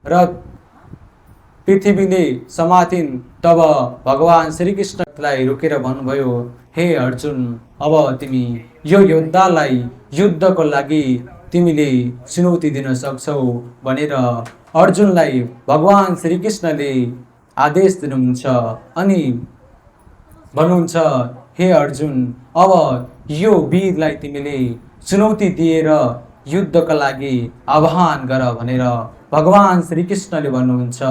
र पृथ्वीले समातिन्। तब भगवान श्रीकृष्णलाई रोकेर भन्नुभयो, हे अर्जुन, अब तिमी यो योद्धालाई युद्धको लागि तिमीले चुनौती दिन सक्छौ भनेर अर्जुनलाई भगवान श्रीकृष्णले आदेश दिनुहुन्छ। अनि भन्नुहुन्छ, हे अर्जुन, अब यो वीरलाई तिमीले चुनौती दिएर युद्धका लागि आह्वान गर भनेर भगवान श्रीकृष्णले भन्नुहुन्छ।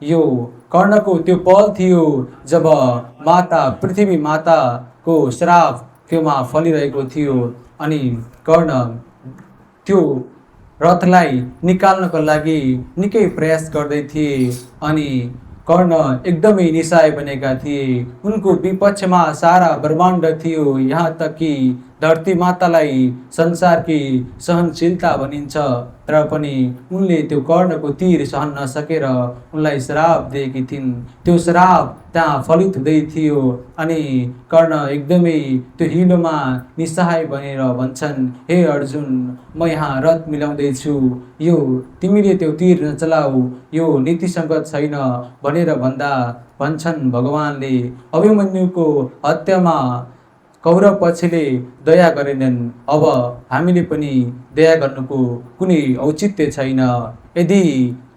यो कर्णको त्यो पल थियो जब माता पृथ्वी माताको श्राप त्योमा फलिरहेको थियो अनि कर्ण त्यो रथलाई निकाल्नको लागि निकै प्रयास गर्दै थिए अनि कर्ण एकदमै निशाय बनेका थिए। उनको विपक्षमा सारा ब्रह्माण्ड थियो, यहाँ तक कि धरती मातालाई संसारकी सहनशीलता भनिन्छ, तर पनि उनले त्यो कर्णको तीर सहन नसकेर उनलाई श्राप दिएकी थिइन्। त्यो श्राप त्यहाँ फलित हुँदै थियो अनि कर्ण एकदमै त्यो हिलोमा निसहाय बनेर भन्छन्, हे अर्जुन, म यहाँ रथ मिलाउँदैछु, यो तिमीले त्यो तीर नचलाऊ, यो नीतिसङ्गत छैन भनेर भन्छन् भगवानले। अभिमन्युको हत्यामा कौरव पक्षले दया गरेनन्, अब हामीले पनि दया गर्नुको कुनै औचित्य छैन। यदि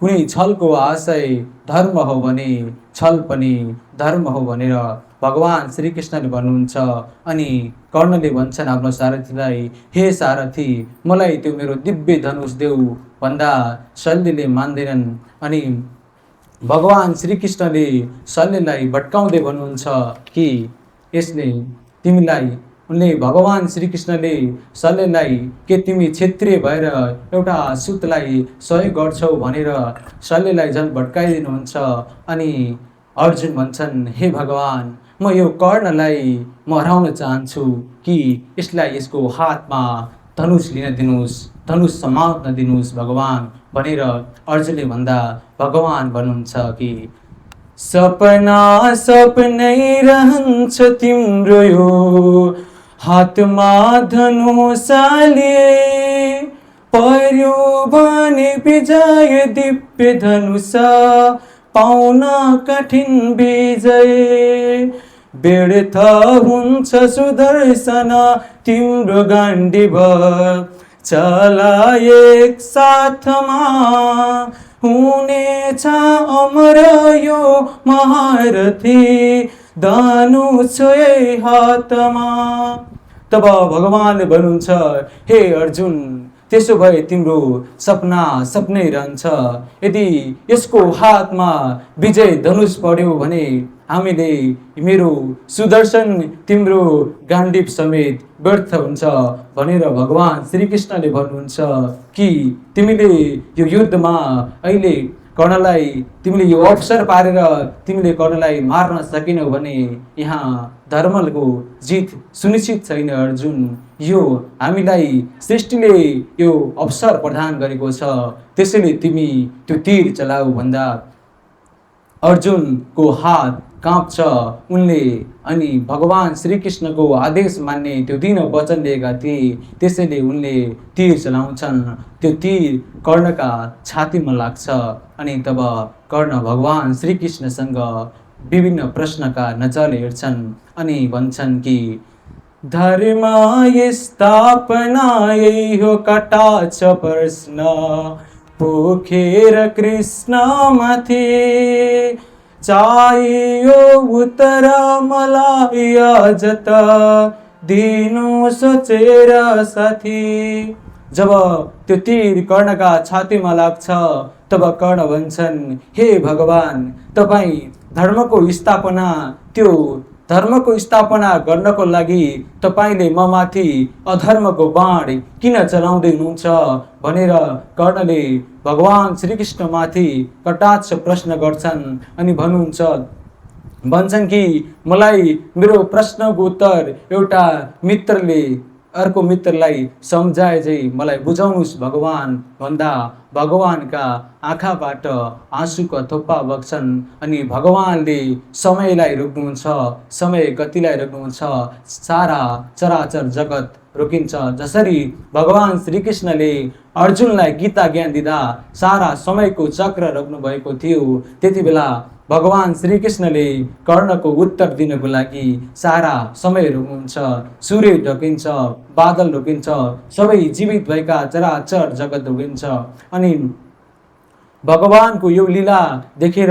कुनै छलको आशय धर्म हो भने छल पनि धर्म हो भनेर भगवान श्रीकृष्णले भन्नुहुन्छ। अनि कर्णले भन्छन् आफ्नो सारथीलाई, हे सारथी, मलाई त्यो मेरो दिव्य धनुष देऊ भन्दा शल्यले मान्दैनन्। अनि भगवान श्रीकृष्णले शल्यलाई भट्काउँदै भन्नुहुन्छ कि यसले तिमीलाई, उनले भगवान श्रीकृष्णले शल्यलाई, के तिमी क्षत्रिय भएर एउटा सुतलाई सहयोग गर्छौ भनेर शल्यलाई झन् भट्काइदिनुहुन्छ। अनि अर्जुन भन्छन्, हे भगवान, म यो कर्णलाई म हराउन चाहन्छु कि यसलाई यसको हातमा धनुष लिन दिनुहोस्, धनुष समात्न दिनुहोस् भगवान भनेर अर्जुनले भन्दा भगवान भन्नुहुन्छ कि सपना सपनै रहन्छ तिम्रो यो हातमा धनुषले, पर्यो भने विजय दिव्य धनुष पाउन कठिन विजय, व्यर्थ हुन्छ सुदर्शन तिम्रो गाण्डीव, चला एक साथमा हुनेछ अमर यो महारथी धनुष हातमा। तब भगवानले भन्नुहुन्छ, हे अर्जुन, त्यसो भए तिम्रो सपना सपनै रहन्छ। यदि यसको हातमा विजय धनुष पर्यो भने हामीले मेरो सुदर्शन तिम्रो गाण्डीव समेत व्यर्थ हुन्छ भनेर भगवान श्रीकृष्णले भन्नुहुन्छ कि तिमीले यो युद्धमा अहिले कर्णलाई तिमीले यो अवसर पारेर तिमीले कर्णलाई मार्न सकेनौ भने यहाँ धर्मको जित सुनिश्चित छैन अर्जुन। यो हामीलाई सृष्टिले यो अवसर प्रदान गरेको छ, त्यसैले तिमी त्यो तीर चलाऊ भन्दा अर्जुनको हात काँप्छ। उनले अनि भगवान श्रीकृष्णको आदेश मान्ने त्यो दिन वचन दिएका थिए, त्यसैले उनले तीर चलाउँछन्। त्यो तीर कर्णका छातीमा लाग्छ अनि तब कर्ण भगवान श्रीकृष्णसँग विभिन्न प्रश्नका नजरले हेर्छन् अनि भन्छन् कि धर्म स्थापना यही हो कटाक्ष प्रश्न पोखेर कृष्ण माथि, चाहियो उत्तर मलाई जत दिनु सोचेर साथी। जब त्यो तीर कर्णका छातीमा लाग्छ तब कर्ण भन्छन्, हे भगवान, तपाईँ धर्मको स्थापना गर्नको लागि तपाईँले ममाथि अधर्मको बाण किन चलाउँदै हुनुहुन्छ भनेर कर्णले भगवान श्रीकृष्णमाथि कटाक्ष प्रश्न गर्छन् अनि भन्छन् कि मलाई मेरो प्रश्नको उत्तर एउटा मित्रले अर्को मित्रलाई सम्झाए चाहिँ मलाई बुझाउनुहोस् भगवान भन्दा भगवानका आँखाबाट आँसुका थोप्पा बग्छन् अनि भगवानले समयलाई रोक्नुहुन्छ, समय गतिलाई रोक्नुहुन्छ, सारा चराचर जगत रोकिन्छ। जसरी भगवान श्रीकृष्णले अर्जुनलाई गीता ज्ञान दिँदा सारा समयको चक्र रोक्नु भएको थियो। त्यति बेला भगवान श्रीकृष्णले कर्णको उत्तर दिनको लागि सारा समय रोक्नुहुन्छ, सूर्य ढोकिन्छ, बादल ढोकिन्छ, सबै जीवित भएका चराचर जगत ढोकिन्छ। अनि भगवानको यो लीला देखेर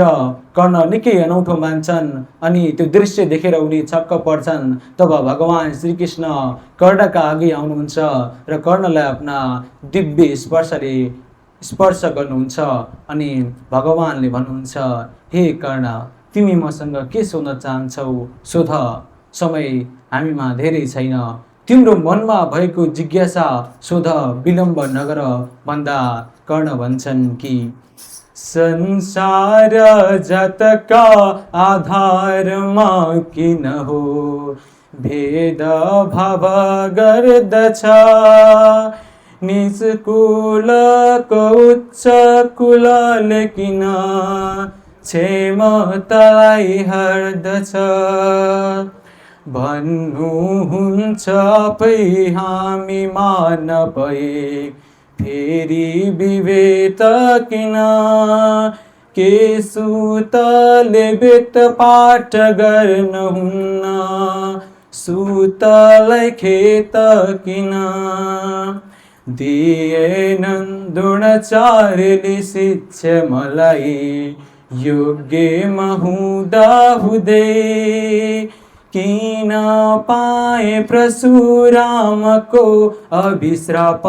कर्ण निकै अनौठो मान्छन् अनि त्यो दृश्य देखेर उनी छक्क पर्छन्। तब भगवान श्रीकृष्ण कर्णका अघि आउनुहुन्छ र कर्णलाई आफ्ना दिव्य स्पर्शले स्पर्श गर्नुहुन्छ अनि भगवानले भन्नुहुन्छ, हे कर्ण, तिमी मसँग के सोध्न चाहन्छौ सोध, समय हामीमा धेरै छैन, तिम्रो मनमा भएको जिज्ञासा सोध, विलम्ब नगर भन्दा कर्ण भन्छन् कि संसार जतका आधारमा किन हो भेद भाव गर्दछ, निस्कुलको उच्च कुलले किन क्षमतालाई हर्दछ, भन्नुहुन्छ पै हामी मान पै फेरि विवेत किन, के सुतले वेद पाठ गर्नुहुन्न, सुतलाई खेत किन, दिएनन् द्रोणाचार्यले शिक्षा मलाई, योग्यमा हुँदा हुँदै किन पाए परशुरामको अभिश्राप,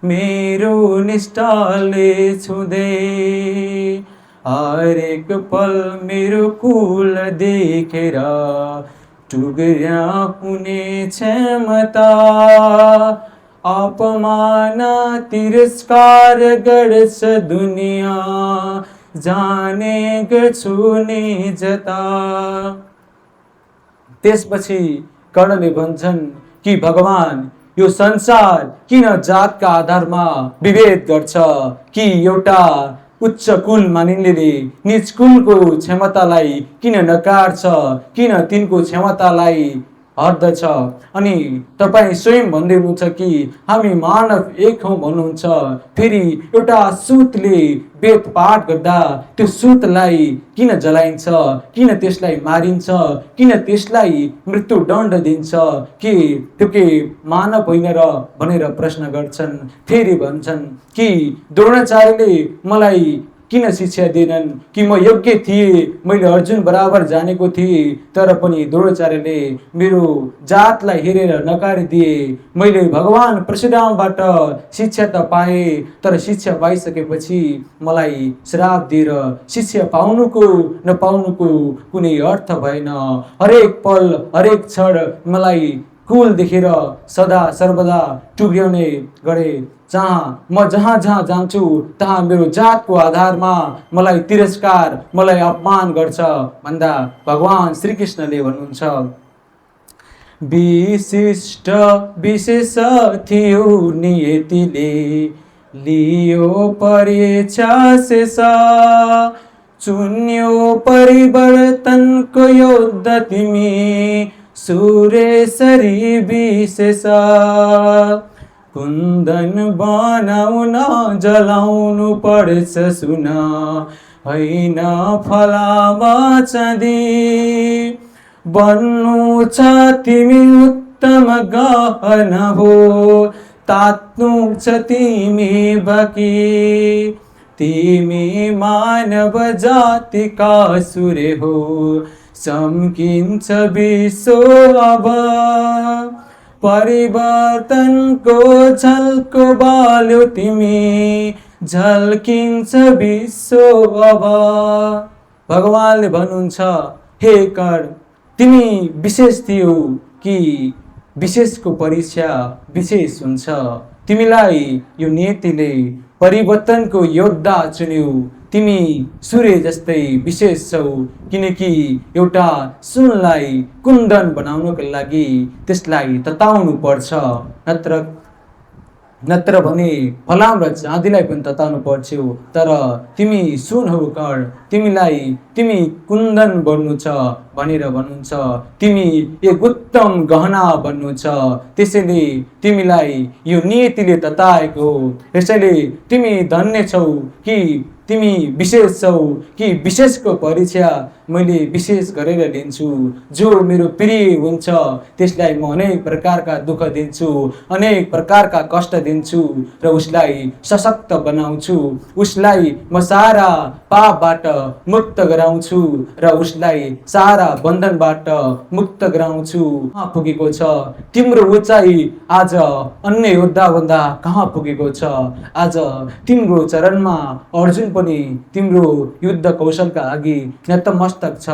मेरो निष्ठाले छुँदै, हरेक पल मेरो कुल देखेर टुक्रा हुने क्षमता, अपमान तिरस्कार गर्छ दुनिया, जाने गर्छु नि जता। त्यसपछि कर्णले भन्छन् कि भगवान, यो संसार किन जातका आधारमा विभेद गर्छ, कि एउटा उच्च कुल मानिनेले निज कुलको क्षमतालाई किन नकार्छ, किन तिनको क्षमतालाई हर्दछ। अनि तपाईँ स्वयं भन्दै हुनुहुन्छ कि हामी मानव एक हौँ भन्नुहुन्छ, फेरि एउटा सुतले वेद पाठ गर्दा त्यो सुतलाई किन जलाइन्छ, किन त्यसलाई मारिन्छ, किन त्यसलाई मृत्युदण्ड दिन्छ, के त्यो के मानव होइन र भनेर प्रश्न गर्छन्। फेरि भन्छन् कि द्रोणाचार्यले मलाई किन शिक्षा दिएनन्, कि म योग्य थिएँ, मैले अर्जुन बराबर जानेको थिएँ, तर पनि द्रोणाचार्यले मेरो जातलाई हेरेर नकारिदिए। मैले भगवान परशुरामबाट शिक्षा त पाएँ, तर शिक्षा पाइसकेपछि मलाई श्राप दिएर शिक्षा पाउनुको नपाउनुको कुनै अर्थ भएन। हरेक पल हरेक क्षण मलाई कुल देखेर सदा सर्वदा टुक्र्याउने गरे। म जहाँ जान्छु तहाँ मेरो जातको आधारमा मलाई तिरस्कार, मलाई अपमान गर्छ भन्दा भगवान श्रीकृष्णले भन्नुहुन्छ, विशिष्ट विशेष थियो नियतिले लियो परीक्षा शेष, चुन्यो परिवर्तनको योद्धा तिमी सुरेश्वरी विशेष, कुन्दन बनाउन जलाउनु पर्छ सुन, होइन फलावा चाँदी, बन्नु छ तिमी उत्तम गहना हो, तात्नु छ तिमी बाँकी, तिमी मानव जातिका सूर्य हो, चम्किन्छ विश्व अब, परिवर्तनको झल्को बाल्यो तिमी, झल्किन्छ विश्व अब। भगवानले भन्नुहुन्छ, हे कर्ण, तिमी विशेष थियौ कि विशेषको परीक्षा विशेष हुन्छ, तिमीलाई यो नियतिले परिवर्तनको योद्धा चुन्यौ, तिमी सूर्य जस्तै विशेष छौ, किनकि एउटा सुनलाई कुन्दन बनाउनको लागि त्यसलाई तताउनु पर्छ, नत्र नत्र भने फलाम र चाँदीलाई पनि तताउनु पर्छौ, तर तिमी सुन हौ कर्ण, तिमी कुन्दन बन्नु छ भनेर भन्नुहुन्छ। तिमी एक उत्तम गहना बन्नु छ, त्यसैले तिमीलाई यो नियतिले तताएको हो। यसैले तिमी धन्य छौ कि तिमी विशेष छौ कि विशेषको परीक्षा मैले विशेष गरेर लिन्छु। जो मेरो प्रिय हुन्छ त्यसलाई म अनेक प्रकारका दुःख दिन्छु, अनेक प्रकारका कष्ट दिन्छु र उसलाई सशक्त बनाउँछु। उसलाई म सारा पापबाट मुक्त गराउँछु र उसलाई सारा बन्धनबाट मुक्त गराउँछु। कहाँ पुगेको छ तिम्रो उचाइ आज अन्य योद्धाभन्दा कहाँ पुगेको छ। आज तिम्रो चरणमा अर्जुन पनि तिम्रो युद्ध कौशलका अघि नतमस्तक छ।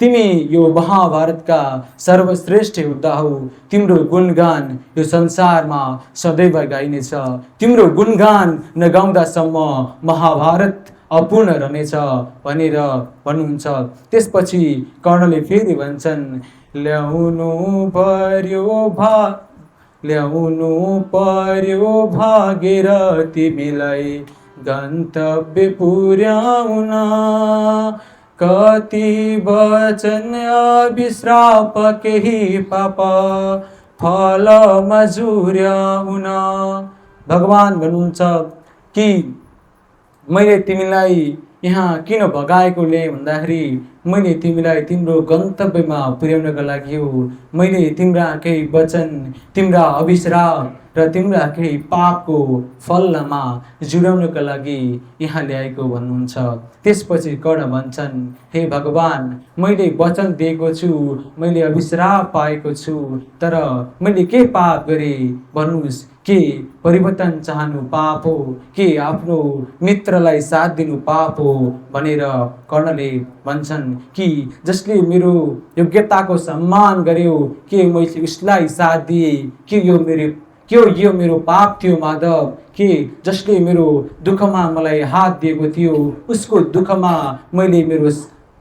तिमी यो महाभारतका सर्वश्रेष्ठ योद्धा हौ। तिम्रो गुणगान यो संसारमा सदैव गाइनेछ। तिम्रो गुणगान नगाउँदासम्म महाभारत अपूर्ण रहनेछ भनेर भन्नुहुन्छ। त्यसपछि कर्णले फेरि भन्छन्, ल्याउनु पर्यो भागेर तिमीलाई गन्तव्य पुर्याउन। कति वचन अभिश्राप केही पाप फल मजुर्याउन। भगवान भन्नुहुन्छ कि मैले तिमीलाई यहाँ किन भगाएको ल्याएँ भन्दाखेरि मैले तिमीलाई तिम्रो गन्तव्यमा पुर्याउनका लागि हो। मैले तिम्रा केही वचन, तिम्रा अभिश्राप र तिम्रा केही पापको फलमा जुडाउनका लागि यहाँ ल्याएको भन्नुहुन्छ। त्यसपछि कर्ण भन्छन्, हे भगवान, मैले वचन दिएको छु, मैले अभिश्राप पाएको छु, तर मैले के पाप गरेँ भन्नुहोस्। के परिवर्तन चाहनु पाप हो कि आफ्नो मित्रलाई साथ दिनु पाप हो भनेर कर्णले भन्छन् कि जसले मेरो योग्यताको सम्मान गर्यो के मैले उसलाई साथ दिए कि यो मेरो पाप थियो माधव। कि जसले मेरो दुःखमा मलाई हात दिएको थियो उसको दुःखमा मैले मेरो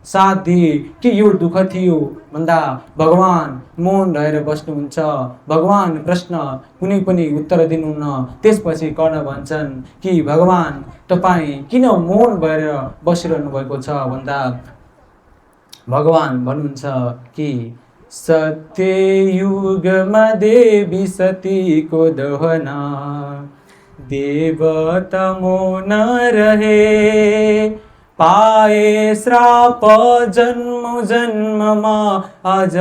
साथ दिए कि यो दुःख थियो भन्दा भगवान मौन रहेर बस्नुहुन्छ। भगवान प्रश्न कुनै पनि उत्तर दिनुहुन्न। त्यसपछि कर्ण भन्छन् कि भगवान तपाईँ किन मौन भएर बसिरहनु भएको छ भन्दा भगवान भन्नुहुन्छ कि सत्ययुगमा देवी सतीको दहना देवता मौन रहे, पाए श्राप जन्म जन्ममा आज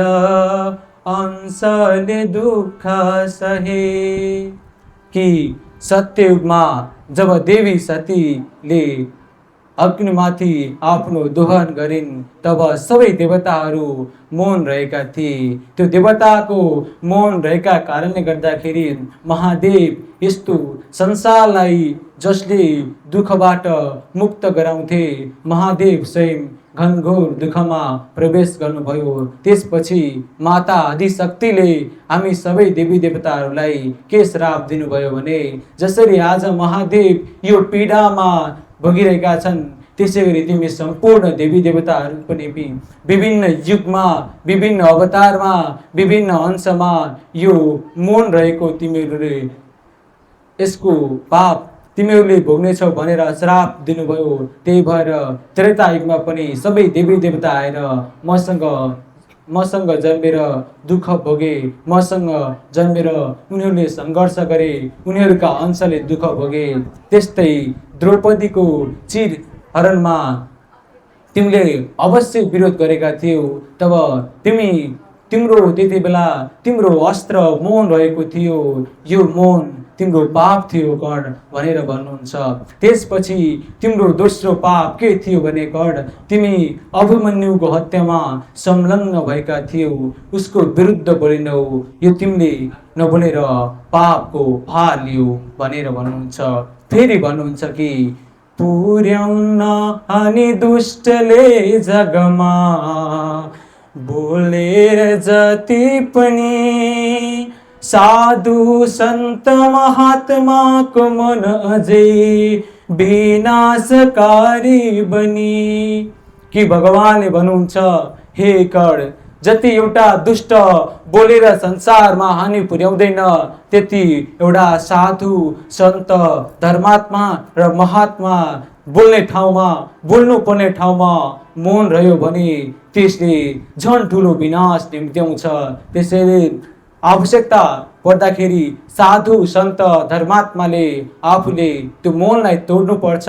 अंशले दुःख सहे। कि सत्ययुगमा जब देवी सतीले अग्निमाथि आफ्नो दोहन गरिन् तब सबै देवताहरू मौन रहेका थिए। त्यो देवताको मौन रहेका कारणले गर्दाखेरि महादेव यस्तो संसारलाई जसले दुःखबाट मुक्त गराउँथे महादेव स्वयं घनघोर दुःखमा प्रवेश गर्नुभयो। त्यसपछि माता आदिशक्तिले हामी सबै देवी देवताहरूलाई के श्राप दिनुभयो भने जसरी आज महादेव यो पीडामा भोगिरहेका छन् त्यसै गरी तिमी सम्पूर्ण देवी देवताहरू पनि विभिन्न युगमा विभिन्न अवतारमा विभिन्न अंशमा यो मौन रहेको तिमीहरूले यसको पाप तिमीहरूले भोग्नेछौ भनेर श्राप दिनुभयो। त्यही भएर त्रेता युगमा पनि सबै देवी देवता आएर मसँग जन्मेर दुःख भोगे, मसँग जन्मेर उनीहरूले सङ्घर्ष गरे, उनीहरूका अंशले दुःख भोगे। त्यस्तै द्रौपदीको चिर हरणमा तिमीले अवश्य विरोध गरेका थियौ। तब तिम्रो त्यति बेला तिम्रो अस्त्र मौन रहेको थियो। यो मौन तिम्रो पाप थियो कर्ण भनेर भन्नुहुन्छ। त्यसपछि तिम्रो दोस्रो पाप के थियो भने कर्ण तिमी अभिमन्युको हत्यामा संलग्न भएका थियौ, उसको विरुद्ध बोलेनौ। यो तिमीले नबोलेर पापको भार लियो भनेर भन्नुहुन्छ। फेरि भन्नुहुन्छ कि पुर्याउन अनि दुष्टले जगमा बोलेर जति पनि साधु सन्त महात्माको मन अझै विनाशकारी बनी। कि भगवानले भन्नुहुन्छ हे कर्ण जति एउटा दुष्ट बोलेर संसारमा हानि पुर्याउँदैन त्यति एउटा साधु सन्त धर्मात्मा र महात्मा बोल्ने ठाउँमा बोल्नुपर्ने ठाउँमा मौन रह्यो भने त्यसले झन् ठुलो विनाश निम्त्याउँछ। त्यसैले आवश्यकता पर्दाखेरि साधु सन्त धर्मात्माले आफूले त्यो मौनलाई तोड्नुपर्छ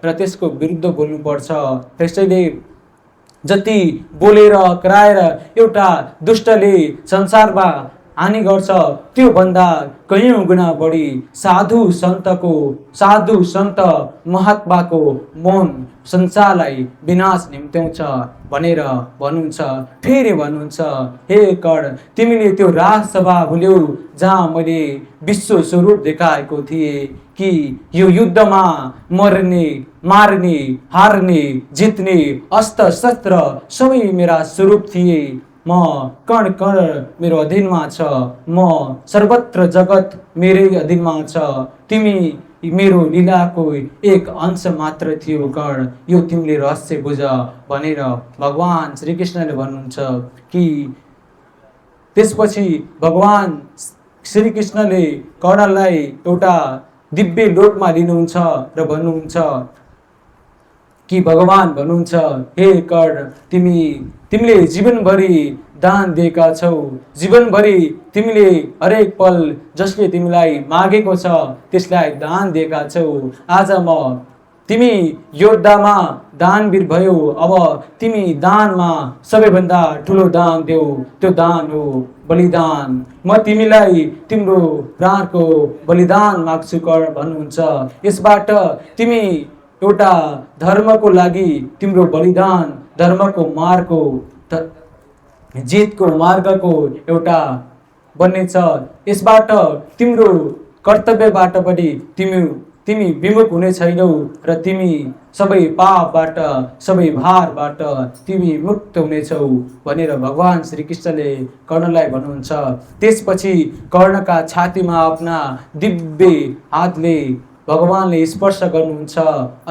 र त्यसको विरुद्ध बोल्नुपर्छ। त्यसैले जति बोलेर कराएर एउटा दुष्टले संसारमा हानि गर्छ त्यो भन्दा कयौं गुणा बढी साधु सन्त महात्माको मौन संसारलाई विनाश निम्त्याउँछ भनेर भन्नुहुन्छ। फेरि भन्नुहुन्छ, हे कर्ण, तिमीले त्यो राजसभा भुल्यौ जहाँ मैले विश्व स्वरूप देखाएको थिएँ कि यो युद्धमा मर्ने मार्ने हार्ने जित्ने अस्त्र शस्त्र सबै मेरा स्वरूप थिए। म कण कण मेरो अधीनमा छ, म सर्वत्र जगत मेरै अधीनमा छ। तिमी मेरो लीलाको एक अंश मात्र थियो कर्ण, यो तिमीले रहस्य बुझ भनेर भगवान श्रीकृष्णले भन्नुहुन्छ। कि त्यसपछि भगवान श्रीकृष्णले कर्णलाई एउटा दिव्य लोकमा लिनुहुन्छ र भन्नुहुन्छ कि भगवान भन्नुहुन्छ, हे कर्ण, तिमीले जीवनभरि दान दिएका छौ, जीवनभरि तिमीले हरेक पल जसले तिमीलाई मागेको छ त्यसलाई दान दिएका छौ। आज तिमी योद्धामा दानवीर भयो, अब तिमी दानमा सबैभन्दा ठुलो दान देऊ, त्यो दान हो बलिदान। म तिमीलाई तिम्रो प्राणको बलिदान माग्छु कर्ण भन्नुहुन्छ। यसबाट तिमी एउटा धर्मको लागि तिम्रो बलिदान, धर्मको मार्गको जितको मार्गको एउटा बन्नेछ। यसबाट तिम्रो कर्तव्यबाट पनि तिमी विमुख हुने छैनौ र तिमी सबै पापबाट सबै भारबाट तिमी मुक्त हुनेछौ भनेर भगवान श्रीकृष्णले कर्णलाई भन्नुहुन्छ। त्यसपछि कर्णका छातीमा आफ्ना दिव्य हातले भगवानले स्पर्श गर्नुहुन्छ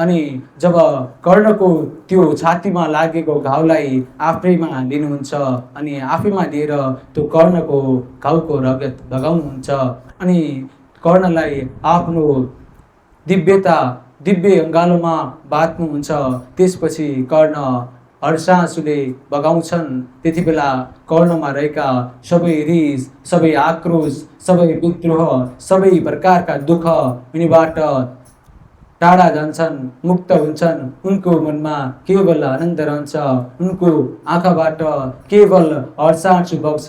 अनि जब कर्णको त्यो छातीमा लागेको घाउलाई आफैमा लिनुहुन्छ अनि आफैमा लिएर त्यो कर्णको घाउको रगत लगाउनुहुन्छ अनि कर्णलाई आफ्नो दिव्य अङ्गालोमा बाँध्नुहुन्छ। त्यसपछि कर्ण हर्षांशुले बगाउँछन्। त्यति बेला कर्णमा रहेका सबै रिस, सबै आक्रोश, सबै विद्रोह, सबै प्रकारका दुःख उनीबाट टाढा जान्छन्, मुक्त हुन्छन्। उनको मनमा केवल आनन्द रहन्छ, उनको आँखाबाट केवल हर्षांशु बग्छ।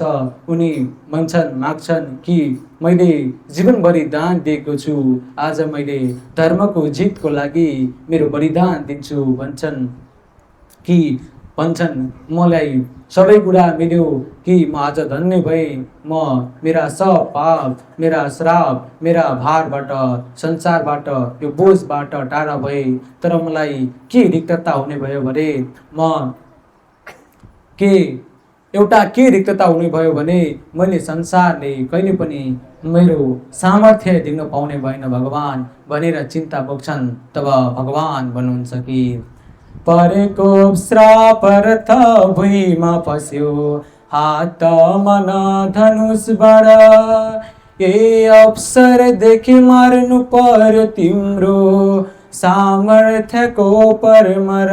उनी माग्छन् कि मैले जीवनभरि दान दिएको छु, आज मैले धर्मको जितको लागि मेरो बलिदान दिन्छु भन्छन् मलाई सबै कुरा मिल्यो कि म आज धन्य भए। मेरा सब पाप, मेरा श्राप, मेरा भारबाट, संसारबाट, यो बोझबाट टाढा भए। तर मलाई के रिक्तता हुने भयो भने मैले संसारले कहिले पनि मेरो सामर्थ्य दिन पाउने भएन भगवान भनेर चिन्ता बोक्छन्। तब भगवान भन्नुहुन्छ कि परेको श्राप रथ भुइँमा फस्यो, हात मन धनुषबाट ए अवसरदेखि मार्नु पर्यो तिम्रो सामर्थ्यको परमर।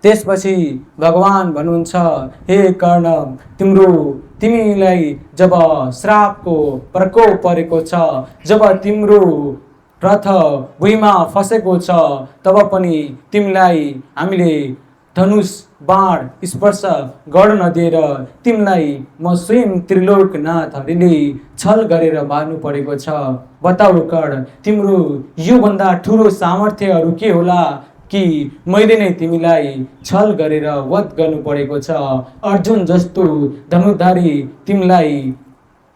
त्यसपछि भगवान भन्नुहुन्छ, हे कर्ण, तिमीलाई जब श्रापको प्रकोप परेको छ, जब तिम्रो रथ भुइँमा फसेको छ, तब पनि तिमीलाई हामीले धनुष बाण स्पर्श गर्न नदिएर तिमीलाई म स्वयं त्रिलोकनाथ हरिले छल गरेर मार्नु परेको छ। बताऊ कर्ण, तिम्रो योभन्दा ठुलो सामर्थ्यहरू के होला कि मैले नै तिमीलाई छल गरेर वध गर्नु परेको छ। अर्जुन जस्तो धनुधारी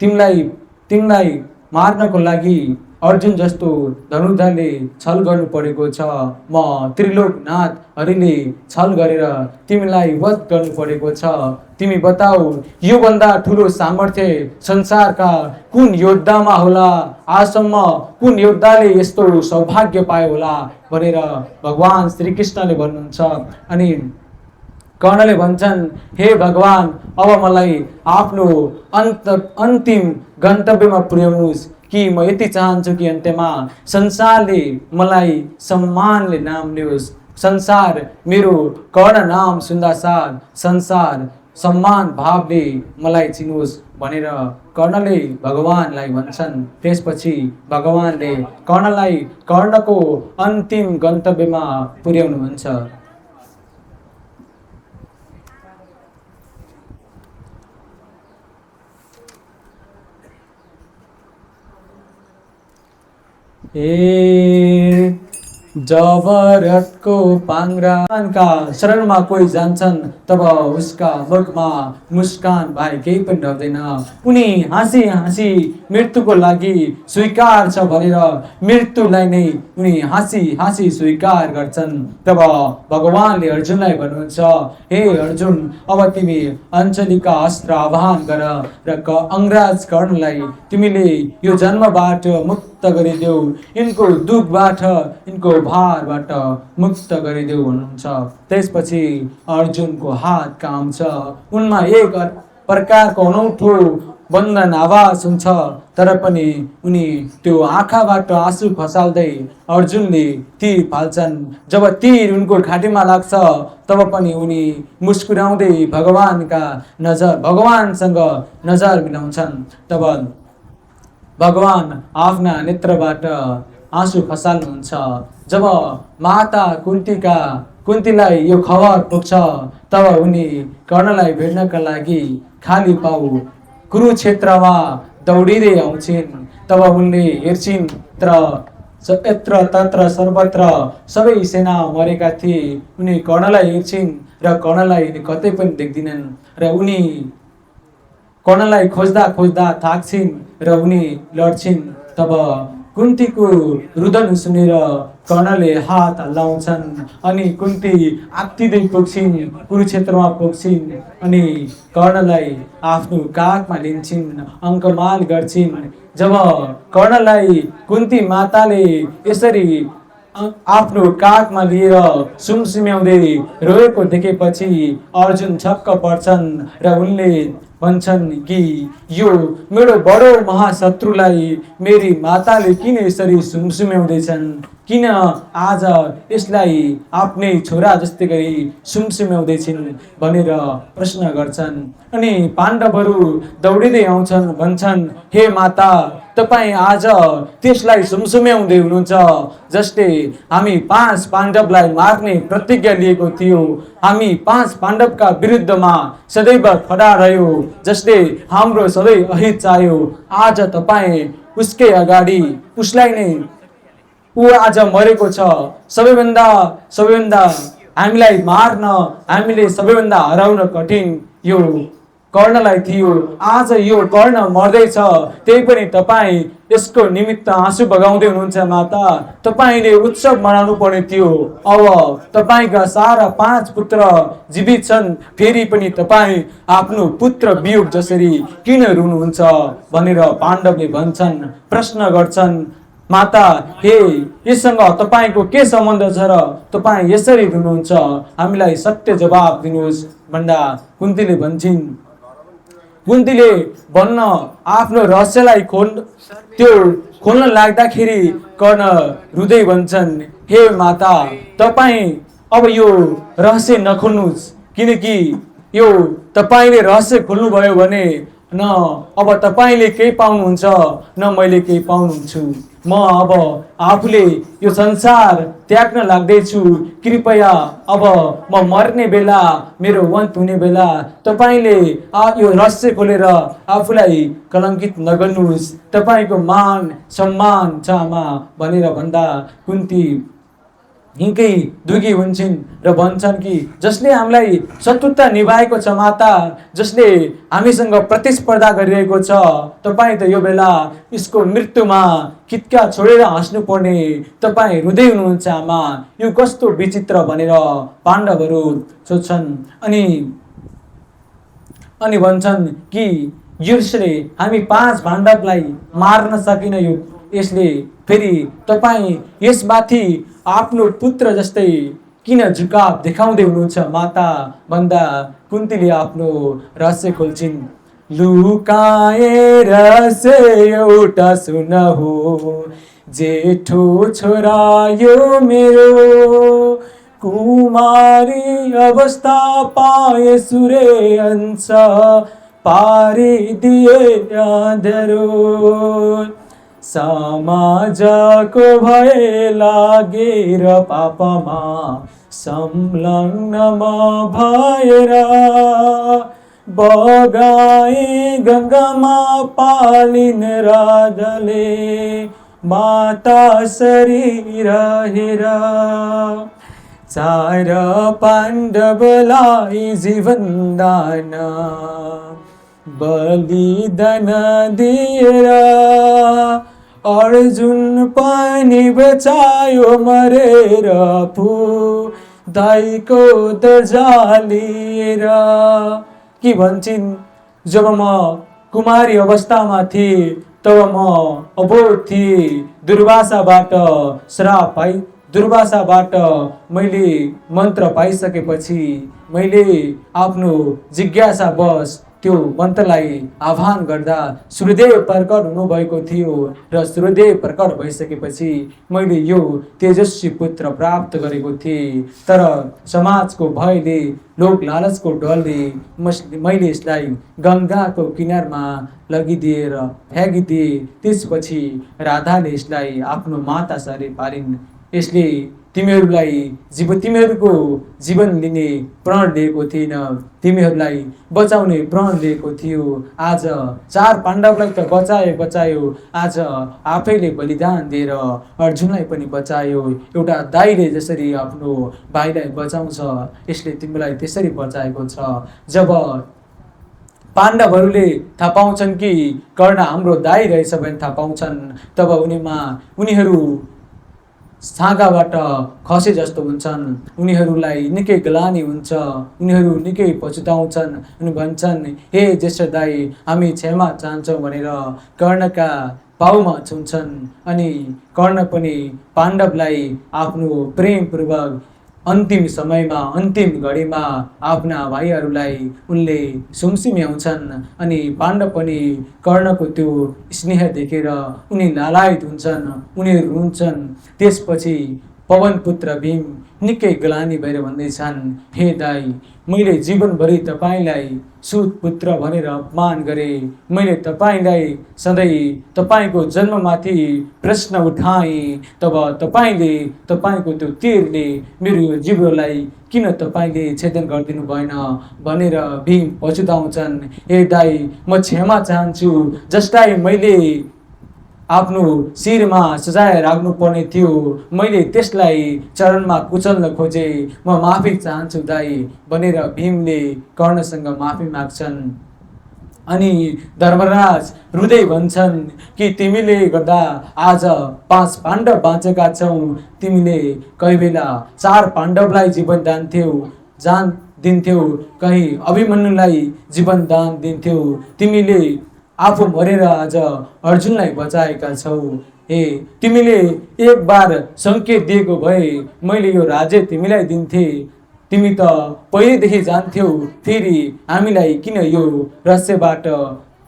तिमीलाई मार्नको लागि अर्जुन जस्तो धनुधारले छल गर्नु परेको छ। म त्रिलोकनाथ हरिले छल गरेर तिमीलाई वध गर्नु परेको छ। तिमी बताऊ योभन्दा ठुलो सामर्थ्य संसारका कुन योद्धामा होला, आजसम्म कुन योद्धाले यस्तो सौभाग्य पायो होला भनेर भगवान श्रीकृष्णले भन्नुहुन्छ। अनि कर्णले भन्छन्, हे भगवान, अब मलाई आफ्नो अन्तिम गन्तव्यमा पुर्याउनुहोस् कि म यति चाहन्छु कि अन्त्यमा संसारले मलाई सम्मानले नाम लियोस्। संसार मेरो कर्ण नाम सुन्दा साथ संसार सम्मान भावले मलाई चिनोस् भनेर कर्णले भगवानलाई भन्छन्। त्यसपछि भगवानले कर्णलाई कर्णको अन्तिम गन्तव्यमा पुर्याउनुहुन्छ। जब रथको पाङ्ग्राका शरणमा कोही जान्छन् तब उसका मुखमा मुस्कान बाहेक केही पनि रहँदैन। उनी हाँसी हाँसी मृत्युको लागि स्वीकार छ भनेर मृत्युलाई नै उनी हाँसी हाँसी स्वीकार गर्छन्। तब भगवानले अर्जुनलाई भन्नुहुन्छ, हे अर्जुन, अब तिमी अञ्जलीका अस्त्र आह्वान गर र अंगराज कर्णलाई तिमीले यो जन्मबाट मुक्त गरिदेऊ, यिनको दुखबाट यिनको भारबाट मुक्त गरिदेऊ भन्नुहुन्छ। त्यसपछि अर्जुनको हात काम्छ, उनमा एक प्रकारको अनौठो बन्धन आवाज हुन्छ, तर पनि उनी त्यो आँखाबाट आँसु खसाल्दै अर्जुनले तीर फाल्छन्। जब तीर उनको घाँटीमा लाग्छ तब पनि उनी मुस्कुराउँदै भगवानसँग नजर मिलाउँछन्। तब भगवान आफ्ना नेत्रबाट आँसु खसाल्नुहुन्छ। जब माता कुन्तीलाई यो खबर पुग्छ तब उनी कर्णलाई भेट्नका लागि खाली पाउ कुरुक्षेत्रमा दौडिँदै आउँछिन्। तब उनले हेर्छिन् यत्र तत्र सर्वत्र सबै सेना मरेका थिए। उनी कर्णलाई हेर्छिन् र कर्णलाई कतै पनि देख्दिनन् र उनी कर्णलाई खोज्दा खोज्दा थाक्छिन् र उनी लड्छिन्। तब कुन्तीको रुदन सुनेर कर्णले हात हल्लाउँछन् अनि कुन्ती आत्तिँदै पुग्छिन्, कुरुक्षेत्रमा पुग्छिन् अनि कर्णलाई आफ्नो काखमा लिन्छिन्, अङ्कमाल गर्छिन्। जब कर्णलाई कुन्ती माताले यसरी आफ्नो काखमा लिएर सुमसुम्याउँदै रोएको देखेपछि अर्जुन छक्क पर्छन् र उनले भन्छन् कि यो मेरो बडो महाशत्रुलाई मेरी माताले किन यसरी सुमसुम्याउँदैछन्, किन आज यसलाई आफ्नै छोरा जस्तै गरी सुमसुम्याउँदैछिन् भनेर प्रश्न गर्छन्। अनि पाण्डवहरू दौडिँदै आउँछन्, भन्छन्, हे माता, तपाईँ आज त्यसलाई सुमसुम्याउँदै हुनुहुन्छ जसले हामी 5 पाण्डवलाई मार्ने प्रतिज्ञा लिएको थियो, हामी 5 पाण्डवका विरुद्धमा सदैव खडा रह्यो, जसले हाम्रो सधैँ अहित चाह्यो। आज तपाईँ उसकै अगाडि उसलाई नै ऊ आज मरेको छ, सबैभन्दा हामीलाई मार्न, हामीले सबैभन्दा हराउन कठिन यो कर्णलाई थियो। आज यो कर्ण मर्दैछ, त्यही पनि तपाईँ यसको निमित्त आँसु बगाउँदै हुनुहुन्छ। माता, तपाईँले उत्सव मनाउनु पर्ने थियो। अब तपाईँका सारा 5 पुत्र जीवित छन्, फेरि पनि तपाईँ आफ्नो पुत्र वियोग जसरी किन रुनुहुन्छ भनेर पाण्डवले भन्छन्, प्रश्न गर्छन्। माता, हे, यससँग तपाईँको के सम्बन्ध छ र तपाईँ यसरी रुनुहुन्छ, हामीलाई सत्य जवाब दिनुहोस् भन्दा कुन्तीले भन्छिन्। कुन्तीले भन्न आफ्नो रहस्यलाई खोल्न लाग्दाखेरि कर्ण रुँदै भन्छन्, हे माता, तपाईँ अब यो रहस्य नखोल्नुहोस्, किनकि यो तपाईँले रहस्य खोल्नुभयो भने न अब तपाईँले केही पाउनुहुन्छ न मैले केही पाउनुहुन्छ। म अब आफूले यो संसार त्याग्न लाग्दैछु। कृपया अब म मर्ने बेला, मेरो वन्त हुने बेला तपाईँले यो रहस्य खोलेर आफूलाई कलङ्कित नगर्नुहोस्। तपाईँको मान सम्मान छ आमा भनेर भन्दा कुन्ती निकै दुखी हुन्छन् र भन्छन् कि जसले हामीलाई शत्रुता निभाएको छ माता, जसले हामीसँग प्रतिस्पर्धा गरिरहेको छ, तपाईँ त यो बेला यसको मृत्युमा कितका छोडेर हाँस्नु पर्ने, तपाईँ रुँदै हुनुहुन्छ आमा, यो कस्तो विचित्र भनेर पाण्डवहरू सोध्छन्। अनि भन्छन् कि यसले हामी 5 पाण्डवलाई मार्न सकिन, यसले फेरि तपाईँ यसमाथि आफ्नो पुत्र जस्तै किन झुकाव देखाउँदै हुनुहुन्छ माता भन्दा कुन्तीले आफ्नो रहस्य खोल्छिन्। लुकाएर से एउटा सुन हो, जेठो छोरा यो मेरो, कुमारी अवस्था पाए सुरे अंश पारिदिए अँध्यारो। समाजको भए लागेर पापमा संलग्नमा भएर बगाए गङ्गामा पालिन राधाले माता शरीर हेर। चार पाण्डवलाई जीवन दान बलिदान दिएर अर्जुन पनि बचायो मरेर फु दाइको दर्जा लिएर। के भन्छन्, जब म कुमारी अवस्थामा थिएँ तब म अबोध थिएँ, दुर्वासाबाट श्राप पाइ दुर्वासाबाट मैले मन्त्र पाइसकेपछि मैले आफ्नो जिज्ञासावश त्यो मन्त्रलाई आह्वान गर्दा सूर्यदेव प्रकट हुनुभएको थियो र सूर्यदेव प्रकट भइसकेपछि मैले यो तेजस्वी पुत्र प्राप्त गरेको थिएँ। तर समाजको भयले, लोक लालचको डरले मैले यसलाई गङ्गाको किनारमा लगिदिएर फ्याँकिदिए। त्यसपछि राधाले यसलाई आफ्नो माता शरीर पारिन्। यसले तिमीहरूको जीवन लिने प्रण लिएको थिएन, तिमीहरूलाई बचाउने प्रण लिएको थियो। आज चार पाण्डवलाई त बचायो, आज आफैले बलिदान दिएर अर्जुनलाई पनि बचायो। एउटा दाइले जसरी आफ्नो भाइलाई बचाउँछ, यसले तिमीलाई त्यसरी बचाएको छ। जब पाण्डवहरूले थाहा पाउँछन् कि कर्ण हाम्रो दाइ रहेछ भने थाहा पाउँछन्, तब उनीहरू छाँगाबाट खसे जस्तो हुन्छन्। उनीहरूलाई निकै ग्लानि हुन्छ, उनीहरू निकै पछुताउँछन् अनि भन्छन्, हे ज्येष्ठ दाइ, हामी क्षमा चाहन्छौँ भनेर कर्णका पाउमा छुन्छन्। अनि कर्ण पनि पाण्डवलाई आफ्नो प्रेमपूर्वक अन्तिम समयमा, अन्तिम घडीमा आफ्ना भाइहरूलाई उनले सुमसिम्याउँछन्। अनि पाण्डव पनि कर्णको त्यो स्नेह देखेर उनी लालायित हुन्छन्, उनीहरू रुन्छन्। त्यसपछि पवनपुत्र भीम निकै ग्लानि भएर भन्दैछन्, हे दाइ, मैले जीवनभरि तपाईँलाई सुत पुत्र भनेर अपमान गरेँ। मैले तपाईँलाई सधैँ तपाईँको जन्ममाथि प्रश्न उठाएँ, तब तपाईँले तपाईँको त्यो तीरले मेरो जिब्रोलाई किन तपाईँले छेदन गरिदिनु भएन भनेर भीम पछुताउँछन्। हे दाइ, म क्षमा चाहन्छु, जसलाई मैले आफ्नो शिरमा सजाय राख्नु पर्ने थियो, मैले त्यसलाई चरणमा कुचल्न खोजेँ, म माफी चाहन्छु दाइ भनेर भीमले कर्णसँग माफी माग्छन्। अनि धर्मराज रुँदै भन्छन् कि तिमीले गर्दा आज 5 पाण्डव बाँचेका छौँ। तिमीले कही बेला 4 पाण्डवलाई जीवन दिन्थ्यौ, कहीँ अभिमन्युलाई जीवन दान दिन्थ्यौ। तिमीले आफू मरेर आज अर्जुनलाई बचाएका छौ। हे, तिमीले एक बार सङ्केत दिएको भए मैले यो राज्य तिमीलाई दिन्थे, तिमी त पहिलेदेखि जान्थ्यौ, फेरि हामीलाई किन यो रहस्यबाट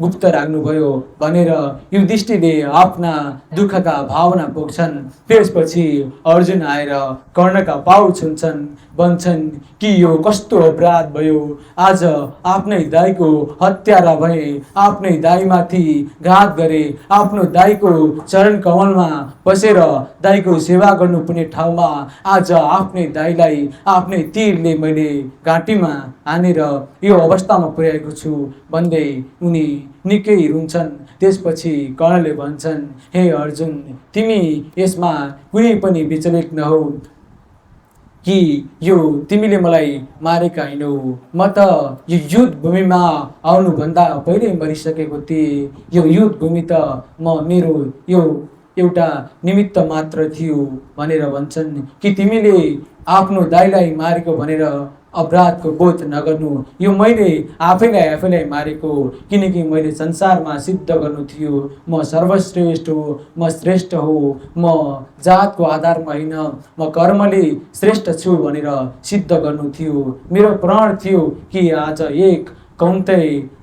गुप्त राख्नुभयो भनेर युधिष्ठिरले आफ्ना दुःखका भावना पोख्छन्। त्यसपछि अर्जुन आएर कर्णका पाउ छुन्छन्, भन्छन् कि यो कस्तो अपराध भयो, आज आफ्नै दाइको हत्यारा भए, आफ्नै दाइमाथि घात गरे, आफ्नो दाइको चरण कमलमा बसेर दाइको सेवा गर्नुपर्ने ठाउँमा आज आफ्नै दाइलाई आफ्नै तीरले मैले घाँटीमा हानेर यो अवस्थामा पुर्याएको छु भन्दै उनी निकै रुन्छन्। त्यसपछि कर्णले भन्छन्, हे अर्जुन, तिमी यसमा कुनै पनि विचलित नहौ कि यो तिमीले मलाई मारेका होइनौ। म त यो युद्ध भूमिमा आउनुभन्दा पहिल्यै मरिसकेको थिएँ। यो युद्ध भूमि त मेरो यो एउटा निमित्त मात्र थियो भनेर भन्छन् कि तिमीले आफ्नो दाइलाई मारेको भनेर अपराधको बोध नगर्नु, यो मैले आफैलाई मारेको, किनकि मैले संसारमा सिद्ध गर्नु थियो म सर्वश्रेष्ठ हो, म श्रेष्ठ हो, म जातको आधारमा होइन, म कर्मले श्रेष्ठ छु भनेर सिद्ध गर्नु थियो। मेरो प्रण थियो कि आज एक कौन्ते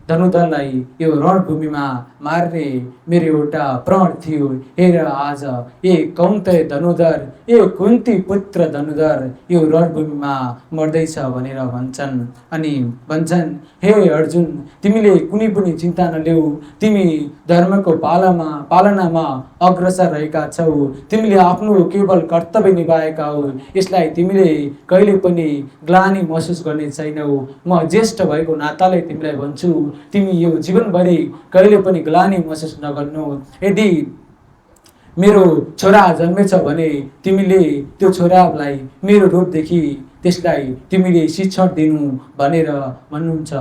धनुधरलाई यो रणभूमिमा मार्ने मेरो एउटा प्रण थियो। हेर आज एक कौन्ते धनुधर, एक कुन्ती पुत्र धनुधर यो रणभूमिमा मर्दैछ भनेर भन्छन्। अनि भन्छन्, हे अर्जुन, तिमीले कुनै पनि चिन्ता नलेऊ, तिमी धर्मको पालनामा अग्रसर रहेका छौ, तिमीले आफ्नो केवल कर्तव्य निभाएका हो, यसलाई तिमीले कहिले पनि ग्लानि महसुस गर्ने छैनौ। म ज्येष्ठ भएको नाताले तिमीलाई भन्छु, तिमी यो जीवनभरि कहिले पनि ग्लानि महसुस नगर्नु। यदि मेरो छोरा जन्मेछ भने तिमीले त्यो छोरालाई मेरो रूपदेखि त्यसलाई तिमीले शिक्षण दिनु भनेर भन्नुहुन्छ।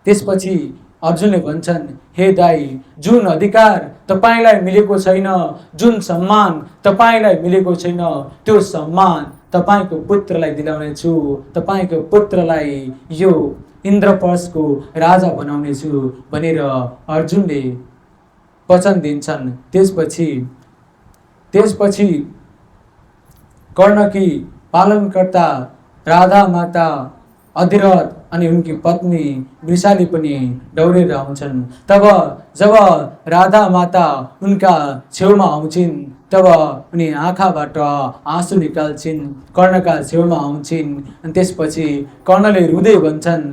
त्यसपछि अर्जुनले भन्छन्, हे दाई, जुन अधिकार तपाईँलाई मिलेको छैन, जुन सम्मान तपाईँलाई मिलेको छैन, त्यो सम्मान तपाईँको पुत्रलाई दिलाउने छु, तपाईँको पुत्रलाई यो इन्द्रप्रस्थको राजा बनाउने छु भनेर अर्जुनले वचन दिन्छन्। त्यसपछि कर्णकी पालनकर्ता राधा माता अधिरथ अनि उनकी पत्नी वृषाली पनि दौडेर आउँछन्। तब जब राधा माता उनका छेउमा आउँछिन् तब उनी आँखाबाट आँसु निकाल्छिन्, कर्णका छेउमा आउँछिन्। अनि त्यसपछि कर्णले रुँदै भन्छन्,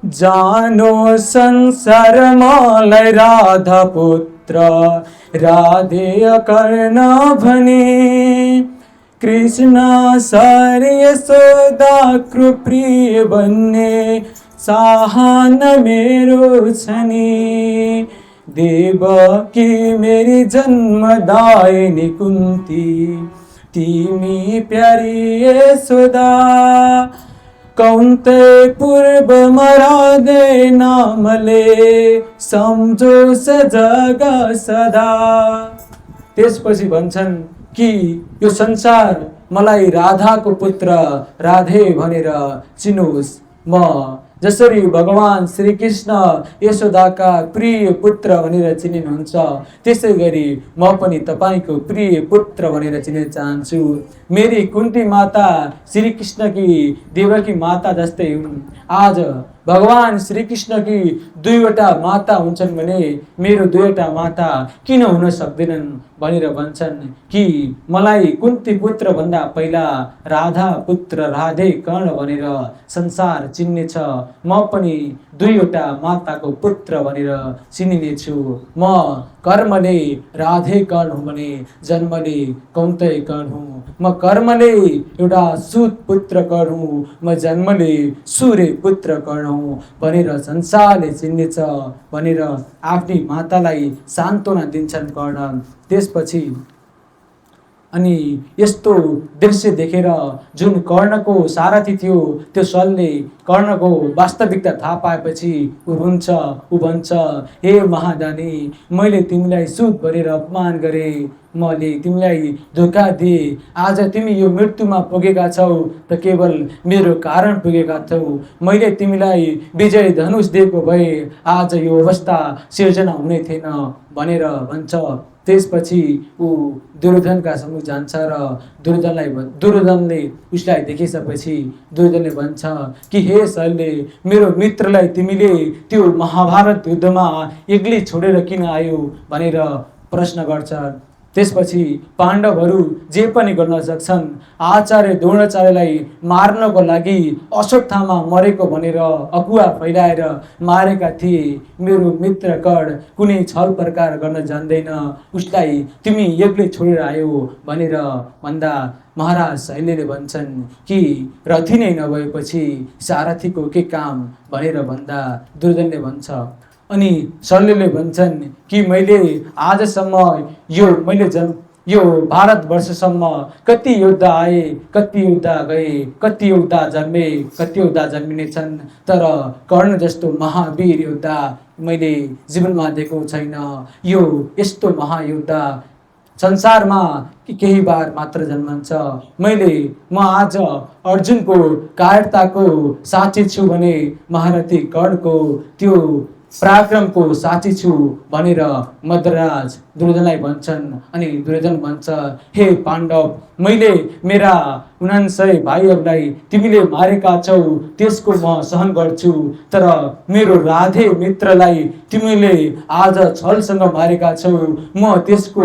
जानो संसार मलाई राधा पुत्र राधेय कर्ण भनी, कृष्ण सरी यशोदा कृप्रिय बन्ने चाहन मेरो छ नि, देवकी मेरी जन्मदायिनी कुन्ती, तिमी प्यारी यशोदा, कौन्ते पूर्वमा राधे नामले सम्झोस् जग सदा। त्यसपछि भन्छन् कि यो संसार मलाई राधाको पुत्र राधे भनेर चिनोस्। म जसरी भगवान श्रीकृष्ण यशोदाका प्रिय पुत्र भनेर चिनिनुहुन्छ, त्यसै गरी म पनि तपाईँको प्रिय पुत्र भनेर चिन्न चाहन्छु। मेरी कुन्ती माता श्रीकृष्णकी देवकी माता जस्तै हुन्। आज भगवान श्रीकृष्णकी दुईवटा माता हुन्छन् भने मेरो दुईवटा माता किन हुन सक्दैनन् भनेर भन्छन् कि मलाई कुन्ती पुत्र भन्दा पहिला राधा पुत्र राधे कर्ण भनेर संसार चिन्नेछ। म पनि दुईवटा माताको पुत्र भनेर चिनिनेछु। म कर्मले राधे कर्ण हुँ भने जन्मले कौन्ते कर्ण हुँ। म कर्मले एउटा सुत पुत्र कर्ण हुँ, म जन्मले सूर्य पुत्र कर्ण हुँ भनेर संसारले चिन्नेछ भनेर आफ्नी मातालाई सान्त्वना दिन्छन् कर्ण। त्यसपछि अनि यस्तो दृश्य देखेर जुन कर्णको सारथी थियो त्यो शल्यले कर्णको वास्तविकता थाहा पाएपछि ऊ रुन्छ, ऊ भन्छ, हे महादानी, मैले तिमीलाई सुत भनेर अपमान गरेँ, मैले तिमीलाई धोका दिए। आज तिमी यो मृत्युमा पुगेका छौ त केवल मेरो कारण पुगेका छौ। मैले तिमीलाई विजय धनुष दिएको भए आज यो अवस्था सिर्जना हुने थिएन भनेर भन्छ। त्यसपछि ऊ दुर्योधनका सम्मुख जान्छ र दुर्योधनले उसलाई देखिसकेपछि दुर्योधनले भन्छ कि हे शल्य, मेरो मित्रलाई तिमीले त्यो महाभारत युद्धमा एक्लै छोडेर किन आयो भनेर प्रश्न गर्छ। त्यसपछि पाण्डवहरू जे पनि गर्न सक्छन्, आचार्य द्रोणाचार्यलाई मार्नको लागि अश्वत्थामा मरेको भनेर अफुवा फैलाएर मारेका थिए। मेरो मित्र कर्ण कुनै छल प्रकार गर्न जान्दैन, उसलाई तिमी एक्लै छोडेर आयो भनेर भन्दा महाराज शल्यले भन्छन् कि रथी नै नभएपछि सारथीको के काम भनेर भन्दा दुर्योधनले भन्छ। अनि शल्यले भन्छन् कि मैले आजसम्म यो भारतवर्षसम्म कति योद्धा आए, कति योद्धा गए, कति योद्धा जन्मे, कति योद्धा जन्मिनेछन्, तर कर्ण जस्तो महावीर योद्धा मैले जीवनमा देखेको छैन। यो यस्तो महायोद्धा संसारमा केही बार मात्र जन्मन्छ। म आज अर्जुनको कायरताको साक्षी छु भने महारथी कर्णको त्यो पराक्रमको साक्षी छु भनेर मद्राज दुर्योधनलाई भन्छन्। अनि दुर्योधन भन्छ, हे पाण्डव, मैले मेरा 99 भाइहरूलाई तिमीले मारेका छौ, त्यसको म सहन गर्छु। तर मेरो राधे मित्रलाई तिमीले आज छलसँग मारेका छौ, म त्यसको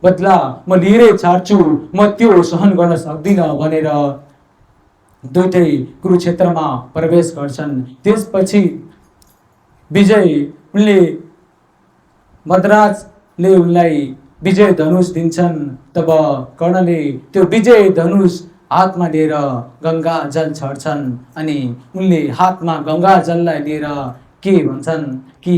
बदला म लिएरै छाड्छु, म त्यो सहन गर्न सक्दिनँ भनेर दुईटै कुरुक्षेत्रमा प्रवेश गर्छन्। त्यसपछि उनले मद्राजले उनलाई विजय धनुष दिन्छन्। तब कर्णले त्यो विजय धनुष हातमा लिएर गङ्गा जल छर्छन्। अनि उनले हातमा गङ्गा जललाई लिएर के भन्छन् कि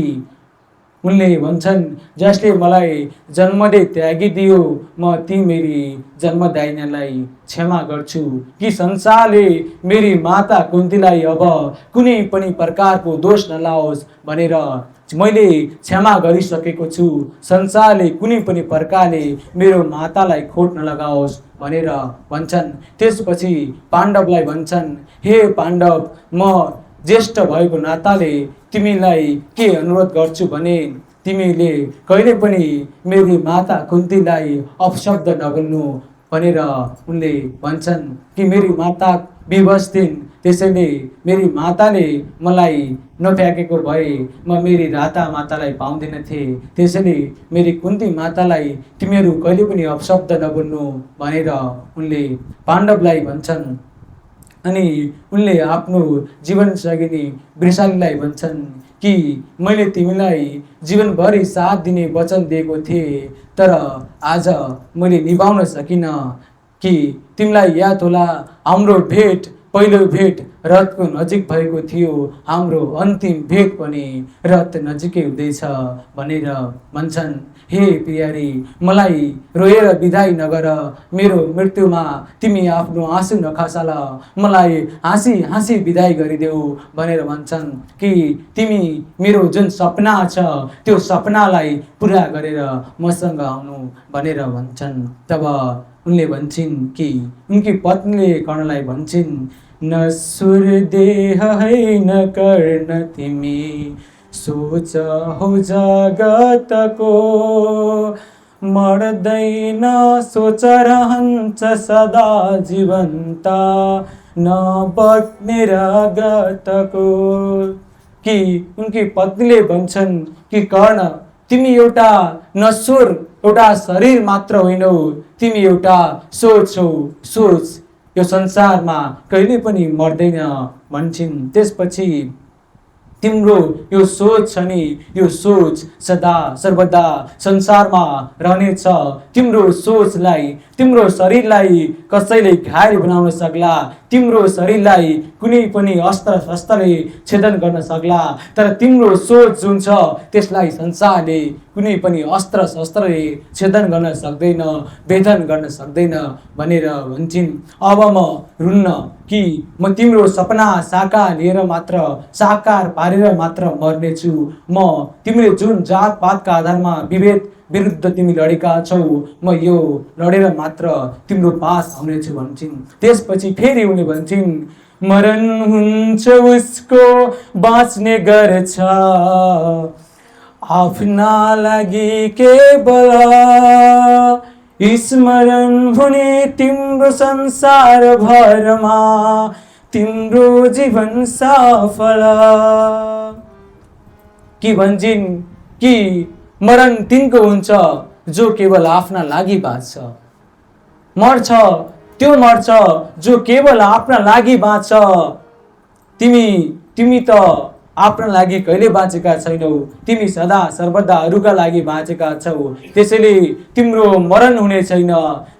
उनले भन्छन्, जसले मलाई जन्मले त्यागिदियो, म ती मेरी जन्मदायिनीलाई क्षमा गर्छु। कि संसारले मेरी माता कुन्तीलाई अब कुनै पनि प्रकारको दोष नलाओस् भनेर मैले क्षमा गरिसकेको छु। संसारले कुनै पनि प्रकारले मेरो मातालाई खोट नलगाओस् भनेर भन्छन्। त्यसपछि पाण्डवलाई भन्छन्, हे पाण्डव, म ज्येष्ठ भएको नाताले तिमीलाई के अनुरोध गर्छु भने तिमीले कहिले पनि मेरी माता कुन्तीलाई अपशब्द नबोल्नु भनेर उनले भन्छन्। कि मेरी माता विवश थिइन्, त्यसैले मेरी माताले मलाई नफ्याँकेको भए म मेरी राता मातालाई पाउँदैन थिएँ। त्यसैले मेरी कुन्ती मातालाई तिमीहरू कहिले पनि अपशब्द नबोल्नु भनेर उनले पाण्डवलाई भन्छन्। अनि उनले आफ्नो जीवन सगिनी वृषालीलाई भन्छन् कि मैले तिमीलाई जीवनभरि साथ दिने वचन दिएको थिएँ, तर आज मैले निभाउन सकिनँ। कि तिमीलाई याद होला, हाम्रो भेट, पहिलो भेट रथको नजिक भएको थियो, हाम्रो अन्तिम भेट पनि रथ नजिकै हुँदैछ भनेर भन्छन्। हे प्रियारी, मलाई रोएर विदाई नगर, मेरो मृत्युमा तिमी आफ्नो आँसु नखसाल, मलाई हाँसी हाँसी विदाई गरिदेऊ भनेर भन्छन्। कि तिमी मेरो जुन सपना छ त्यो सपनालाई पुरा गरेर मसँग आउनु भनेर भन्छन्। तब उनले भन्छन् कि उनकी पत्नीले कर्णलाई भन्छन्, नश्वर देह हैन कर्ण तिमी, सोच हो जगतको, मर्दैन सोच रहन्छ सदा जीवन्त, नबट्ने रगतको। कि उनकी पत्नीले भन्छन् कि कर्ण, तिमी एउटा नश्वर, एउटा शरीर मात्र होइनौ, तिमी एउटा सोच हौ। सोच यो संसारमा कहिले पनि मर्दैन भन्छन्। त्यसपछि तिम्रो यो सोच छ नि, यो सोच सदा सर्वदा संसारमा रहनेछ। तिम्रो सोचलाई, तिम्रो शरीरलाई कसैले घायल बनाउन सक्ला, तिम्रो शरीरलाई कुनै पनि अस्त्र शस्त्रले छेदन गर्न सक्ला, तर तिम्रो सोच जुन छ त्यसलाई संसारले कुनै पनि अस्त्र शस्त्रले छेदन गर्न सक्दैन, भेदन गर्न सक्दैन भनेर भन्छन्। अब म रुन्न कि म तिम्रो सपना साकार पारेर मात्र मर्नेछु। म तिमीले जुन जात पातका आधारमा विरुद्ध तिमी लडेका छौ, म यो लडेर मात्र तिम्रो पास आउनेछु भन्छन्। त्यसपछि फेरि उनले भन्छन्, मरण हुन्छ उसको बाँच्ने गर्छ, आफ्ना लागि केवल स्मरण हुने तिम्रो संसार भरमा, तिम्रो जीवन सफल। कि भन्छन् कि मरण तिनको हुन्छ जो केवल आफ्ना लागि बाँच्छ, मर्छ त्यो मर्छ जो केवल आफ्ना लागि बाँच्छ। तिमी त आफ्ना लागि कहिले बाँचेका छैनौ, तिमी सदा सर्वदा अरूका लागि बाँचेका छौ। त्यसैले तिम्रो मरण हुने छैन,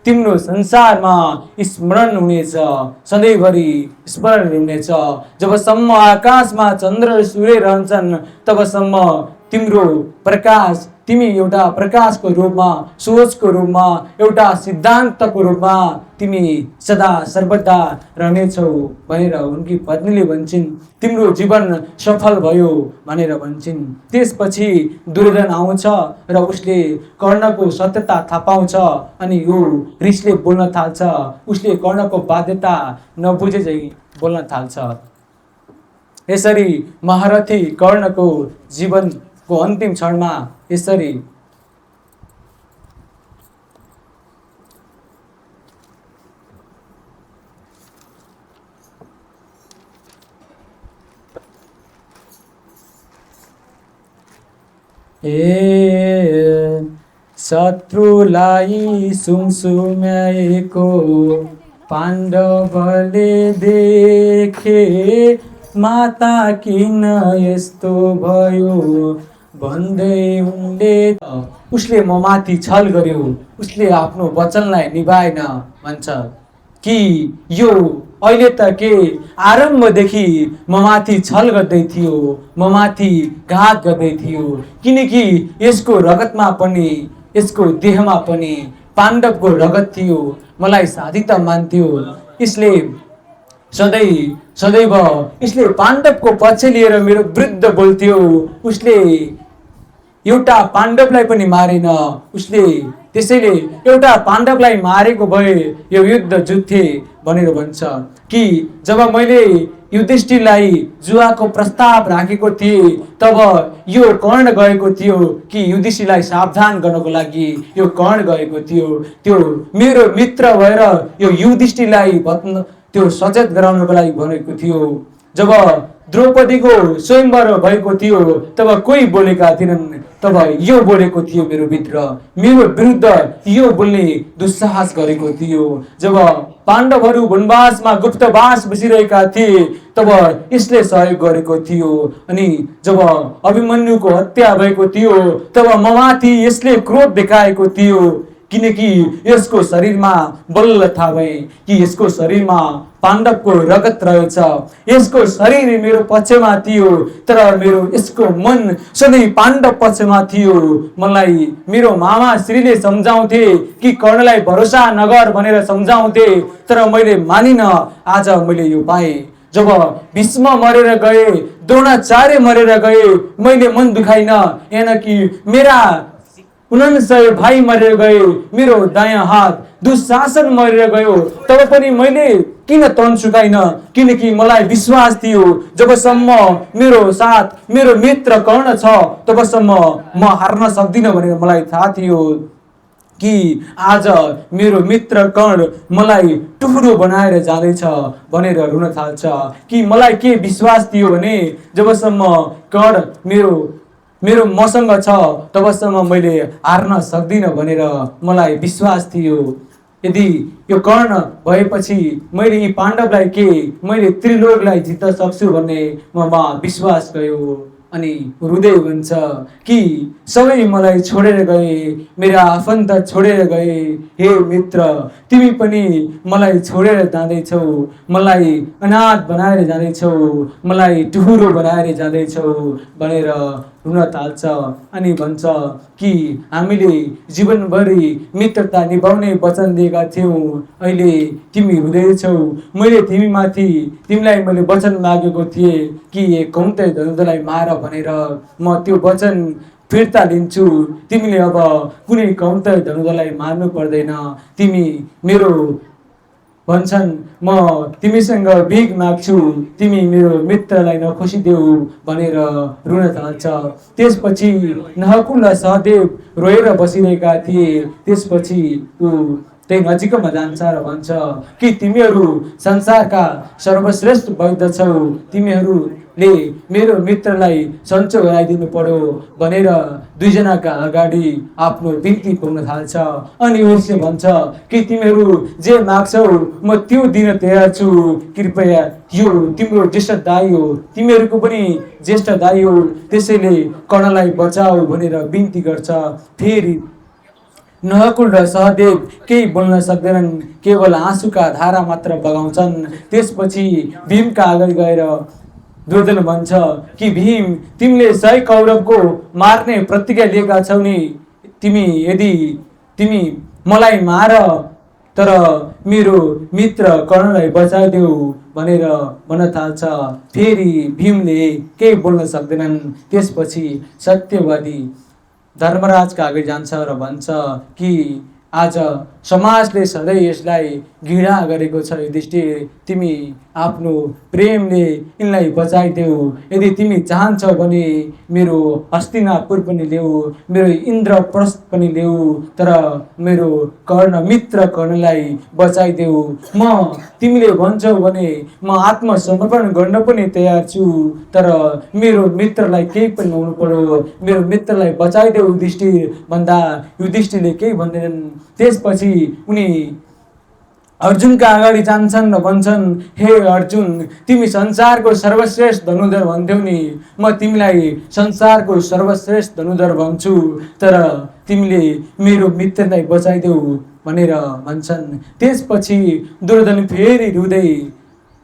तिम्रो संसारमा स्मरण हुनेछ, सधैँभरि स्मरण हुनेछ। जबसम्म आकाशमा चन्द्र सूर्य रहन्छन् तबसम्म तिम्रो प्रकाश, तिमी एउटा प्रकाशको रूपमा, सोचको रूपमा, एउटा सिद्धान्तको रूपमा तिमी सदा सर्वदा रहनेछौ भनेर उनकी पत्नीले भन्छन्। तिम्रो जीवन सफल भयो भनेर भन्छन्। त्यसपछि दुर्योधन आउँछ र उसले कर्णको सत्यता थाहा पाउँछ अनि ऊ रिसले बोल्न थाल्छ। उसले कर्णको बाध्यता नबुझे झै बोल्न थाल्छ। यसरी महारथी कर्णको जीवनको अन्तिम क्षणमा यसरी शत्रुलाई सुमसुम्याएको पाण्डवले देखे, माता किन यस्तो भयो भन्दै उनले उसले ममाथि छल गर्यो, उसले आफ्नो वचनलाई निभाएन भन्छ कि यो अहिले त के आरम्भदेखि ममाथि छल गर्दै थियो, ममाथि घात गर्दै थियो। किनकि यसको रगतमा पनि, यसको देहमा पनि पाण्डवको रगत थियो। मलाई साथी त मान्थ्यो। यसले सदैव यसले पाण्डवको पक्ष लिएर मेरो विरुद्ध बोल्थ्यो। उसले एउटा पाण्डवलाई पनि मारेन। उसले त्यसैले एउटा पाण्डवलाई मारेको भए यो युद्ध जुत्थे भनेर भन्छ कि जब मैले युधिष्ठिरलाई जुवाको प्रस्ताव राखेको थिएँ तब यो कर्ण गएको थियो कि युधिष्ठिरलाई सावधान गर्नको लागि यो कर्ण गएको थियो। त्यो मेरो मित्र भएर यो युधिष्ठिरलाई त्यो सचेत गराउनको लागि भनेको थियो। जब द्रौपदीको स्वयंवर भएको थियो तब कोही बोलेका थिएनन्, तब यो बोलेको थियो मेरो भित्र, मेरो विरुद्ध यो बोल्ने दुस्साहस गरेको थियो। जब पाण्डवहरू वनवासमा गुप्तवास बसिरहेका थिए तब यसले सहयोग गरेको थियो। अनि जब अभिमन्युको हत्या भएको थियो तब ममाथि यसले क्रोध देखाएको थियो। किनकि यसको शरीरमा बल्ल थाहा भए कि यसको शरीरमा पाण्डवको रगत रहेछ। यसको शरीर मेरो पक्षमा थियो तर मेरो यसको मन सधैँ पाण्डव पक्षमा थियो। मलाई मेरो मामा श्रीले सम्झाउँथे कि कर्णलाई भरोसा नगर भनेर सम्झाउँथे तर मैले मानिन। आज मैले यो पाएँ। जब भीष्म मरेर गए, द्रोणाचार्य मरेर गए, मैले मन दुखाइन। यानकि मेरा 49 भाइ मरेर गए, मेरो दायाँ हात दुशासन मरेर गयो तब पनि मैले किन तन सुकाइन? किनकि मलाई विश्वास थियो जबसम्म मेरो साथ मेरो मित्र कर्ण छ तबसम्म म हार्न सक्दिनँ भनेर मलाई थाहा थियो कि आज मेरो मित्र कर्ण मलाई टुक्रो बनाएर जाँदैछ भनेर रुन थाल्छ। कि मलाई के विश्वास थियो भने जबसम्म कर्ण मेरो मसँग छ तबसम्म मैले हार्न सक्दिनँ भनेर मलाई विश्वास थियो। यदि यो कर्ण भएपछि मैले यी पाण्डवलाई के मैले त्रिलोकलाई जित्न सक्छु भन्ने ममा विश्वास गयो। अनि हृदय भन्छ कि सबै मलाई छोडेर गए, मेरा आफन्त छोडेर गए। हे मित्र, तिमी पनि मलाई छोडेर जाँदैछौ, मलाई अनाथ बनाएर जाँदैछौ, मलाई टुहुरो बनाएर जाँदैछौ भनेर रुन थाल्छ। अनि भन्छ कि हामीले जीवनभरि मित्रता निभाउने वचन दिएका थियौँ, अहिले तिमी हुँदैछौ। मैले तिमीलाई मैले वचन मागेको थिएँ कि कौन्ते धनुधलाई मार भनेर, म त्यो वचन फिर्ता लिन्छु। तिमीले अब कुनै कौन्ते धनुधलाई मार्नु पर्दैन। तिमी मेरो भन्छन् म तिमीसँग भिख माग्छु, तिमी मेरो मित्रलाई नखोसिदेऊ भनेर रुन थाल्छ। त्यसपछि नहकुल र सहदेव रोएर बसिरहेका थिए। त्यसपछि ऊ त्यही नजिकमा जान्छ र भन्छ कि तिमीहरू संसारका सर्वश्रेष्ठ वैद्य छौ, तिमीहरूले मेरो मित्रलाई सन्चो गराइदिनु पर्यो भनेर दुईजनाका अगाडि आफ्नो बिन्ती पुग्न थाल्छ। अनि उसले भन्छ कि तिमीहरू जे माग्छौ म त्यो दिन तयार छु। कृपया यो तिम्रो ज्येष्ठ दाइ हो, तिमीहरूको पनि ज्येष्ठ दाइ हो, त्यसैले कर्णलाई बचाऊ भनेर बिन्ती गर्छ। फेरि नहकुल र सहदेव केही बोल्न सक्दैनन्, केवल आँसुका धारा मात्र बगाउँछन्। त्यसपछि भीमका अगाडि गएर दुर्योधन भन्छ कि भीम, तिमीले 100 कौरवको मार्ने प्रतिज्ञा लिएका छौ नि, तिमी मलाई मार तर मेरो मित्र कर्णलाई बचाइदेऊ भनेर भन्न थाल्छ। फेरि भीमले केही बोल्न सक्दैनन्। त्यसपछि सत्यवादी धर्मराजका अगाडि जान्छ र भन्छ कि आज समाजले सधैँ यसलाई घृणा गरेको छ। युधिष्ठिर, तिमी आफ्नो प्रेमले यिनलाई बचाइदेऊ। यदि तिमी चाहन्छौ भने मेरो हस्तिनापुर पनि ल्याऊ, मेरो इन्द्रप्रस्थ पनि ल्याऊ, तर मेरो मित्र कर्णलाई बचाइदेऊ। म तिमीले भन्छौ भने म आत्मसमर्पण गर्न पनि तयार छु, तर मेरो मित्रलाई केही पनि नहुनु पर्यो, मेरो मित्रलाई बचाइदेऊ युधिष्ठिर भन्दा युधिष्ठिरले केही भन्दैनन्। त्यसपछि उनी अर्जुनका अगाडि जान्छन् र भन्छन्, हे अर्जुन, तिमी संसारको सर्वश्रेष्ठ धनुधर भन्थ्यौ नि, म तिमीलाई संसारको सर्वश्रेष्ठ धनुधर भन्छु, तर तिमीले मेरो मित्रलाई बचाइदेऊ भनेर भन्छन्। त्यसपछि दुर्योधन फेरि रुँदै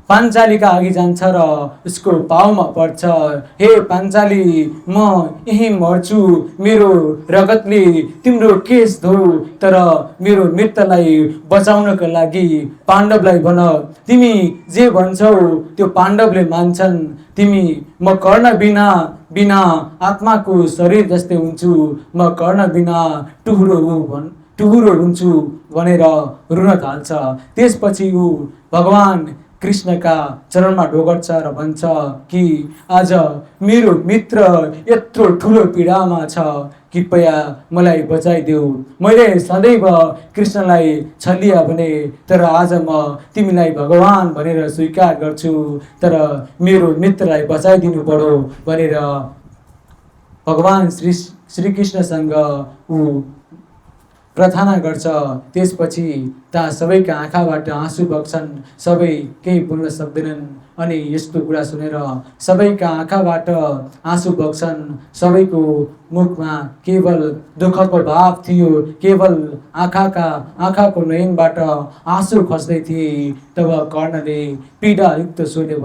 पाञ्चालीका अघि जान्छ र उसको पाउमा पर्छ। हे पाञ्चाली, म यहीँ मर्छु, मेरो रगतले तिम्रो केस धो, तर मेरो मित्रलाई बचाउनका लागि पाण्डवलाई भन। तिमी जे भन्छौ त्यो पाण्डवले मान्छन्। म कर्ण बिना आत्माको शरीर जस्तै हुन्छु, म कर्ण बिना टुहुरो हुन्छु भनेर रुन थाल्छ। त्यसपछि ऊ भगवान कृष्णका चरणमा ढोगर्छ र भन्छ कि आज मेरो मित्र यत्रो ठुलो पीडामा छ, कृपया मलाई बचाइदेऊ। मैले सदैव कृष्णलाई छलिया भने, तर आज म तिमीलाई भगवान भनेर स्वीकार गर्छु, तर मेरो मित्रलाई बचाइदिनु पर्यो भनेर भगवान श्रीकृष्णसँग ऊ प्रार्थना गर्छ। त्यसपछि त्यहाँ सबैका आँखाबाट आँसु बग्छन्, सबै केही बोल्न सक्दैनन्। अनि यस्तो कुरा सुनेर सबैका आँखाबाट आँसु बग्छन्, सबैको मुखमा केवल दुःखको भाव थियो, केवल आँखाको नयनबाट आँसु खस्दै थिए। तब कर्णले पीडायुक्त स्वरले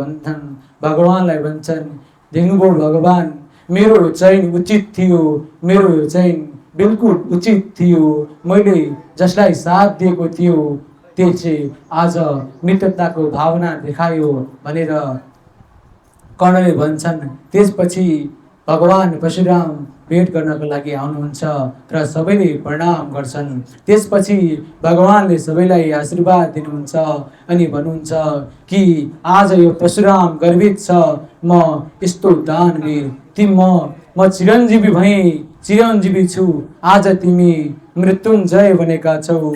भगवानलाई भन्छन्, देख्नुभयो भगवान, मेरो चयन उचित थियो, मेरो चयन बिल्कुल उचित थियो। मैले जसलाई साथ दिएको थियो त्यसले आज मित्रताको भावना देखायो भनेर कर्णले भन्छन्। त्यसपछि भगवान परशुराम भेट गर्नको लागि आउनुहुन्छ र सबैले प्रणाम गर्छन्। त्यसपछि भगवानले सबैलाई आशीर्वाद दिनुहुन्छ अनि भन्नुहुन्छ कि आज यो परशुराम गर्वित छ, म यस्तो दानवीर, म चिरञ्जीवी भएँ, चिरञ्जीवी छु। आज तिमी मृत्युञ्जय बनेका छौ।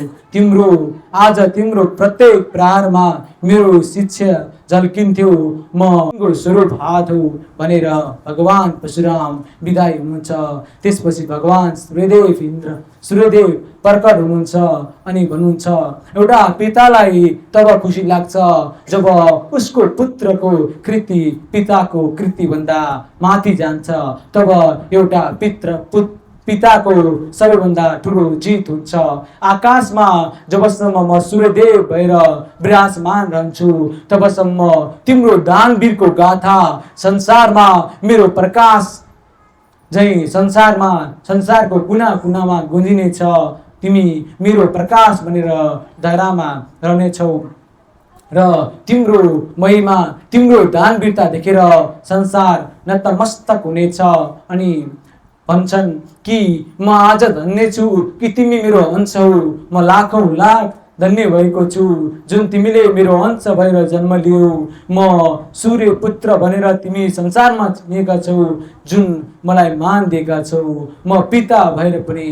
आज तिम्रो प्रत्येक प्रहारमा मेरो शिक्षा झल्किन्थ्यो, म स्वरूप हात हो भनेर भगवान परशुराम विदाई हुनुहुन्छ। त्यसपछि भगवान सूर्यदेव प्रकट हुनुहुन्छ अनि भन्नुहुन्छ, एउटा पितालाई तब खुसी लाग्छ जब उसको पुत्रको कृति पिताको कृति भन्दा माथि जान्छ, तब एउटा पिताको सबैभन्दा ठुलो जित हुन्छ। आकाशमा जबसम्म म सूर्यदेव भएर विराजमान रहन्छु, तबसम्म तिम्रो दानवीरको गाथा संसारमा मेरो प्रकाश झै संसारको कुना कुनामा गुन्जिनेछ। तिमी मेरो प्रकाश भनेर धारामा रहनेछौ र तिम्रो महिमा, तिम्रो दानवीरता देखेर संसार नतमस्तक हुनेछ। अनि भन्छन् कि म आज धन्य छु कि तिमी मेरो अंश हौ, म लाखौं लाख धन्य भएको छु जुन तिमीले मेरो अंश भएर जन्म लियौ। म सूर्य पुत्र भनेर तिमी संसारमा चिनिएका छौ, जुन मलाई मान दिएका छौ। म पिता भएर पनि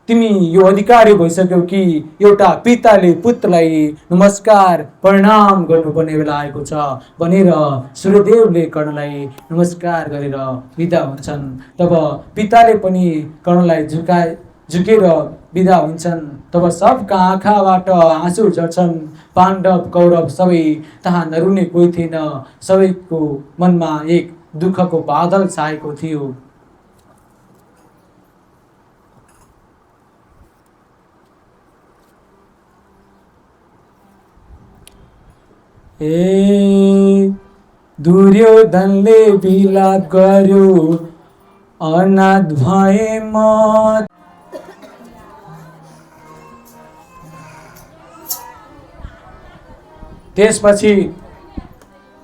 तिमी यो अधिकारी भइसक्यौ कि एउटा पिताले पुत्रलाई नमस्कार प्रणाम गर्नुपर्ने बेला आएको छ भनेर सूर्यदेवले कर्णलाई नमस्कार गरेर विदा हुन्छन्। तब पिताले पनि कर्णलाई झुकेर विदा हुन्छन्। तब सबका आँखाबाट आँसु झर्छन्। पाण्डव कौरव सबै त्यहाँ नरुने कोही थिएन। सबैको मनमा एक दुःखको बादल छाएको थियो। दुर्योधनले विलाप गर्यो, अनाथ भए म। त्यसपछि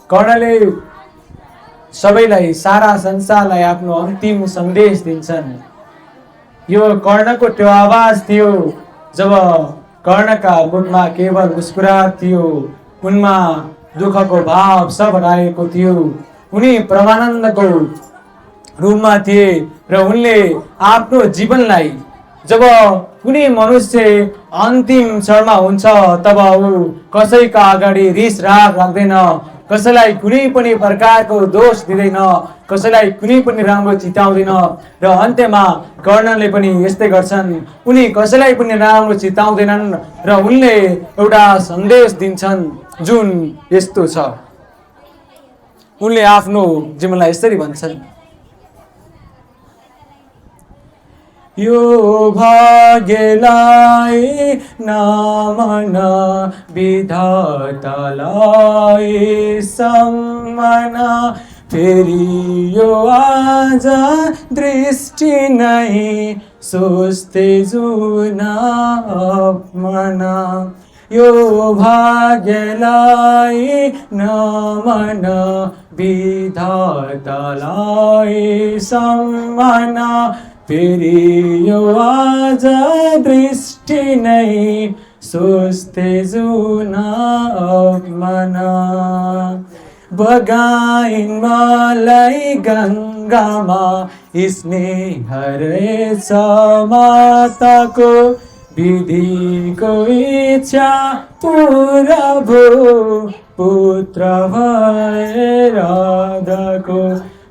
कर्णले सबैलाई, सारा संसारलाई आफ्नो अन्तिम सन्देश दिन्छन्। यो कर्णको त्यो आवाज थियो जब कर्णका मुखमा केवल मुस्कुराहट थियो, उनमा दुःखको भाव सब हराएको थियो। उनी परमानन्दको रूपमा थिए र उनले आफ्नो जीवनलाई, जब कुनै मनुष्य अन्तिम क्षणमा हुन्छ तब ऊ कसैका अगाडि रिस राग राख्दैन, कसैलाई कुनै पनि प्रकारको दोष दिँदैन, कसैलाई कुनै पनि राम्रो चिताउँदैन। र अन्त्यमा कर्णले पनि यस्तै गर्छन्, उनी कसैलाई पनि राम्रो चिताउँदैनन् र उनले एउटा सन्देश दिन्छन् जुन यस्तो छ। उनले आफ्नो जीवनलाई यसरी भन्छन्, यो भाग्यलाई नमन, विधातालाई सम्मना, फेरि यो आज दृष्टि नै सोच्दै जुन अपमना। यो भाग्यलाई नमन, विधातालाई सम्मना, फेरि यो आज दृष्टि नै सोच्दै जुन अपमना। बगाइन् मलाई गङ्गामा, स्नेह रहेछ माताको, विधिको इच्छा पुरा भयो, पुत्र भएर राधाको।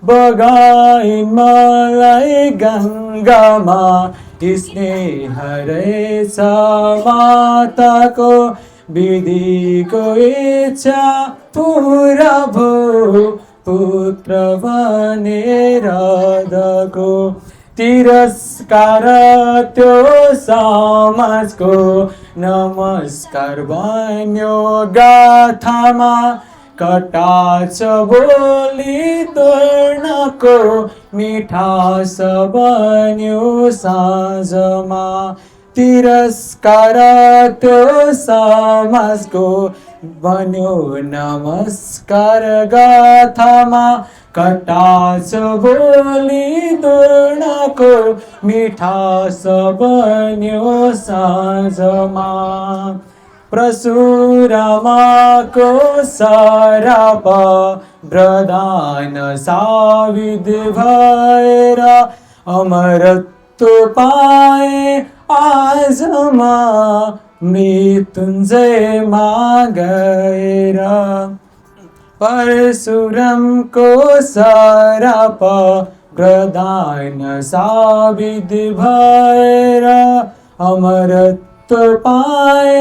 बगाइन् मलाई गङ्गामा, स्नेह रहेछ माताको, विधिको इच्छा पुरा भयो, पुत्र बनेर राधाको। तिरस्कार त्यो समाजको, नमस्कार बन्यो गाथामा, कटाक्ष बोली तोड्नको, मिठास बन्यो साँझमा। तिरस्कार त्यो समाजको, बन्यो नमस्कार गाथामा, कटाक्ष बोली तोड्नको, मिठास बन्यो साँझमा। परशुरामको श्राप वरदान साबित भएर, अमरत्व पाए आजमा, मृत्युञ्जयमा गएर। परशुरामको श्राप वरदान साबित भएर, अमरत्व पाए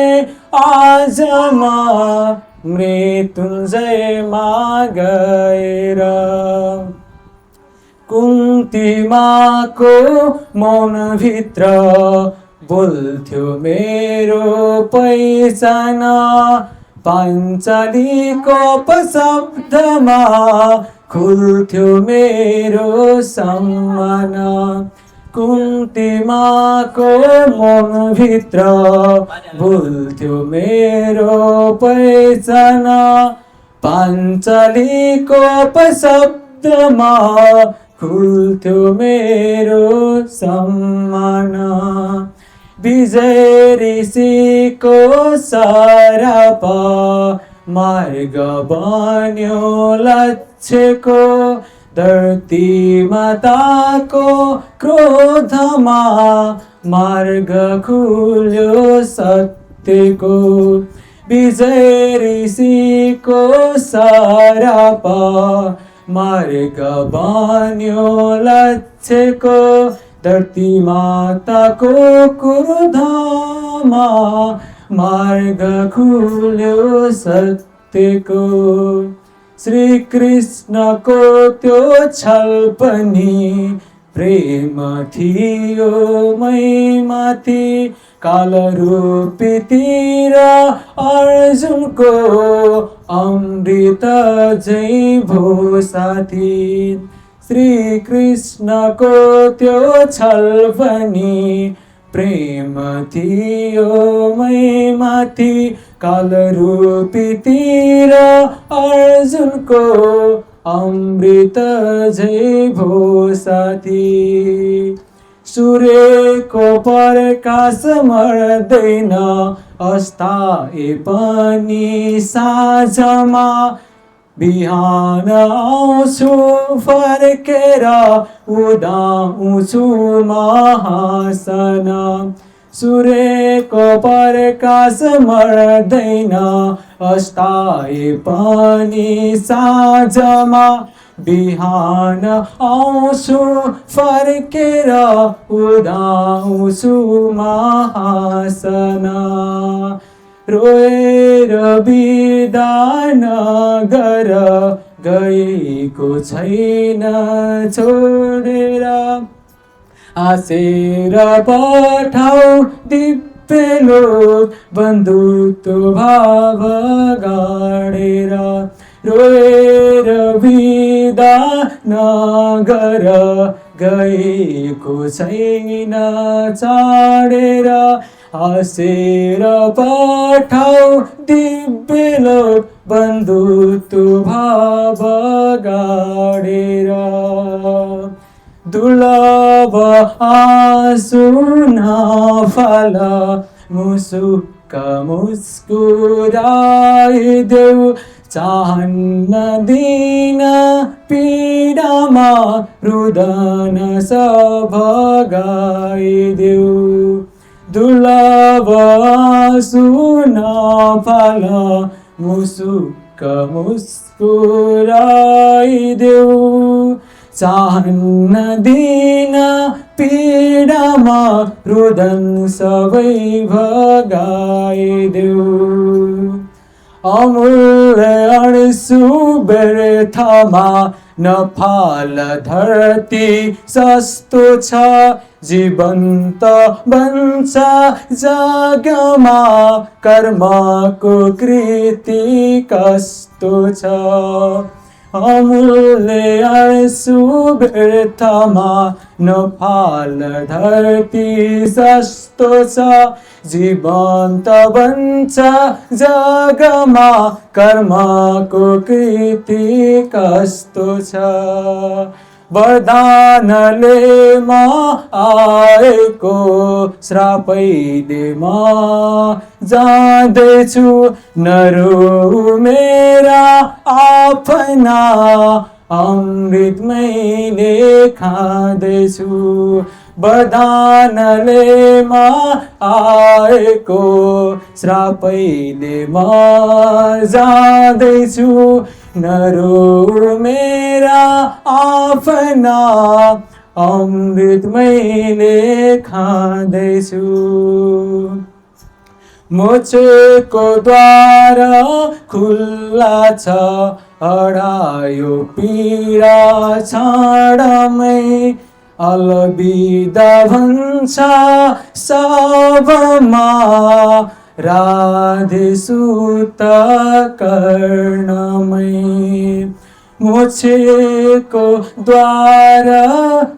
आजमा, मृत्युञ्जयमा गएर। कुन्ती माको मौनभित्र बोल्थ्यो मेरो पहिचान, पाञ्चालीको शब्दमा खुल्थ्यो मेरो सम्मान। कुन्ती माको मनभित्र बोल्थ्यो मेरो पहिचान, पाञ्चालीको शब्दमा खुल्थ्यो मेरो सम्मान। विजय ऋषिको श्राप मार्ग बन्यो लक्ष्यको, धरती माताको क्रोधमा मार्ग खुल्यो सत्यको। विजय ऋषिको श्राप मार्ग बन्यो लक्ष्यको, धरती माताको क्रोधमा मार्ग खुल्यो सत्यको। श्री कृष्णको त्यो छल पनि प्रेम थियो मै माथि, कालरूपी तिर अर्जुनको अमृत झै भो साथी। श्री कृष्णको त्यो छल पनि प्रेम थियो मै माथि। कालरूपीतिर अर्जुनको अमृत झै भो साथी। सूर्यको प्रकाश मर्दैन अस्ताए पनि साँझमा। बिहान आउँछु फर्केर उदाउँछु महासन। सूर्यको प्रकाश मर्दैन अस्ताए पनि साँझमा। बिहान आउँछु फर्केर उदाउँछु महासन। रोएर बिदा नगर गएको छैन छोडेर। हाँसेर पठाऊ दिव्यलो बन्धुत्व भाव गाडेर। रोएर बिदा नगर गएको छैन छाडेर। हाँसेर पठाऊ दिव्यलो बन्धुत्व भाव गाडेर। दुर्लभ आँसु नफाल मुसुक्क मुस्कुराइदेऊ। चाहन्न दिन पीडामा रुदन सब गाइदेऊ। दुर्लभ आँसु नफाल मुसुक्क मुस्कुराइदेऊ। चाहन्न दिन पीडामा रुदन सबै भगाइदेऊ। अमूल्य अणसु व्यर्थमा नफाल धरती सस्तो छ। जीवन्त बन्छ जगमा कर्मको कृति कस्तो छ। अमूल्य अणसु व्यर्थमा नफाल धरती सस्तो छ। जीवन्त बन्छ जगमा कर्मको कृति कस्तो छ। वरदानले म आएको श्रापैले म जाँदैछु। नरो मेरा आफ्ना अमृत मैले खाँदैछु। वरदानले म आएको श्रापैले म जाँदैछु। नरो मेरा आफ्ना अमृत मैले खाँदैछु। मोक्षको द्वार खुल्ला छ हरायो पीडा छाडमै। अलविदा भन्छ सबमा राधे सुत कर्णमै। मोक्षको द्वार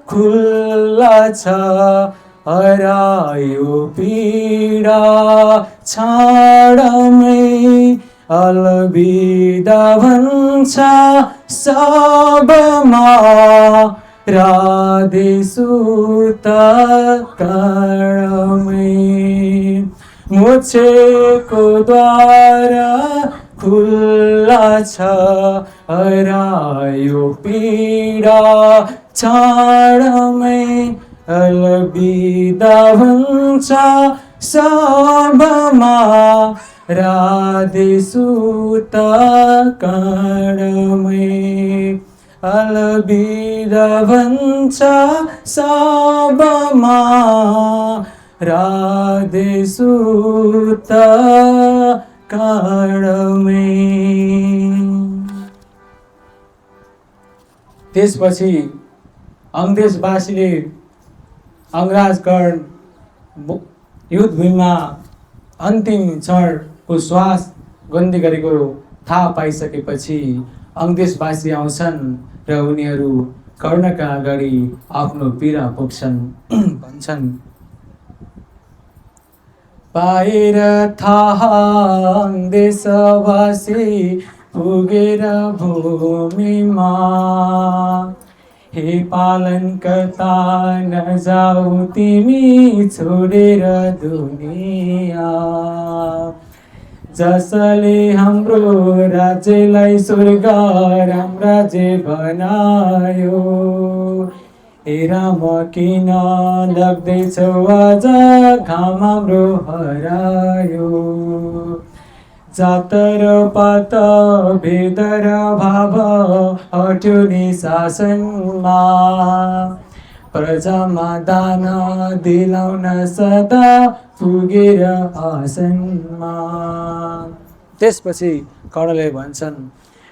खुल्ला छ हरायो पीडा छाडमै। अलविदा भन्छ सबमा राधे सुत कर्णमै। मोक्षको द्वार खुल्ला छ हरायो पीडा छाडमै। अलविदा भन्छ सबमा राधे सुत कर्णमै। अलविदा भन्छ सबमा राधे सुत कर्णमै। त्यसपछि अंग्रेजवासीले अंग्राजगढ युद्धभूमिमा अन्तिम क्षणको श्वास गन्ती गरेको थाहा पाइसकेपछि अङ्देशवासी आउँछन् र उनीहरू कर्णका अगाडि आफ्नो पीडा पोख्छन्। भन्छन्, पाएर थाहा अङ्देशवासी पुगेर भूमिमा, हे पालनकर्ता नजाऊ तिमी छोडेर दुनिया। जसले हाम्रो राज्यलाई स्वर्ग राज्य बनायो, हेर म किन लाग्दैछौ आज घाम हाम्रो हरायो। जात र पात भेद र भाव हट्यो नि शासनमा, प्रजामा दान दिलाउन सदा पुगेर आसनमा। त्यसपछि कर्णले भन्छन्,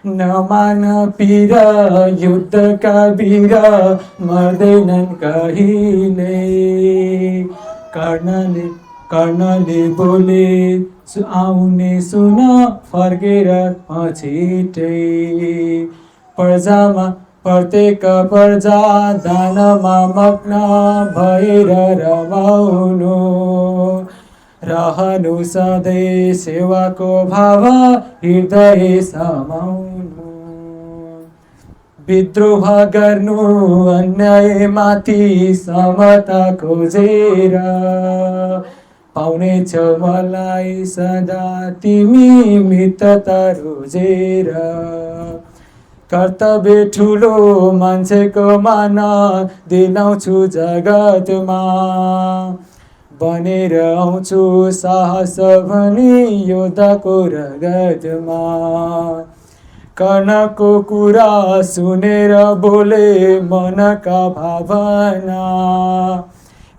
नमान पीर युद्धका वीर मर्दैनन् कहिले। कर्णले बोले, आउने सुन फर्केर छिटै। प्रत्येक प्रजा दानमा मग्न भएर रमाउनु, रहनु सधैँ सेवाको भाव हृदय समाउनु। विद्रोह गर्नु अन्यायमाथि समता खोजेर, पाउनेछौ मलाई सदा तिमी मित्रता रोजेर। कर्तव्य ठुलो मान्छेको मान दिलाउँछु जगतमा, बनेर आउँछु साहस भनी योद्धाको रगतमा। कर्णको कुरा सुनेर बोले मनका भावना,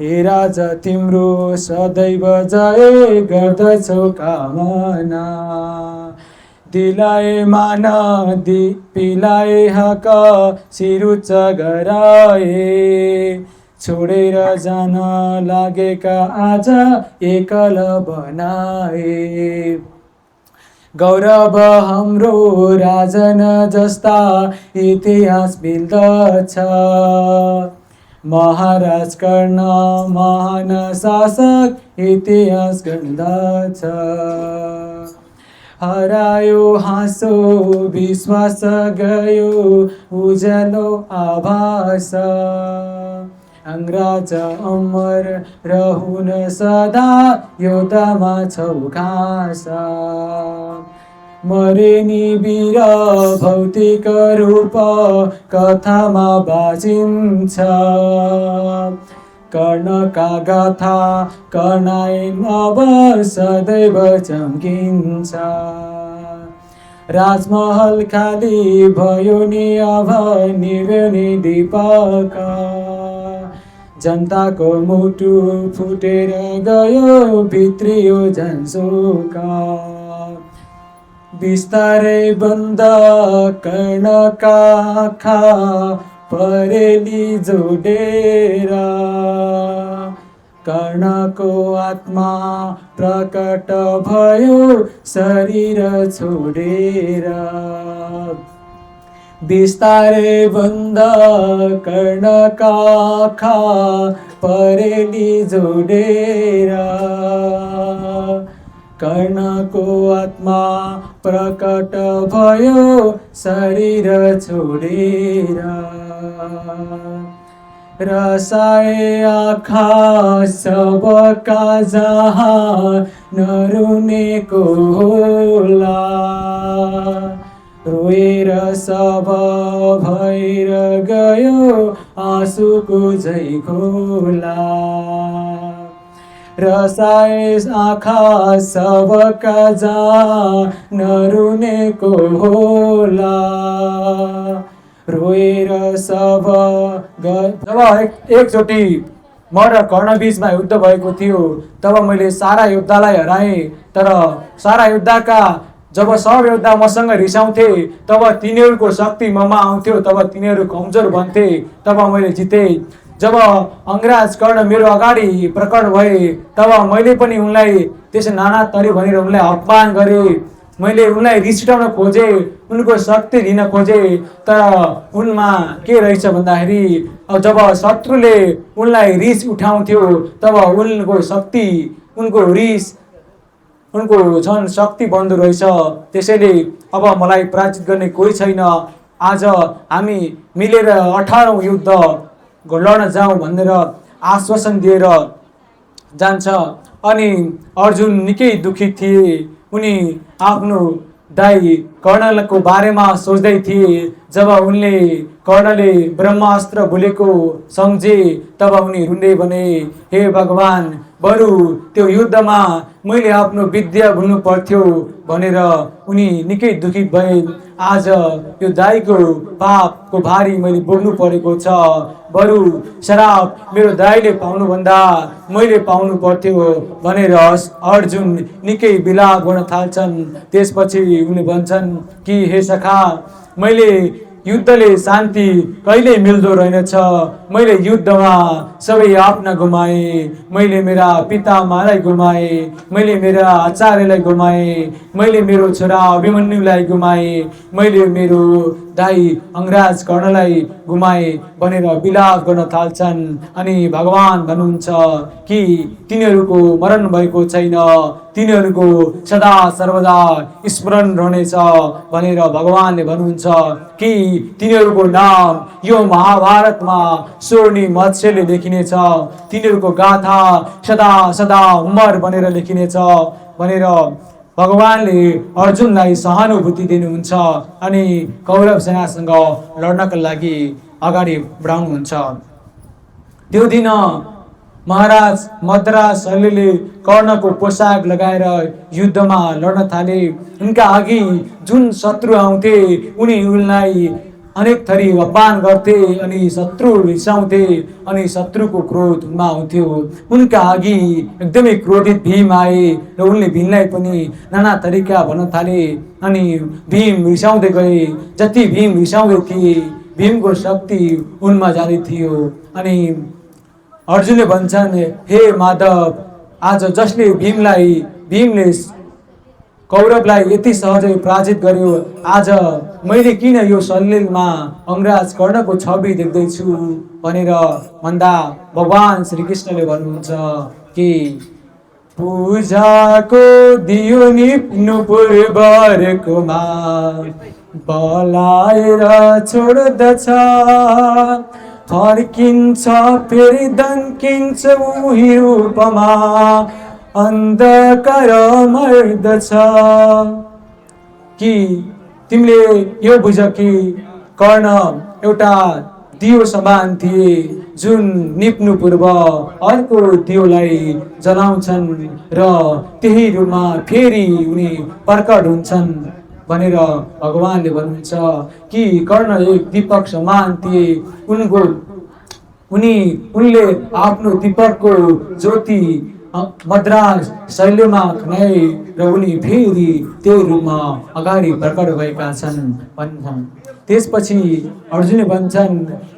हे राजा तिम्रो सदैव जय गर्दछौ कामना। दिलाए मान पिलाए हक शिर उच्च गराए, छोडेर जान लागेका आज एकल बनाए। गौरव हाम्रो राजन जस्ता इतिहास मिल्दछ, महाराज कर्ण महान शासक इतिहास गन्दछ। हरायो हाँसो विश्वास गयो उज्यालो आभास, अंग्राज अमर रहुन सदा योद्धामा छौ खास। मरे नि वीर भौतिक रूप कथामा बाजिन्छ, कर्णका गाथा कर्णाई अब सदैव चम्किन्छ। राजमहल खाली भयो नि अब निभ्यो नि दीपक, जनताको मुटु फुटेर गयो भित्रियो झन्सोक। बिस्तारै बन्द कर्णका आँखा परेली जोडेर, कर्णको आत्मा प्रकट भयो शरीर छोडेर। बिस्तारै बन्द कर्णका आँखा परेली जोडेर, कर्णको आत्मा प्रकट भयो शरीर छोडेर। रसाए आँखा सबका जहाँ नरुनेको होला, रोएर सब भएर गयो आँसुको झैखोला। रसाए आँखा सबका जहाँ नरुनेको होला, रोएर सब जब एकचोटि म र कर्ण बीचमा युद्ध भएको थियो तब मैले सारा योद्धालाई हराएँ। तर सारा योद्धाका जब सब योद्धा मसँग रिसाउँथे तब तिनीहरूको शक्ति ममा आउँथ्यो, तब तिनीहरू कमजोर बन्थे, तब मैले जितेँ। जब अंगराज कर्ण मेरो अगाडि प्रकट भए तब मैले पनि उनलाई त्यसै नाना तरी भनेर उनलाई अपमान गरेँ। मैले उनलाई रिस उठाउन खोजेँ, उनको शक्ति लिन खोजेँ, तर उनमा के रहेछ भन्दाखेरि जब शत्रुले उनलाई रिस उठाउँथ्यो तब उनको शक्ति, उनको रिस, उनको झन् शक्ति बन्धु रहेछ। त्यसैले अब मलाई पराजित गर्ने कोही छैन, आज हामी मिलेर 18औं युद्ध लड्न जाउँ भनेर आश्वासन दिएर जान्छ। अनि अर्जुन निकै दुखित थिए। उनी आफ्नो दाइ कर्णको बारेमा सोच्दै थिए। जब उनले कर्णले ब्रह्मास्त्र बोलेको सम्झे तब उनी रुँदै भने, हे भगवान, बरु त्यो युद्धमा मैले आफ्नो विद्या भुल्नु पर्थ्यो भनेर उनी निकै दुखित भए। आज यो दाइको पापको भारी मैले बोक्नु परेको छ, बरु श्राप मेरो दाइले पाउनुभन्दा मैले पाउनु पर्थ्यो भनेर अर्जुन निकै विलाप गर्न थाल्छन्। त्यसपछि उनले भन्छन् कि हे सखा, मैले युद्धले शान्ति कहिले मिल्दो रहेनछ। मैले युद्धमा सबै आफ्ना गुमाएँ, मैले मेरा पितामालाई गुमाएँ, मैले मेरा आचार्यलाई गुमाएँ, मैले मेरो छोरा अभिमन्युलाई गुमाएँ, मैले मेरो दाइ अंगराज कर्णलाई गुमाएँ भनेर विलाप गर्न थाल्छन्। अनि भगवान भन्नुहुन्छ कि तिनीहरूको मरण भएको छैन, तिनीहरूको सदा सर्वदा स्मरण रहनेछ भनेर भगवानले भन्नुहुन्छ कि तिनीहरूको नाम यो महाभारतमा स्वर्णिम अक्षरले लेखिनेछ, तिनीहरूको गाथा सदा सदा अमर बनेर लेखिनेछ भनेर भगवानले अर्जुनलाई सहानुभूति दिनुहुन्छ। अनि कौरव सेनासँग लड्नका लागि अगाडि बढाउनुहुन्छ। त्यो दिन महाराज मद्रास शल्यले कर्णको पोसाक लगाएर युद्धमा लड्न थाले। उनका अघि जुन शत्रु आउँथे उनी उनलाई अनेक थरी अपमान गर्थे अनि शत्रु रिसाउँथे अनि शत्रुको क्रोध उनमा आउँथ्यो। उनका अघि एकदमै क्रोधित भीम आए र उनले भीमलाई पनि नाना तरिका भन्न थाले। अनि भीम रिसाउँदै गए। जति भीम रिसाउँदै थिए भीमको शक्ति उनमा जाँदै थियो। अनि अर्जुनले भन्छन्, हे माधव, आज जसले भीमले कौरवलाई यति सहजै पराजित गर्यो, आज मैले किन यो शल्यमा अंगराज कर्णको छवि देख्दैछु भनेर भन्दा भगवान श्रीकृष्णले भन्नुहुन्छ कि पूजाको दियो निप्नु पूर्वरकोमा बलाएर छोड्दछ, फर्किन्छ फेरि दन्किन्छ उही रूपमा अन्धकार मर्दछ। कि तिमीले यो बुझ कि कर्ण एउटा दियो समान थिए जुन निप्नु पूर्व अर्को दियोलाई जलाउँछन् र त्यही रूपमा फेरि उनी प्रकट हुन्छन् भनेर भगवानले भन्नुहुन्छ कि कर्ण एक दीपक समान थिए। उनले आफ्नो दीपकको ज्योति मद्रास शैल्यमा खनाए र उनी फेरि त्यही रूपमा अगाडि प्रकट भएका छन् भन्छन्। त्यसपछि अर्जुनले भन्छन्,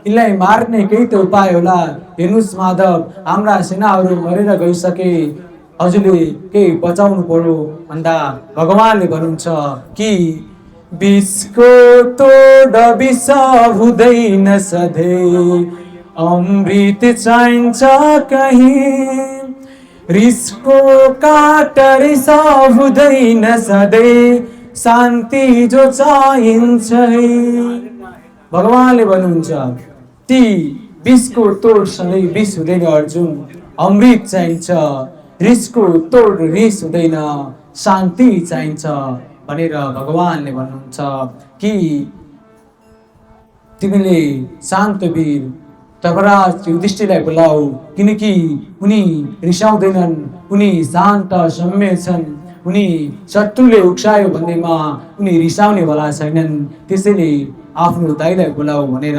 यिनलाई मार्ने केही त उपाय होला। हेर्नुहोस् माधव, हाम्रा सेनाहरू मरेर गइसके, हजुरले केही बचाउनु पर्यो भन्दा भगवानले भन्नुहुन्छ कि विषको तोड विष हुँदैन सधैँ, अमृत चाहिन्छ कहीँ, रिसको काट रिस हुँदैन सधैँ, शान्ति जो चाहिन्छ। भगवानले भन्नुहुन्छ ती विषको तोड सधैँ विष हुँदैन अर्जुन, अमृत चाहिन्छ, रिसको तोड रिस हुँदैन, शान्ति चाहिन्छ भनेर भगवानले भन्नुहुन्छ कि तिमीले शान्त वीर धर्मराज युधिष्ठिरलाई बोलाऊ, किनकि उनी रिसाउँदैनन्, उनी शान्त सौम्य छन्, उनी शत्रुले उक्सायो भन्दैमा उनी रिसाउने वाला छैनन्, त्यसैले आफ्नो दाइलाई बोलाऊ भनेर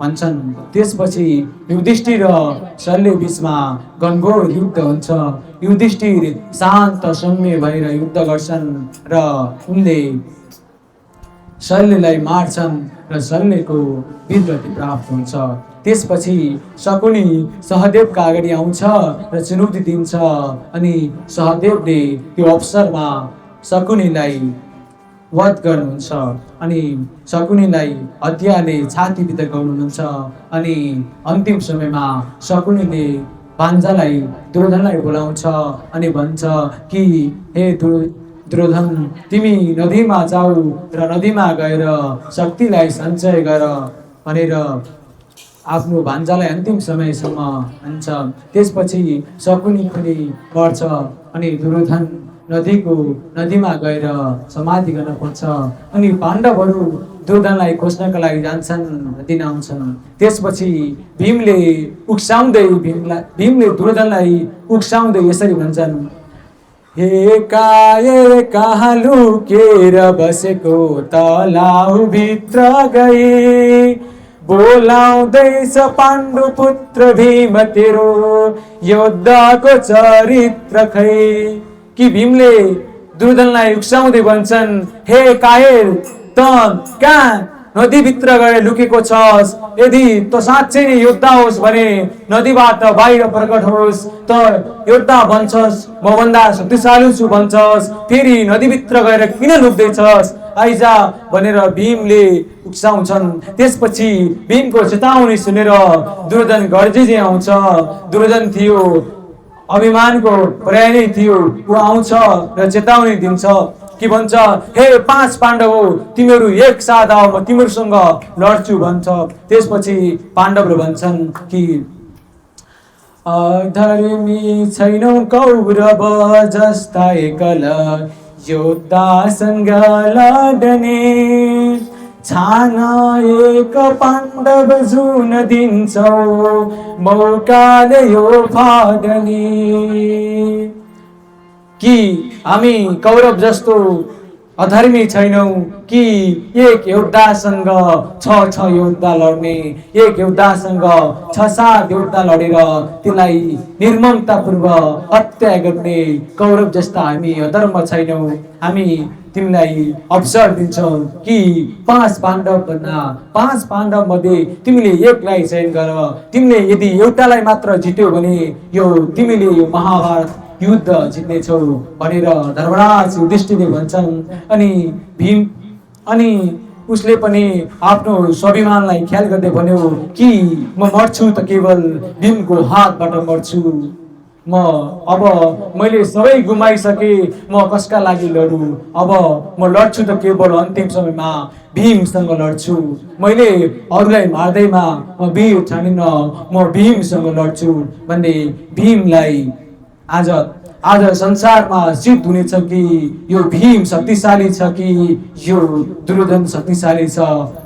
भन्छन्। त्यसपछि युधिष्ठिर र शल्य बीचमा घनघोर युद्ध हुन्छ। युधिष्ठिर शान्त सौम्य भएर युद्ध गर्छन् र उनले शल्यलाई मार्छन् र शल्यको वीरगति प्राप्त हुन्छ। त्यसपछि शकुनी सहदेवका अगाडि आउँछ र चुनौती दिन्छ अनि सहदेवले त्यो अवसरमा शकुनीलाई वध गर्नुहुन्छ अनि शकुनीलाई हतियारले छातीभित्र गाउनुहुन्छ अनि अन्तिम समयमा शकुनीले भान्जालाई दुर्योधनलाई बोलाउँछ अनि भन्छ कि हे दुर्योधन, तिमी नदीमा जाऊ र नदीमा गएर शक्तिलाई सञ्चय गर भनेर आफ्नो भान्जालाई अन्तिम समयसम्म भन्छ। त्यसपछि शकुनी पनि मर्छ अनि दुर्योधन नदीमा गएर समाधि गर्न पर्छ अनि पाण्डवहरू दुर्योधनलाई खोज्नका लागि जान्छन्, दिन आउँछन्। त्यसपछि भीमले दुर्योधनलाई उक्साउँदै यसरी भन्छन्, हे कायर कहाँ लुकेर बसेको तलाउ भित्र गई, बोलाउँदैछ पाण्डु पुत्र भीम तेरो योद्धाको चरित्र खै। कि भीमले दुर्योधनलाई उक्साउँदै भन्छन्, हे कायर, त कहाँ नदीभित्र गएर लुकेको छस्? यदि त साँच्चै नै योद्धा होस् भने नदीबाट बाहिर प्रकट होस्। त योद्धा भन्छस्, म भन्दा शक्तिशाली छु भन्छस्, फेरि नदीभित्र गएर किन लुक्दैछस्? आइजा भनेर भीमले उक्साउँछन्। त्यसपछि भीमको चेतावनी सुनेर दुर्योधन गर्जिँदै आउँछ। दुर्योधन थियो अभिमानको पर्याय नै थियो। ऊ आउँछ र चेतावनी दिन्छ कि भन्छ, हे 5 पाण्डव हो, तिमीहरू एक साथ आऊ, म तिमीहरूसँग लड्छु भन्छ। त्यसपछि पाण्डवहरू भन्छन् कि अधर्मी छैनौ कौरव जस्ता एकल योद्धासँग लड्ने, छान एक पाण्डव जुन दिन्छौ मौकाले यो फाड्ने। कि हामी कौरव जस्तो अधर्मी छैनौ कि एक योद्धासँग 6 योद्धा लड्ने, एक योद्धासँग 6-7 योद्धा लडेर त्यसलाई निर्ममतापूर्वक हत्या गर्ने कौरव जस्ता हामी अधर्म छैनौ। हामी तिमीलाई अवसर दिन्छौ कि 5 पाण्डव भन्दा 5 पाण्डव मध्ये तिमीले एकलाई चयन गर। तिमीले यदि एउटालाई मात्र जित्यो भने यो तिमीले यो महाभारत युद्ध जित्नेछौ भनेर धर्मराज युधिष्ठिरले भन्छन्। अनि उसले पनि आफ्नो स्वाभिमानलाई ख्याल गर्दै भन्यो कि म मर्छु त केवल भीमको हातबाट मर्छु। अब मैले सबै गुमाइसके, म कसका लागि लडु? अब म लड्छु त केवल अन्तिम समयमा भीमसँग लड्छु। मैले अरूलाई मार्दैमा म वीर ठानिन्न, म भीमसँग लड्छु भन्दै भीमलाई आज संसारमा सिद्ध हुनेछ कि यो भीम शक्तिशाली छ कि यो दुर्योधन शक्तिशाली छ।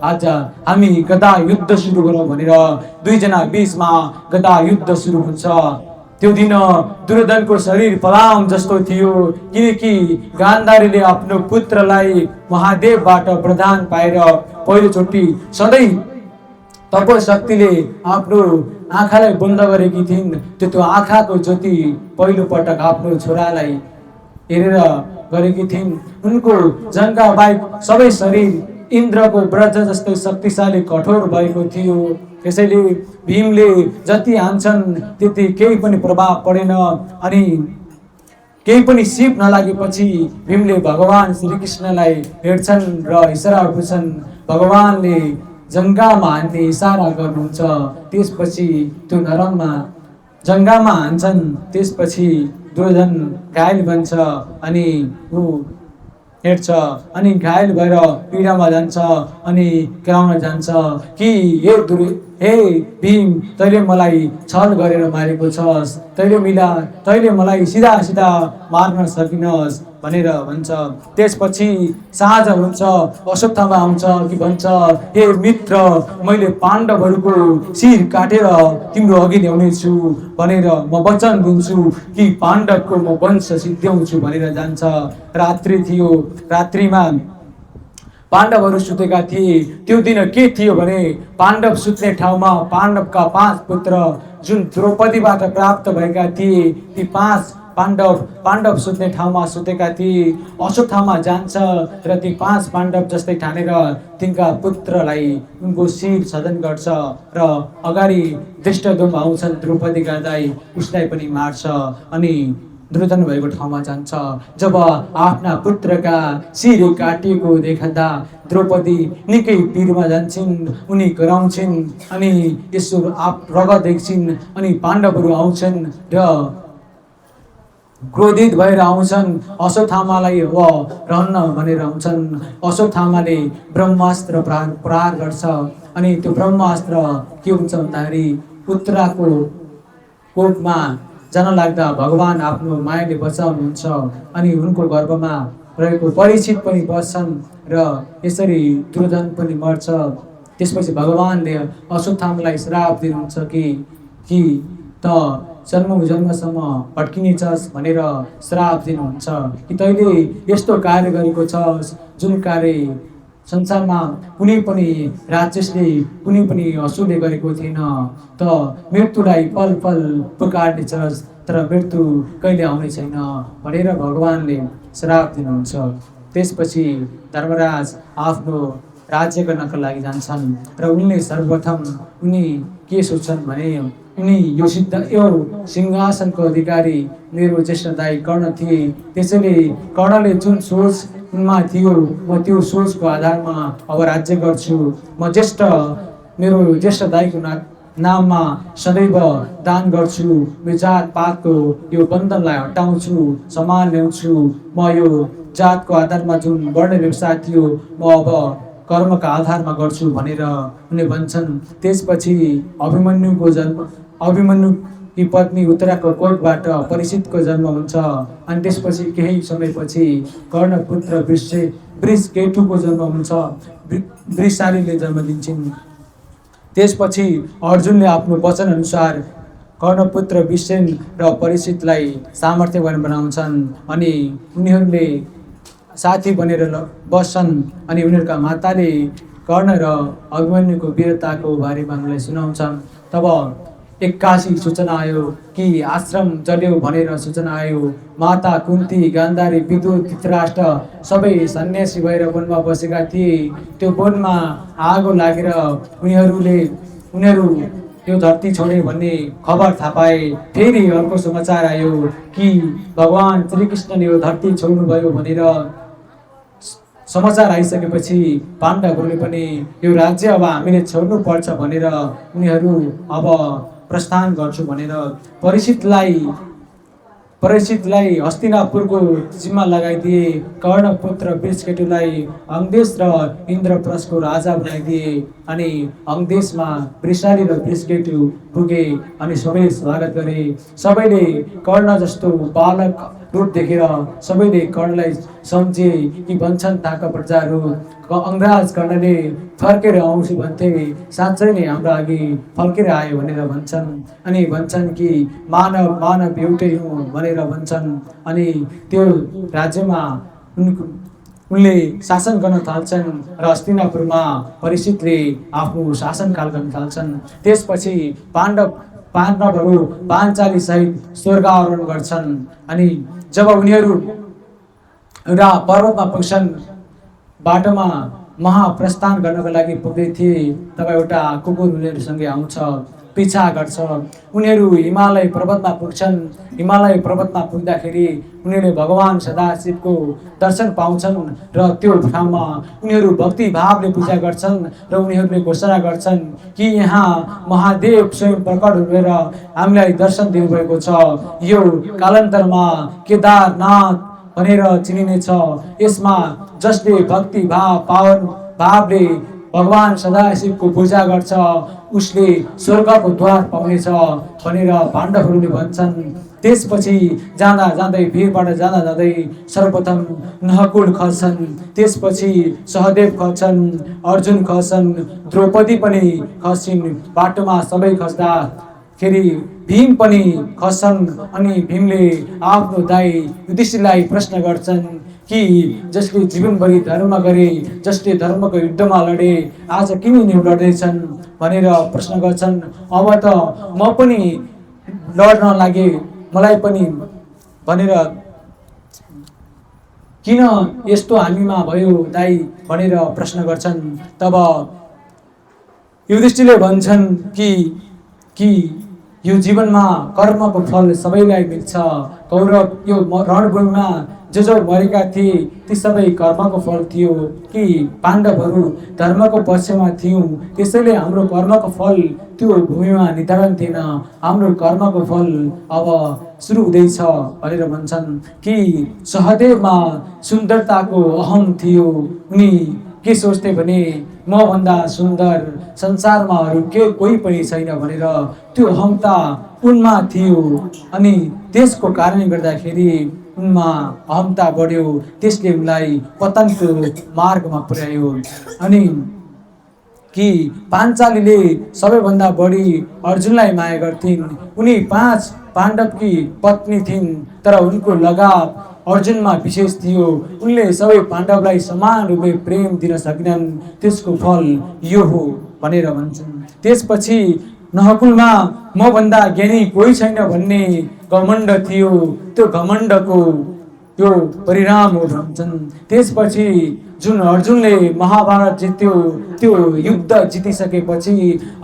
आज हामी गदा युद्ध सुरु गरौँ भनेर दुईजना बीचमा गदा युद्ध सुरु हुन्छ। त्यो दिन दुर्योधनको शरीर फलाम जस्तो थियो, किनकि गान्धारीले आफ्नो पुत्रलाई महादेवबाट वरदान पाएर पहिलोचोटि सधैँ तपशक्तिले आफ्नो आँखालाई बन्द गरेकी थिइन्। त्यो आँखाको ज्योति पहिलो पटक आफ्नो छोरालाई हेरेर गरेकी थिइन्। उनको जङ्गा बाहेक सबै शरीर इन्द्रको वज्र जस्तै शक्तिशाली कठोर भएको थियो। त्यसैले भीमले जति हान्छन् त्यति केही पनि प्रभाव परेन। अनि केही पनि सिप नलागेपछि भीमले भगवान श्रीकृष्णलाई हेर्छन् र इसारा बुझ्छन्। भगवानले जङ्गामा हान्ने इसारा गर्नुहुन्छ। त्यसपछि त्यो नरममा जङ्गामा हान्छन्। त्यसपछि दुर्योधन घायल बन्छ अनि ऊ हेर्छ अनि घायल भएर पीडामा जान्छ अनि कराउन जान्छ कि हे भीम, तैँले मलाई छल गरेर मारेको छस्, तैँले मलाई सिधा मार्न सकिनस् भनेर भन्छ। त्यसपछि साँझ हुन्छ, अश्वत्थामा आउँछ कि भन्छ, हे मित्र, मैले पाण्डवहरूको शिर काटेर तिम्रो अघि ल्याउनेछु भनेर म वचन दिन्छु कि पाण्डवको म वंश सिद्ध्याउँछु भनेर जान्छ। रात्रि थियो। रात्रिमा पाण्डवहरू सुतेका थिए। त्यो दिन के थियो भने पाण्डव सुत्ने ठाउँमा पाण्डवका 5 पुत्र जुन द्रौपदीबाट प्राप्त भएका थिए, ती 5 पाण्डव सुत्ने ठाउँमा सुतेका थिए। अश्वत्थामा जान्छ र ती 5 पाण्डव जस्तै ठानेर तिनका पुत्रलाई उनको शिर छदन गर्छ र अगाडि दृष्टद्युम्न आउँछन्, द्रौपदीका दाइ उसलाई पनि मार्छ। अनि दुर्योधन भएको ठाउँमा जान्छ। जब आफ्ना पुत्रका शिर काटिएको देख्दा द्रौपदी निकै पिरमा जान्छन्, उनी कराउँछिन् अनि यसो रगत देख्छिन् अनि पाण्डवहरू आउँछन् र क्रोधित भएर आउँछन्। अश्वत्थामालाई अब रहन्न भनेर आउँछन्। अश्वत्थामाले ब्रह्मास्त्र प्रहार गर्छ अनि त्यो ब्रह्मास्त्र के हुन्छ भन्दाखेरि पुत्रको कोखमा जान लाग्दा भगवान आफ्नो मायाले बचाउनुहुन्छ अनि उनको गर्भमा रहेको परीक्षित पनि बस्छन् र यसरी दुर्योधन पनि मर्छ। त्यसपछि भगवानले अश्वत्थामालाई श्राप दिनुहुन्छ कि त जन्मसम्म भट्किनेछस् भनेर श्राप दिनुहुन्छ कि तैँले यस्तो कार्य गरेको छस् जुन कार्य संसारमा कुनै पनि राक्षसले कुनै पनि असुरले गरेको थिएन। त मृत्युलाई पल पल पुकार्नेछस् तर मृत्यु कहिले आउने छैन भनेर भगवानले श्राप दिनुहुन्छ। त्यसपछि धर्मराज आफ्नो राज्य गर्नका लागि जान्छन् र उनले सर्वप्रथम उनी के सोच्छन् भने उनी यो सिंहासनको अधिकारी मेरो ज्येष्ठ दाइ कर्ण थिए। त्यसैले कर्णले जुन सोच उनमा थियो म त्यो सोचको आधारमा अब राज्य गर्छु। म मेरो ज्येष्ठ दाइको नाममा सदैव दान गर्छु। म जात पातको यो बन्धनलाई हटाउँछु, सम्मान ल्याउँछु। म यो जातको आधारमा जुन वर्ण व्यवसाय थियो म अब कर्मका आधारमा गर्छु भनेर उनले भन्छन्। त्यसपछि अभिमन्युकी पत्नी उत्तराको कोखबाट परीक्षितको जन्म हुन्छ अनि त्यसपछि केही समयपछि कर्णपुत्र वृषकेतुको जन्म हुन्छ। वृषालीले जन्म दिन्छन्। त्यसपछि अर्जुनले आफ्नो वचन अनुसार कर्णपुत्र विषेण र परीक्षितलाई सामर्थ्यवान बनाउँछन् अनि उनीहरूले साथी बनेर बस्छन् अनि उनीहरूका माताले कर्ण र अभिमन्युको वीरताको बारेमा उनलाई सुनाउँछन्। तब एक्कासी सूचना आयो कि आश्रम जल्यो भनेर सूचना आयो। माता कुन्ती, गान्धारी, विदुर, धृतराष्ट्र सबै सन्यासी भएर वनमा बसेका थिए। त्यो वनमा आगो लागेर उनीहरू यो धरती छोडे भन्ने खबर थाहा पाए। फेरि अर्को समाचार आयो कि भगवान श्रीकृष्णले यो धरती छोड्नुभयो भनेर समाचार आइसकेपछि पाण्डवहरूले पनि यो राज्य अब हामीले छोड्नु पर्छ भनेर उनीहरू अब प्रस्थान गर्छु भनेर परीक्षितलाई हस्तिनापुरको जिम्मा लगाइदिए। कर्णपुत्र वृषकेतुलाई अंगदेश र इन्द्रप्रस्थको राजा बनाइदिए अनि अंगदेशमा वृषाली र वृषकेतु पुगे अनि सबै स्वागत गरे। सबैले कर्ण जस्तो बालक रूप देखेर सबैले कर्णलाई सम्झे कि भन्छन् ताका प्रजाहरू अंगराज कर्णले फर्केर आउँछु भन्थे, साँच्चै नै हाम्रो अघि फर्केर आयो भनेर भन्छन् अनि भन्छन् कि मानव एउटै हुँ भनेर भन्छन्। अनि त्यो राज्यमा उनले शासन गर्न थाल्छन् र हस्तिनापुरमा परीक्षितले आफ्नो शासनकाल गर्न थाल्छन्। त्यसपछि पाण्डवहरू पाञ्चाली सहित स्वर्गारोहण गर्छन् अनि जब उनीहरू एउटा पर्वतमा पुग्छन्, बाटोमा महाप्रस्थान गर्नको लागि पुग्दै थिए तब एउटा कुकुर उनीहरूसँगै आउँछ, पिछा गर्छ। उनीहरू हिमालय पर्वतमा पुग्छन्। हिमालय पर्वतमा पुग्दाखेरि उनीहरूले भगवान सदाशिवको दर्शन पाउँछन् र त्यो ठाउँमा उनीहरू भक्ति भावले पूजा गर्छन् र उनीहरूले घोषणा गर्छन् कि यहाँ महादेव स्वयं प्रकट भएर हामीलाई दर्शन दिनुभएको छ। यो कालान्तरमा केदारनाथ भनेर चिनिनेछ। यसमा जसले भक्ति पावन भावले भगवान सदाशिवको पूजा गर्छ उसले स्वर्गको द्वार पाउनेछ भनेर पाण्डवहरूले भन्छन्। त्यसपछि जाँदै भिरबाट जाँदै सर्वप्रथम नहकुल खस्छन्, त्यसपछि सहदेव खस्छन्, अर्जुन खस्छन्, द्रौपदी पनि खस्छिन्। बाटोमा सबै खस्दाखेरि भीम पनि खस्छन् अनि भीमले आफ्नो दाइ युधिष्ठिरलाई प्रश्न गर्छन् कि जसले जीवनभरि धर्म गरे, जसले धर्मको युद्धमा लडे, आज किन यिनीहरू लड्दैछन् भनेर प्रश्न गर्छन्। अब त म पनि लड्न लागे, मलाई पनि भनेर किन यस्तो हामीमा भयो दाइ भनेर प्रश्न गर्छन्। तब युधिष्ठिरले भन्छन् कि यो जीवनमा कर्मको फल सबैलाई मिल्छ। कौरव यो रणभूमिमा जो मरेका थिए ती सबै कर्मको फल थियो कि पाण्डवहरू धर्मको पक्षमा थियौँ, त्यसैले हाम्रो कर्मको फल त्यो भूमिमा निर्धारण थिएन। हाम्रो कर्मको फल अब सुरु हुँदैछ भनेर भन्छन् कि सहदेवमा सुन्दरताको अहम थियो। उनी के सोच्थे भने मभन्दा सुन्दर संसारमा अरू कोही पनि छैन भनेर त्यो अहमता उनमा थियो। अनि त्यसको कारणले गर्दाखेरि उनमा अहमता बढ्यो, त्यसले उनलाई पतनको मार्गमा पुर्यायो। अनि कि पाञ्चालीले सबैभन्दा बढी अर्जुनलाई माया गर्थिन्। उनी 5 पाण्डवकी पत्नी थिइन्, तर उनको लगाव अर्जुनमा विशेष थियो। उनले सबै पाण्डवलाई समान रूपले प्रेम दिन सकेनन्, त्यसको फल यो हो भनेर भन्छन्। त्यसपछि नहकुलमा मभन्दा ज्ञानी कोही छैन भन्ने घमण्ड थियो, त्यो घमण्डको यो परिणाम हो भन्छन्। त्यसपछि जुन अर्जुनले महाभारत जित्यो, त्यो युद्ध जितिसकेपछि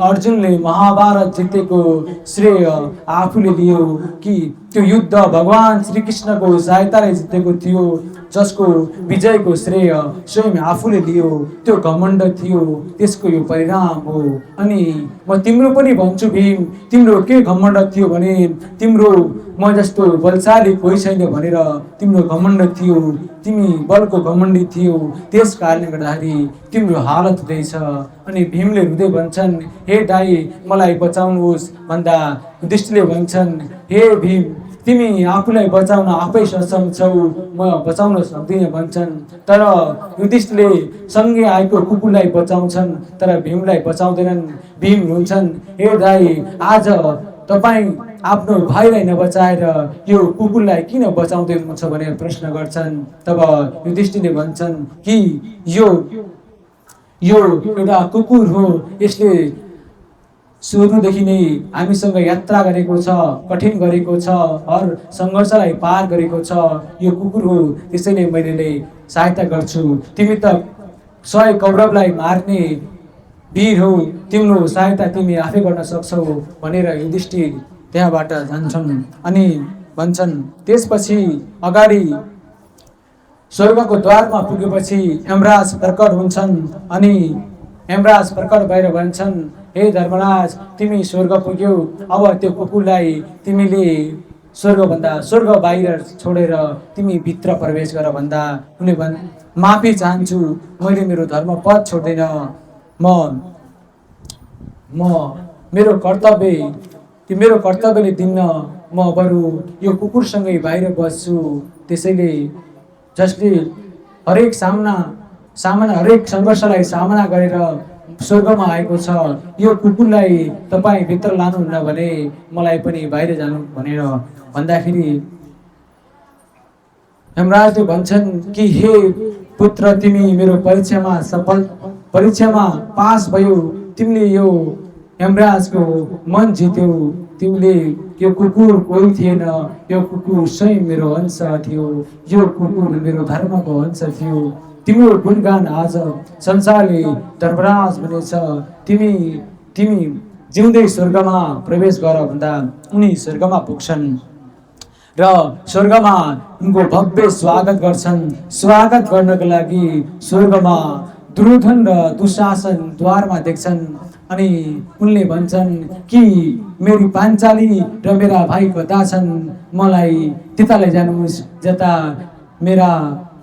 अर्जुनले महाभारत जितेको श्रेय आफूले लियो कि त्यो युद्ध भगवान श्रीकृष्णको सहायताले जितेको थियो, जसको विजयको श्रेय स्वयं आफूले लियो। त्यो घमण्ड थियो, त्यसको यो परिणाम हो। अनि म तिम्रो पनि भन्छु भीम, तिम्रो के घमण्ड थियो भने तिम्रो म जस्तो बलशाली कोही छैन भनेर तिम्रो घमण्ड थियो, तिमी बलको घमण्डी थियो, त्यस कारणले गर्दाखेरि तिम्रो हालत हुँदैछ। अनि भीमले हुँदै भन्छन् हे दाइ मलाई बचाउनुहोस् भन्दा युधिष्ठिरले भन्छन् हे भीम तिमी आफूलाई बचाउन आफै सक्षम छौ, म बचाउन सक्दिनँ भन्छन्। तर युधिष्ठिरले सँगै आएको कुकुरलाई बचाउँछन् तर भीमलाई बचाउँदैनन्। भीम हुन्छन् हे दाइ आज तपाईँ आफ्नो भाइलाई नबचाएर यो कुकुरलाई किन बचाउँदै हुनुहुन्छ भनेर प्रश्न गर्छन्। तब युधिष्ठिरले भन्छन् कि यो एउटा कुकुर हो, यसले सुरुदेखि नै हामीसँग यात्रा गरेको छ, कठिन गरेको छ, हर सङ्घर्षलाई पार गरेको छ, यो कुकुर हो, त्यसैले मैले सहायता गर्छु। तिमी त 100 कौरवलाई मार्ने वीर हो, तिम्रो सहायता तिमी आफै गर्न सक्छौ भनेर युधिष्ठिर त्यहाँबाट जान्छन्। अनि भन्छन् त्यसपछि अगाडि स्वर्गको द्वारमा पुगेपछि यमराज प्रकट हुन्छन्। अनि यमराज प्रकट भएर भन्छन् हे धर्मराज तिमी स्वर्ग पुग्यौ, अब त्यो कुकुरलाई तिमीले स्वर्ग बाहिर छोडेर तिमी भित्र प्रवेश गर भन्दा उनले माफी चाहन्छु, मैले मेरो धर्म पद छोड्दैन, म मेरो कर्तव्यले दिन्न, म बरु यो कुकुरसँगै बाहिर बस्छु। त्यसैले जसले हरेक सङ्घर्षलाई सामना गरेर स्वर्गमा आएको छ, यो कुकुरलाई तपाईँ भित्र लानुहुन्न भने मलाई पनि बाहिर जानु भनेर भन्दाखेरि यमराजले भन्छन् कि हे पुत्र तिमी मेरो परीक्षामा पास भयो, तिमीले यो यमराजको मन जित्यौ, तिमीले यो कुकुर कोही थिएन, यो कुकुर स्वयं मेरो अंश थियो, यो कुकुर मेरो धर्मको अंश थियो। तिम्रो गुणगान आज संसारले धर्मराज भनेछ। तिमी जिउँदै स्वर्गमा प्रवेश गर भन्दा उनी स्वर्गमा पुग्छन् र स्वर्गमा उनको भव्य स्वागत गर्छन्। स्वागत गर्नको लागि स्वर्गमा दुर्योधन र दुशासन द्वारमा देख्छन्। अनि उनले भन्छन् कि मेरी पाञ्चाली र मेरा भाइ कता छन्, मलाई त्यता लैजानुहोस् जता मेरा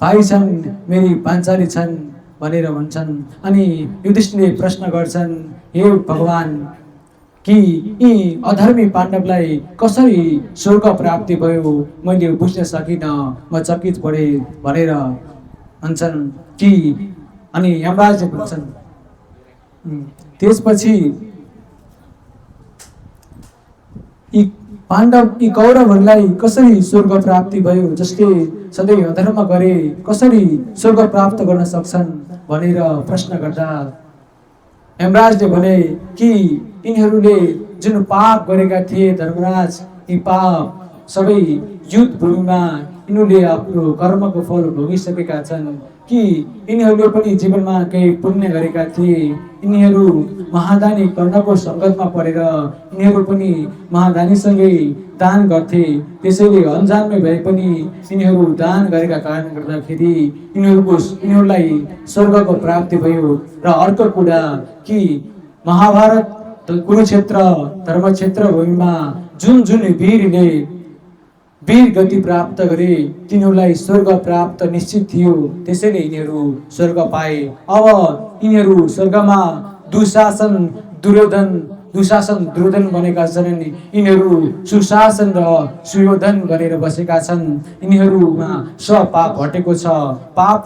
भाइ छन्, मेरी पाञ्चाली छन् भनेर भन्छन्। अनि युधिष्ठिरले प्रश्न गर्छन् हे भगवान कि यी अधर्मी पाण्डवलाई कसरी स्वर्ग प्राप्ति भयो, मैले बुझ्न सकिनँ, म चकित पढेँ भनेर भन्छन् कि अनि यमराजले भन्छन् त्यसपछि यी कौरवहरूलाई कसरी स्वर्ग प्राप्ति भयो, जसले सधैँ अधर्म गरे कसरी स्वर्ग प्राप्त गर्न सक्छन् भनेर प्रश्न गर्दा यमराजले भने कि यिनीहरूले जुन पाप गरेका थिए धर्मराज, यी पाप सबै युद्ध भूमिमा यिनीहरूले आफ्नो कर्मको फल भोगिसकेका छन्। कि यिनीहरूले पनि जीवनमा केही पुण्य गरेका थिए। यिनीहरू महादानी कर्णको सङ्गतमा परेर यिनीहरू पनि महादानीसँगै दान गर्थे। त्यसैले अन्जानमै भए पनि यिनीहरू दान गरेका कारणले गर्दाखेरि यिनीहरूलाई स्वर्गको प्राप्ति भयो। र अर्को कुरा कि महाभारत कुरुक्षेत्र धर्मक्षेत्र भूमिमा जुन जुन वीरले वीर गति प्राप्त गरे तिनीहरूलाई स्वर्ग प्राप्त निश्चित थियो। त्यसैले यिनीहरू स्वर्ग पाए। अब यिनीहरू स्वर्गमा दुशासन दुर्योधन बनेका छन्। यिनीहरू सुशासन र सुयोधन बनेर बसेका छन्। यिनीहरूमा स्वपाप हटेको छ। पाप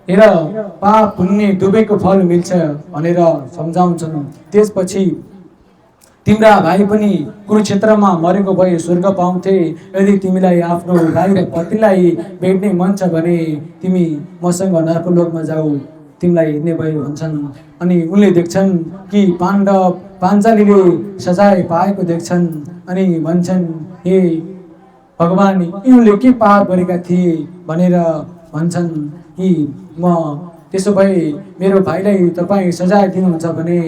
हेर पाप पुण्य दुवैको फल मिल्छ भनेर सम्झाउँछन्। त्यसपछि तिम्रा भाइ पनि कुरुक्षेत्रमा मरेको भए स्वर्ग पाउँथे। यदि तिमीलाई आफ्नो भाइ र पतिलाई भेट्ने मन छ भने तिमी मसँग नर्कलोकमा जाऊ, तिमीलाई हिँड्ने भयो भन्छन्। अनि उनले देख्छन् कि पाञ्चालीले सजाय पाएको देख्छन् अनि भन्छन्, हे भगवान, यिनीहरूले के पाप गरेका थिए भनेर भन्छन् कि म त्यसो भए मेरो भाइलाई तपाईँ सजाय दिनुहुन्छ भने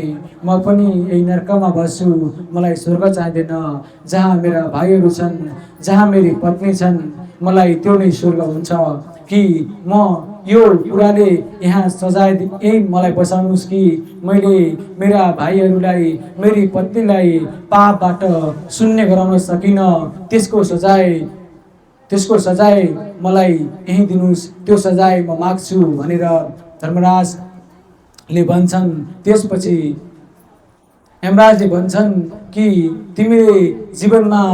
म पनि यही नर्कमा बस्छु। मलाई स्वर्ग चाहिँदैन। जहाँ मेरा भाइहरू छन्, जहाँ मेरी पत्नी छन्, मलाई त्यो नै स्वर्ग हुन्छ। कि म यो कुराले यहाँ सजाय यही मलाई बचाउनुहोस् कि मैले मेरा भाइहरूलाई मेरी पत्नीलाई पापबाट शून्य गराउन सकिनँ। त्यसको सजाय मलाई यही दिनुहोस्। त्यो सजाय म माग्छु भनेर धर्मराजले भन्छन्। त्यसपछि यमराजले भन्छन् कि तिमीले जीवनमा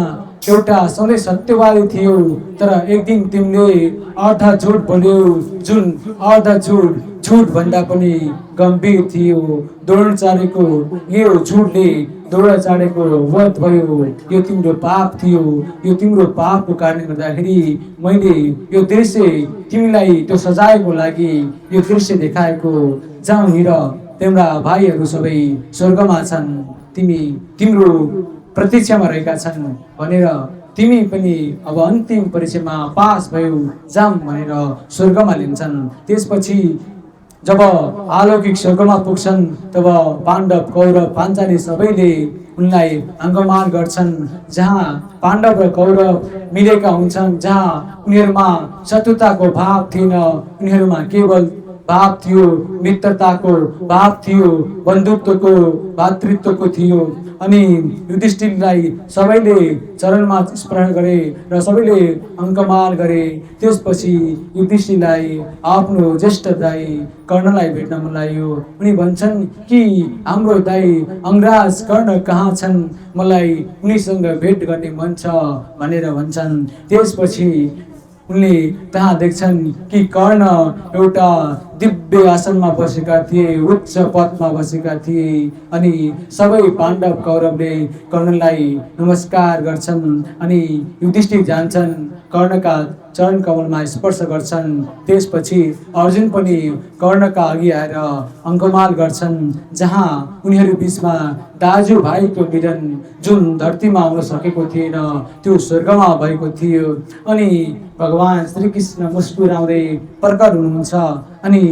एउटा सधैँ सत्यवादी थियो, तर एक दिन तिमीले अर्ध झुट बोल्यौ, जुन अर्ध झुट भन्दा पनि गम्भीर थियो। द्रोणाचार्यको यो झुटले द्रोणाचार्यको वध भयो। यो तिम्रो पाप थियो। यो तिम्रो पापको कारणले गर्दाखेरि मैले यो दृश्य तिमीलाई त्यो सजायको लागि यो दृश्य देखाएको। जाऊ हिँड, तिम्रा भाइहरू सबै स्वर्गमा छन्, तिम्रो प्रतीक्षामा रहेका छन् भनेर तिमी पनि अब अन्तिम परीक्षामा पास भयो, जाम भनेर स्वर्गमा लिन्छन्। त्यसपछि जब अलौकिक स्वर्गमा पुग्छन् तब पाण्डव कौरव पाञ्चाली सबैले उनलाई अङ्गमान गर्छन्। जहाँ पाण्डव र कौरव मिलेका हुन्छन्, जहाँ उनीहरूमा शत्रुताको भाव थिएन, उनीहरूमा केवल भाव थियो, मित्रताको भाव थियो, बन्धुत्वको भातृत्वको थियो। अनि युधिष्ठिरलाई सबैले चरणमा स्मरण गरे र सबैले अङ्कमाल गरे। त्यसपछि युधिष्ठिरलाई आफ्नो ज्येष्ठ दाइ कर्णलाई भेट्न मन लाग्यो। उनी भन्छन् कि हाम्रो दाइ अंगराज कर्ण कहाँ छन्, मलाई उनीसँग भेट गर्ने मन छ भनेर भन्छन्। त्यसपछि उनले त्यहाँ देख्छन् कि कर्ण एउटा दिव्य आसनमा बसेका थिए, उच्च पदमा बसेका थिए। अनि सबै पाण्डव कौरवले कर्णलाई नमस्कार गर्छन्। अनि युधिष्ठिर जान्छन्, कर्णका चरण कमलमा स्पर्श गर्छन्। त्यसपछि अर्जुन पनि कर्णका अघि आएर अङ्कमाल गर्छन्। जहाँ उनीहरू बिचमा दाजुभाइको मिलन जुन धरतीमा आउन सकेको थिएन त्यो स्वर्गमा भएको थियो। अनि भगवान श्रीकृष्ण मुस्कुराउँदै प्रकट हुनुहुन्छ। अनि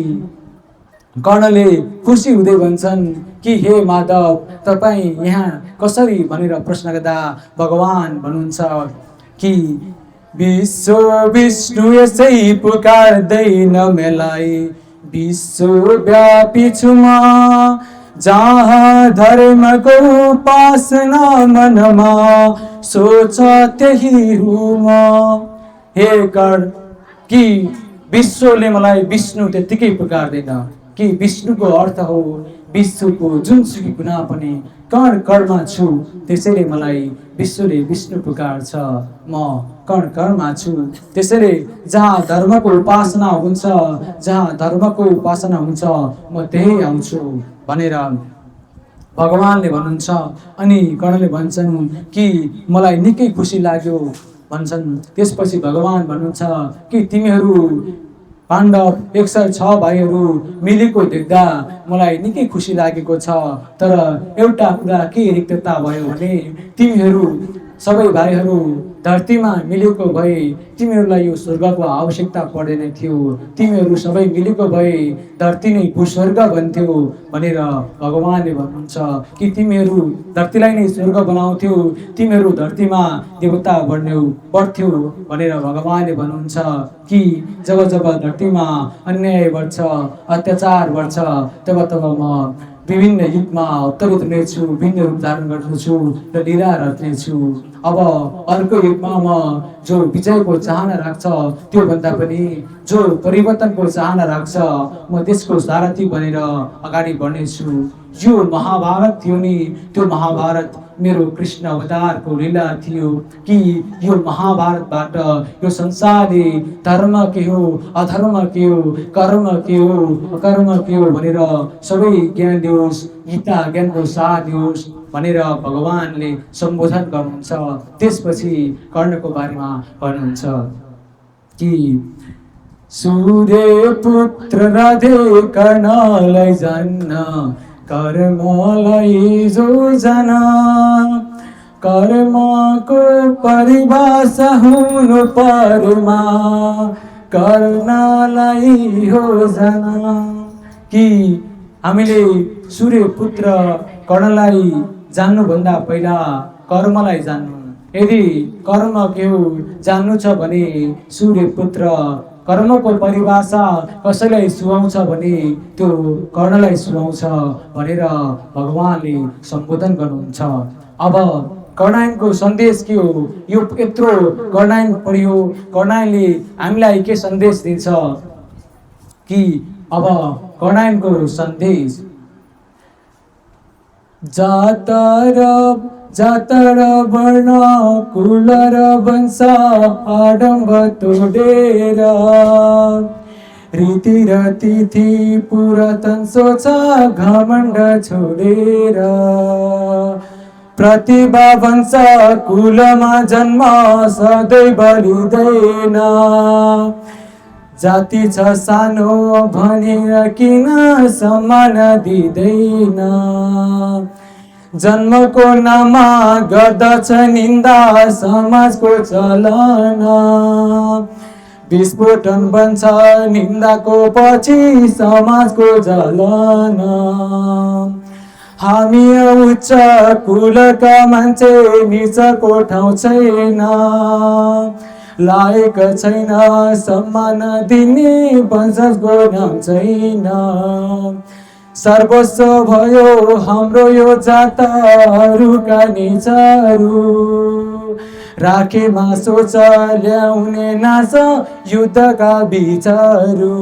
कर्णले खुसी हुँदै भन्छन् कि हे माधव, तपाईँ यहाँ कसरी भनेर प्रश्न गर्दा भगवान भन्नुहुन्छ कि विश्व विष्णु यसै पुकार्दैन मलाई, विश्वव्यापी छु म, जहाँ धर्मको उपासना मनमा सोच त्यही हुँ म। हे कर्ण, कि विश्वले मलाई विष्णु त्यत्तिकै पुकार्दैन कि विष्णुको अर्थ हो विश्वको जुनसुकै गुना पनि कर्ण छु। त्यसैले मलाई विश्वले विष्णु पुकार्छ, म कर्ण छु। त्यसैले जहाँ धर्मको उपासना हुन्छ, जहाँ धर्मको उपासना हुन्छ म त्यही आउँछु भनेर भगवानले भन्नुहुन्छ। अनि कर्णले भन्छन् कि मलाई निकै खुसी लाग्यो भन्छन्। त्यसपछि भगवान भन्नुहुन्छ कि तिमीहरू पाण्डव 106 भाइहरू मिलेको देख्दा मलाई निकै खुसी लागेको छ। तर एउटा कुरा के रिक्तता भयो भने तिमीहरू सबै भाइहरू धरतीमा मिलेको भए तिमीहरूलाई यो स्वर्गको आवश्यकता पर्दैन थियो, तिमीहरू सबै मिलेको भए धरती नै भूस्वर्ग बन्थ्यो भनेर भगवानले भन्नुहुन्छ कि तिमीहरू धरतीलाई नै स्वर्ग बनाउँथ्यो, तिमीहरू धरतीमा देवता बढ्थ्यो भनेर भगवानले भन्नुहुन्छ कि जब जब धरतीमा अन्याय बढ्छ, अत्याचार बढ्छ, तब तब म विभिन्न युगमा अवतरित हुनेछु, विभिन्न रूप धारण गर्नेछु र लीला रच्नेछु। अब अर्को युगमा म जो विजयको चाहना राख्छ, त्यो भन्दा पनि जो परिवर्तनको चाहना राख्छ, म त्यसको सारथी बनेर अगाडि बढ्नेछु। यो महाभारत थियो नि, त्यो महाभारत मेरो कृष्ण अवतारको लीला थियो कि यो महाभारतबाट यो संसारले धर्म के हो, अधर्म के हो, कर्म के हो, अकर्म के हो भनेर सबै ज्ञान दियोस्, गीता ज्ञानको सार दियोस् भनेर भगवानले सम्बोधन गर्नुहुन्छ। त्यसपछि कर्णको बारेमा भन्नुहुन्छ कि सूर्य पुत्र राधे कर्णलाई जान्न, कर्मलाई जो जाना, कर्मको परिभाषा हुनु परमा, कर्णलाई हो जाना। कि हामीले सूर्य पुत्र कर्णलाई जान्नुभन्दा पहिला कर्मलाई जान्नु। यदि कर्म के हो जान्नु छ भने सूर्य पुत्र कर्मको परिभाषा कसैलाई सुहाउँछ भने त्यो कर्णलाई सुहाउँछ भनेर भगवानले सम्बोधन गर्नुहुन्छ। अब कर्णायनको सन्देश के हो? यो यत्रो कर्णायन पढ्यो, कर्णायनले हामीलाई के सन्देश दिन्छ कि अब कर्णायनको सन्देश जातर वर्ण कुल र वंश आडम्ब तोडेर, रीति र तिथि पुरातन सोच घमण्ड छोडेर, प्रतिभा वंश कुलमा जन्म सधैँ बलिँदैन, जाति छ सानो भनेर किन सम्मान दिँदैन, जन्मको नाममा गर्दछ निन्दा समाजको चलन, विस्फोटन बन्छ निन्दाको पछि समाजको जलन, हामी उच्च कुलका मान्छे निचको ठाउँ छैन, लायक छैन सम्मान दिने वंशजको नाम छैन, सर्वस्व भयो हाम्रो यो जातहरूका निचहरू, राखेमा सोच ल्याउने नाच युद्धका बीचहरू,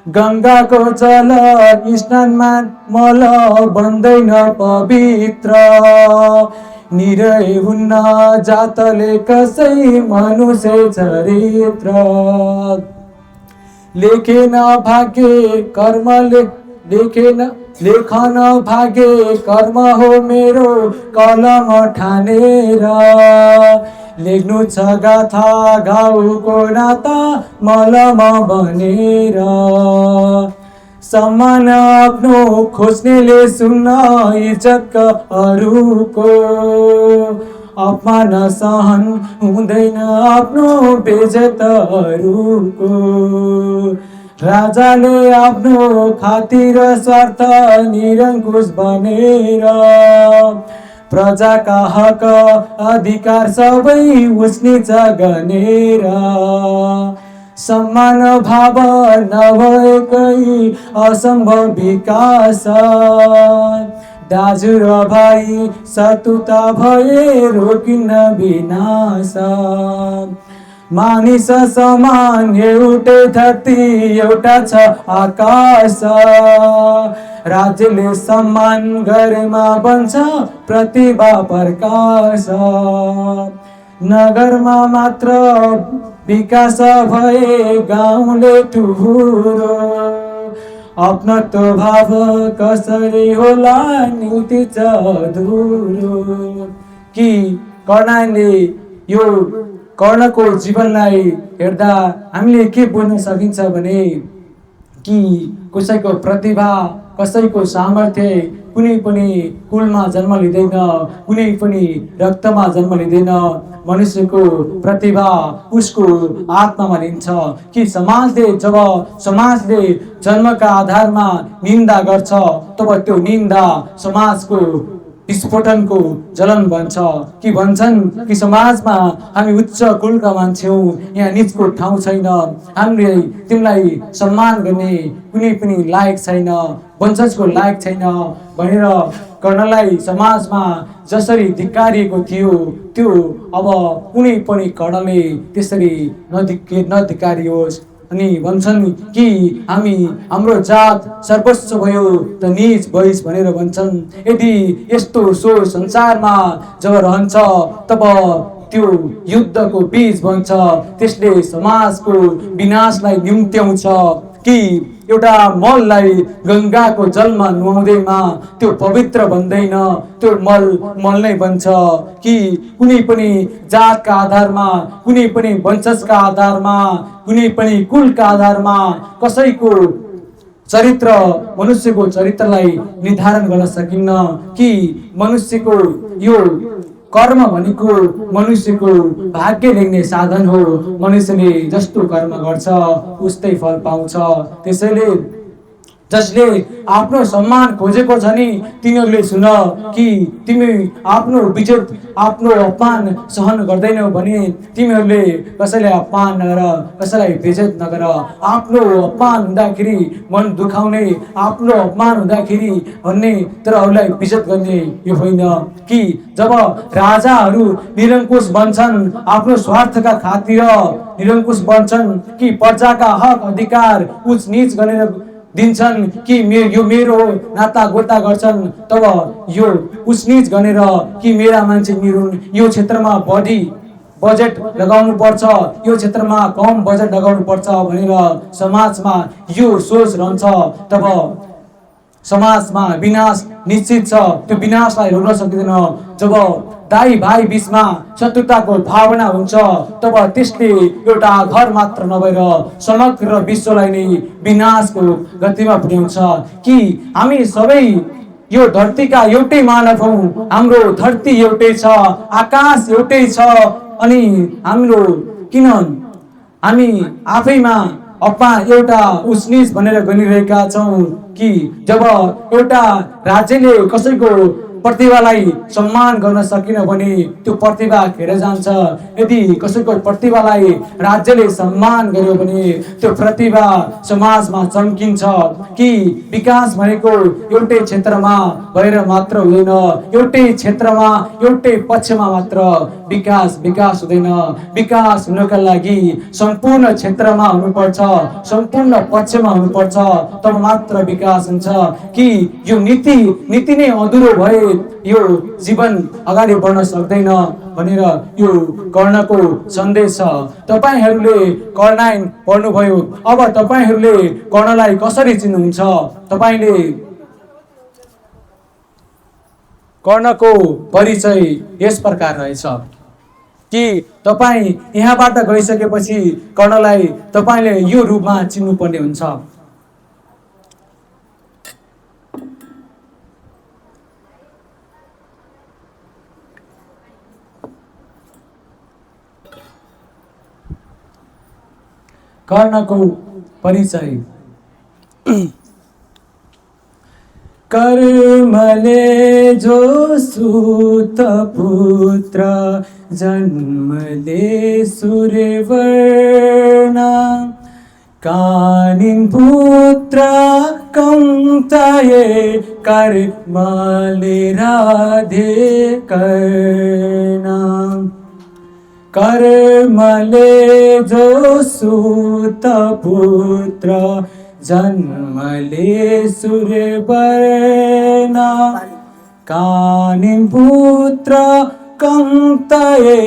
गङ्गाको जल स्नानमा मल बन्दैन पवित्र, निरय हुन्न जातले कसै मनुष्य चरित्र, लेखेन भाग्य कर्मले लेखन भाग्य कर्म हो मेरो कलम ठानेर, लेख्नु छ गाथा घाउको नाता मलम बनेर, सम्मान आफ्नो खोज्नेले सुन्न इज्जतका अरूको, अपमान सहन हुँदैन आफ्नो बेइज्जत अरूको, राजाले आफ्नो खातिर स्वार्थ निरङ्कुश बनेर, प्रजाका हक अधिकार सबै उच्च गनेर, सम्मान भाव नभएकै असम्भव विकास, दाजु र भाइ शत्रुता भए रोकिन्न विनाश, मानिस समान एउटै धरती एउटा छ आकाश, राज्यले सम्मान गरेमा बन्छ प्रतिभा प्रकाश, नगरमा मात्र विकास भए गाउँले ठुलो, अपनत्व भाव कसरी होला नीति छ अधुरो। कि कर्णायनले यो कर्णको जीवनलाई हेर्दा हामीले के बुझ्न सकिन्छ भने कि कसैको प्रतिभा कसैको सामर्थ्य कुनै पनि कुलमा जन्म लिँदैन, कुनै पनि रक्तमा जन्म लिँदैन। मनुष्यको प्रतिभा उसको आत्मामा लिन्छ कि समाजले जन्मका आधारमा निन्दा गर्छ, तब त्यो निन्दा समाजको विस्फोटनको जलन बन्छ। कि भन्छन् कि समाजमा हामी उच्च कुलका मान्छे हौँ, यहाँ निचको ठाउँ छैन, हामीले तिमीलाई सम्मान गर्ने कुनै पनि लायक छैन, वंशजको लायक छैन भनेर कर्णलाई समाजमा जसरी धिक्कारिएको थियो त्यो अब कुनै पनि कर्णले त्यसरी नधिक्कारियोस्। अनि भन्छन् कि हाम्रो जात सर्वोच्च भयो त नीच भइस भनेर भन्छन्। यदि यस्तो सोच संसारमा जब रहन्छ तब त्यो युद्धको बीज बन्छ, त्यसले समाजको विनाशलाई निम्त्याउँछ। कि एउटा मललाई गंगाको जलमा नुहाउँदैमा त्यो पवित्र बन्दैन, त्यो मल नै बन्छ। कि कुनै पनि जातका आधारमा, कुनै पनि वंशजका आधारमा, कुनै पनि कुलका आधारमा कसैको चरित्र, मनुष्यको चरित्रलाई निर्धारण गर्न सकिन्न। कि मनुष्यको यो कर्म भनेको मनुष्यको भाग्य लेख्ने साधन हो। मनुष्यले जस्तो कर्म गर्छ उस्तै फल पाउँछ। त्यसैले जसले आफ्नो सम्मान खोजेको छ नि तिनीहरूले सुन कि तिमी आफ्नो विजत, आफ्नो अपमान सहन गर्दैनौ भने तिमीहरूले कसैलाई अपमान नगर, कसैलाई बेइज्जत नगर। आफ्नो अपमान हुँदाखेरि मन दुखाउने, आफ्नो अपमान हुँदाखेरि भन्ने तर अरूलाई बेइज्जत गर्ने यो होइन। कि जब राजाहरू निरङ्कुश बन्छन्, आफ्नो स्वार्थका खातिर निरङ्कुश बन्छन्, कि प्रजाका हक अधिकार उच्च नीच गरेर दिन्छन्, कि यो मेरो नाता गोता गर्छन्, तब यो उच्च नीच गरेर कि मेरा मान्छे निरुन्, यो क्षेत्रमा बढी बजेट लगाउनु पर्छ, यो क्षेत्रमा कम बजेट लगाउनु पर्छ भनेर समाजमा यो सोच रहन्छ, तब समाजमा विनाश निश्चित छ। त्यो विनाशलाई रोक्न सकिँदैन। जब दाइ भाइ बीचमा शत्रुताको भावना हुन्छ तब त्यसले एउटा घर मात्र नभएर समग्र विश्वलाई नै विनाशको गतिमा पुर्याउँछ। कि हामी सबै यो धरतीका एउटै मानव हौँ, हाम्रो धरती एउटै छ, आकाश एउटै छ। अनि हाम्रो किन हामी आफैमा एउटा उच्च भनेर गनिरहेका छौँ। कि जब एउटा राज्यले कसैको प्रतिभालाई सम्मान गर्न सकिन भने त्यो प्रतिभा खेर जान्छ। यदि कसैको प्रतिभालाई राज्यले सम्मान गर्यो भने त्यो प्रतिभा समाजमा चम्किन्छ। कि विकास भनेको एउटै क्षेत्रमा भएर मात्र हुँदैन, एउटै क्षेत्रमा एउटै पक्षमा मात्र विकास हुँदैन। विकास हुनका लागि सम्पूर्ण क्षेत्रमा हुनुपर्छ, सम्पूर्ण पक्षमा हुनुपर्छ, तब मात्र विकास हुन्छ। कि यो नीति नै अधुरो भए यो जीवन अगाडि बढ्न सक्दैन भनेर यो कर्णको सन्देश छ। तपाईहरूले कर्णायन पढ्नुभयो, अब तपाईहरूले कर्णलाई कसरी चिन्नुहुन्छ? तपाईले कर्णको परिचय यस प्रकार रहेछ कि तपाई यहाँबाट गइसकेपछि कर्णलाई तपाईले यो रूपमा चिन्नुपर्ने हुन्छ। कर्णको परिचय कर्मले जो सूत पुत्र जन्मले सूर्यवर्ण कानिन पुत्र कंताये कर्मले राधे कर्ण कर्मले जो सूत पुत्र जन्मले सूर्यवर्ण कानिन पुत्र कंताये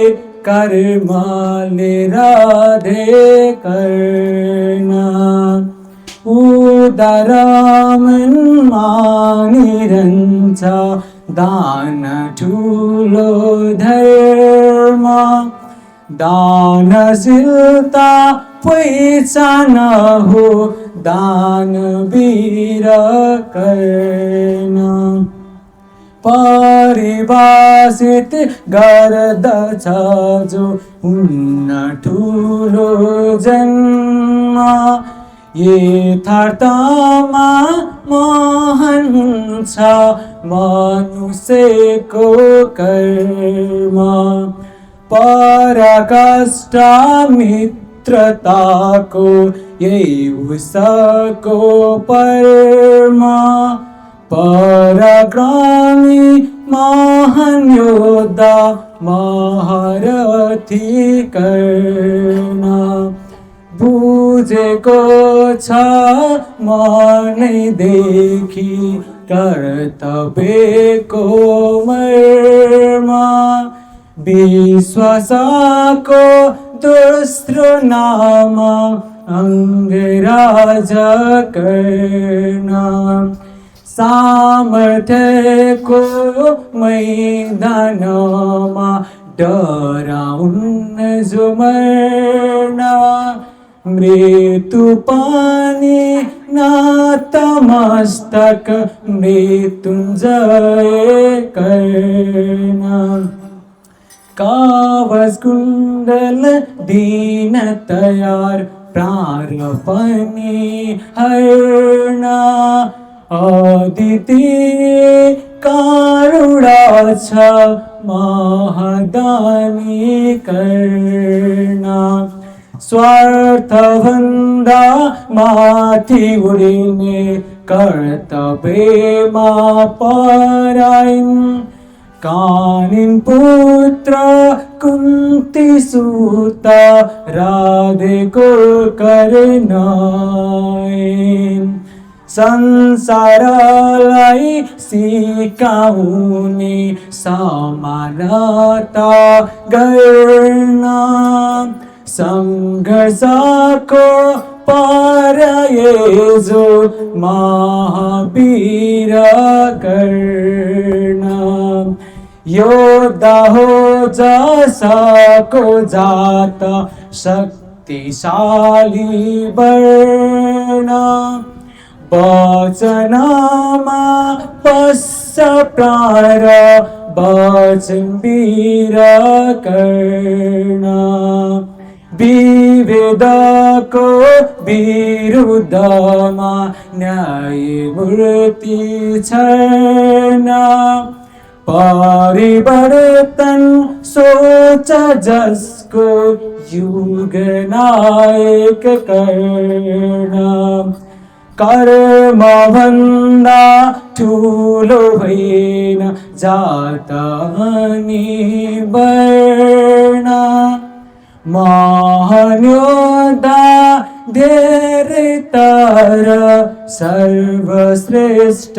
कर्मले राधे कर्ण उदारमन मानिरहन्छ दान ठुलो धर्म दानशीलता पहिचान हो दानवीर कर्ण परिभाषित गर्दछ जो हुन्न ठुलो जन्म यथार्थमा महान हुन्छ मनुष्यको कर्म पराकाष्ठ मित्रताको यही उसको परमा पराक्रमी महान योद्धा महारथी कर्ण बुझेको छ मनैदेखि कर्तव्यको मर्म विश्वासको दोस्रो नाम अंगराज कर्ण सामर्थ्यको मैदानमा डराउन जो मर्न मृत्यु पानी नतमस्तक मृत्युञ्जय कर्ण कवच कुण्डल दिन तयार प्रारपनी हर्ण अदिति कारुणा छ महादानी कर्ण स्वार्थभन्दा माथि उडिने कर्तव्यमा पराइन् कानिन पुत्र कुन्ती सुत राधेको कर्णाइन् संसारलाई सिकाउने समानता गर्न संघर्षको परायजो महावीर कर्ण योद्धा हो जसको जात शक्तिशाली वर्ण वचनमा पश्च प्राण वचन वीर कर्ण विभेदको विरुद्धमा न्यायमूर्ति छैन परिवर्तन सोच जसको युग नायक कर्ण कर्म भन्दा ठुलो होइन जात अनि वर्ण महान योद्धा धेरै तर सर्वश्रेष्ठ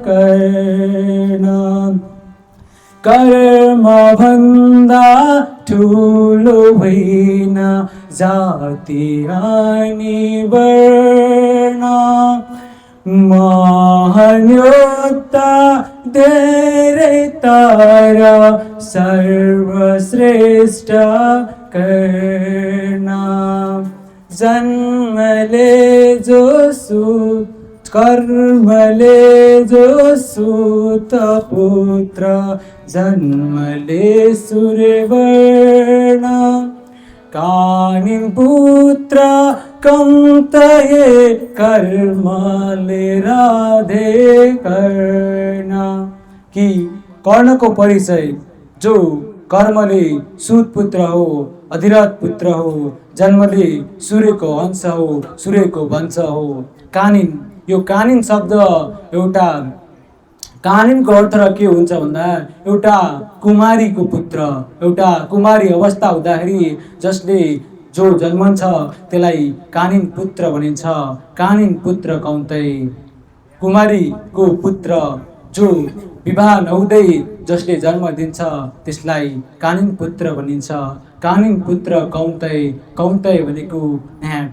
कर्ण कर्म भन्दा ठुलो होइन जाति अनि वर्ण महान योद्धा धेरै तर सर्वश्रेष्ठ कर्ण जन्मले जो सुत कर्मले जो सुत पुत्र जन्मले सूर्यवर्ण कानिन पुत्र कम्तये कर्मले राधे कर्ण कि कर्णको परिचय जो कर्मले सुत पुत्र हो अधिरथ पुत्र हो जन्मले सूर्यको अंश हो सूर्यको वंश हो कानिन यो कानिन शब्द एउटा कानिनको अर्थ र के हुन्छ भन्दा एउटा कुमारीको पुत्र एउटा कुमारी अवस्था हुँदाखेरि जसले जो जन्मन्छ त्यसलाई कानिन पुत्र भनिन्छ कानिन पुत्र कौन्तै कुमारीको पुत्र जो विवाह नहुँदै जसले जन्म दिन्छ त्यसलाई कानिन पुत्र भनिन्छ कानिन पुत्र कौन्तै कौन्तै भनेको यहाँ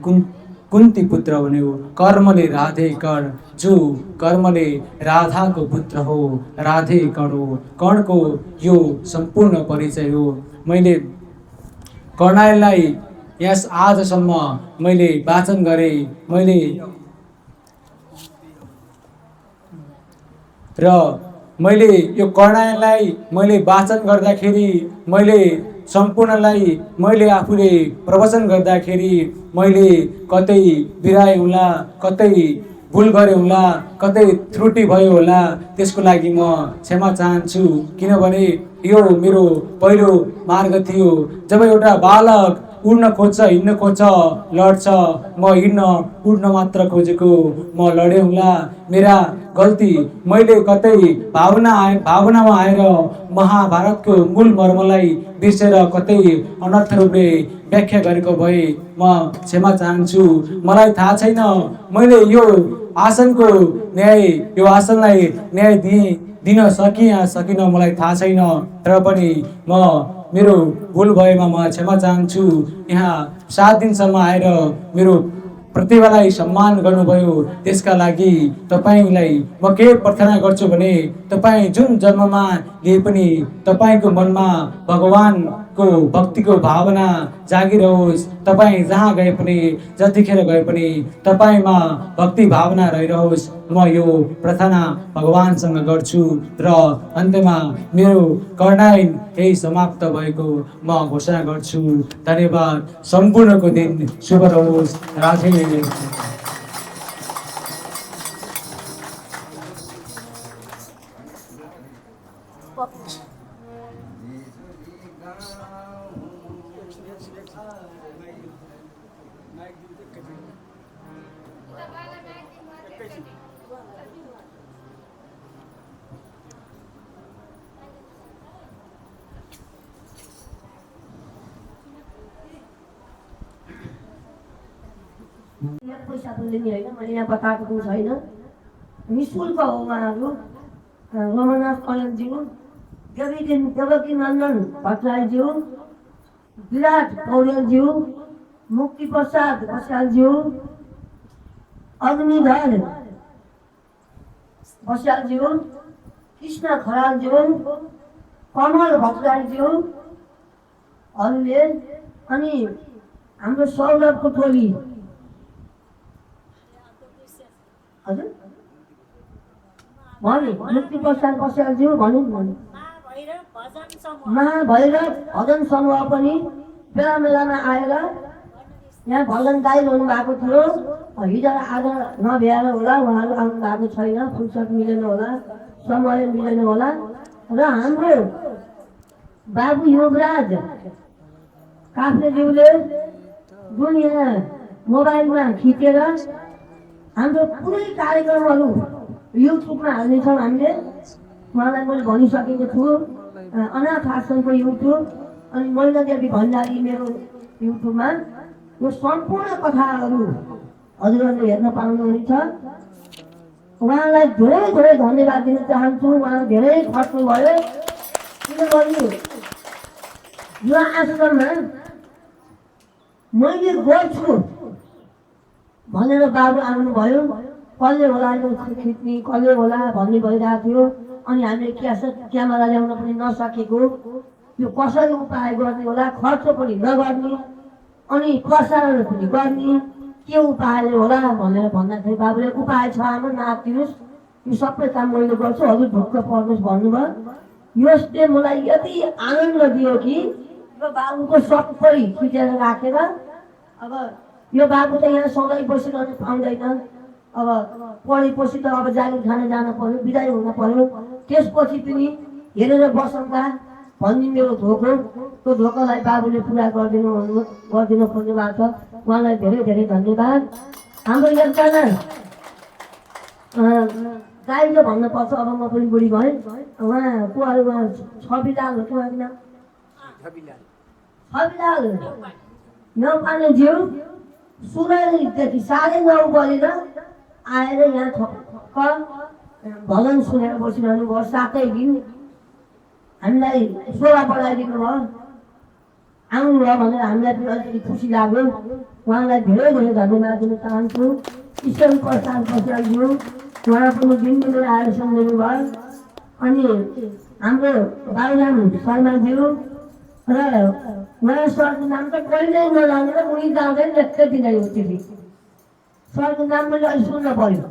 कुन्ती पुत्र भन्यो कर्मले राधे कर जो कर्मले राधाको पुत्र हो राधे कर्ण हो कर्णको यो सम्पूर्ण परिचय हो मैले कर्णालीलाई यस आजसम्म मैले वाचन गरेँ, मैले यो कर्णायनलाई मैले वाचन गर्दाखेरि, मैले सम्पूर्णलाई मैले आफूले प्रवचन गर्दाखेरि मैले कतै बिराए होला, कतै भुल गरे होला, कतै त्रुटि भयो होला, त्यसको लागि म क्षमा चाहन्छु। किनभने यो मेरो पहिलो मार्ग थियो। जब एउटा बालक उड्न खोज्छ, हिँड्न खोज्छ, लड्छ, म हिँड्न उड्न मात्र खोजेको, म लडेँ होला। मेरा गल्ती, मैले कतै भावनामा आएर महाभारतको मूल मर्मलाई बिर्सेर कतै अनर्थ रूपले व्याख्या गरेको भए म क्षमा चाहन्छु। मलाई थाहा छैन मैले यो आसनको न्याय, यो आसनलाई न्याय दिन सकिन, मलाई थाहा छैन। तर पनि मेरो भुल भएमा म क्षमा चाहन्छु। यहाँ 7 दिनसम्म आएर मेरो प्रतिभालाई सम्मान गर्नुभयो, त्यसका लागि तपाईँलाई म के प्रार्थना गर्छु भने तपाईँ जुन जन्ममा लिए पनि तपाईँको मनमा भगवानको भक्तिको भावना जागिरहोस्। तपाईँ जहाँ गए पनि, जतिखेर गए पनि तपाईँमा भक्ति भावना रहिरहोस्। म यो प्रार्थना भगवानसँग गर्छु र अन्त्यमा मेरो कर्णायन यही समाप्त भएको म घोषणा गर्छु। धन्यवाद। सम्पूर्णको दिन शुभ रहोस्। राधे। पैसा त लिने होइन, मैले यहाँ बताएको पनि छैन। निःशुल्क हो। उहाँहरू रमनाथ कलमज्यू, देवकी नन्दन भट्टराईज्यू, विराट पौडेलज्यू, मुक्ति प्रसाद बस्यालज्यू, अग्निधर बस्यालज्यू, कृष्ण खरालज्यू, कमल भट्टराईज्यूहरूले, अनि हाम्रो सौरभको टोली। हजुर भने मुक्ति प्रसाद बस्यालज्यू भन्नु महाभैरव भजन समूह पनि बेला बेलामा आएर यहाँ भजन गाइरहनु भएको थियो। हिजो आज नभ्याएर होला, उहाँहरू आउनु भएको छैन, फुर्सद मिलेन होला, समय मिलेन होला। र हाम्रो बाबु योगराज काफ्लेज्यूले जुन यहाँ मोबाइलमा खिचेर हाम्रो पुरै कार्यक्रमहरू युट्युबमा हाल्नेछौँ हामीले, उहाँलाई मैले भनिसकेको छु। अनाथ आश्रमको युट्युब अनि मैना देवी भण्डारी मेरो युट्युबमा यो सम्पूर्ण कथाहरू हजुरहरूले हेर्न पाउनुहुनेछ। उहाँलाई धेरै धेरै धन्यवाद दिन चाहन्छु। उहाँ धेरै खट्नुभयो, किनभने यो आश्रममा मैले गर्छु भनेर बाबु आउनुभयो। कसले होला यो खिच्ने, कसले होला भन्ने भइरहेको थियो। अनि हामीले क्यामेरा ल्याउन पनि नसकेको, यो कसरी उपाय गर्ने होला, खर्च पनि नगर्ने अनि प्रसारण पनि गर्ने, के उपायले होला भनेर भन्दाखेरि बाबुले उपाय छ आमा, नआत्तिनुहोस्, यो सबै काम मैले गर्छु, हजुर ढुक्क पर्नुहोस् भन्नुभयो। यसले मलाई यति आनन्द दियो कि यो बाबुको सबै खिचेर राखेर, अब यो बाबु त यहाँ सधैँ बसिरहनु पाउँदैन। अब पढेपछि त अब जागिर खान जान पर्यो, बिदाई हुन पर्यो। त्यसपछि पनि हेरेर बसौँला भन्ने मेरो धोको, त्यो धोकालाई बाबुले पुरा गरिदिनु खोज्नु भएको छ। उहाँलाई धेरै धेरै धन्यवाद। हाम्रो एकजना दाइजो भन्नुपर्छ, अब म पनि बुढी भएँ। उहाँ को अरे उहाँ छविलाल हो कि उहाँको नाम? छविलाल नौपानेज्यू सुनैदेखि 9:30 बजेर आएर यहाँ ठक्क भजन सुनेर बसिरहनु भयो। 7 दिन हामीलाई शोभा बढाइदिनु भयो, आउनुभयो भनेर हामीलाई पनि अलिकति खुसी लाग्यो। उहाँलाई धेरै धेरै धन्यवाद दिन चाहन्छु। ईश्वर प्रसाद बस्यालज्यू, उहाँ पनि दिनदिनै आएर सम्झिनु भयो। अनि हाम्रो बाबुराम शर्माज्यू, र नयाँ सरको नाम त कहिल्यै नजानेर उनी जाँदै लेख्दै दिँदैन चिठी। सरको नाम मैले अहिले सुन्न पर्यो।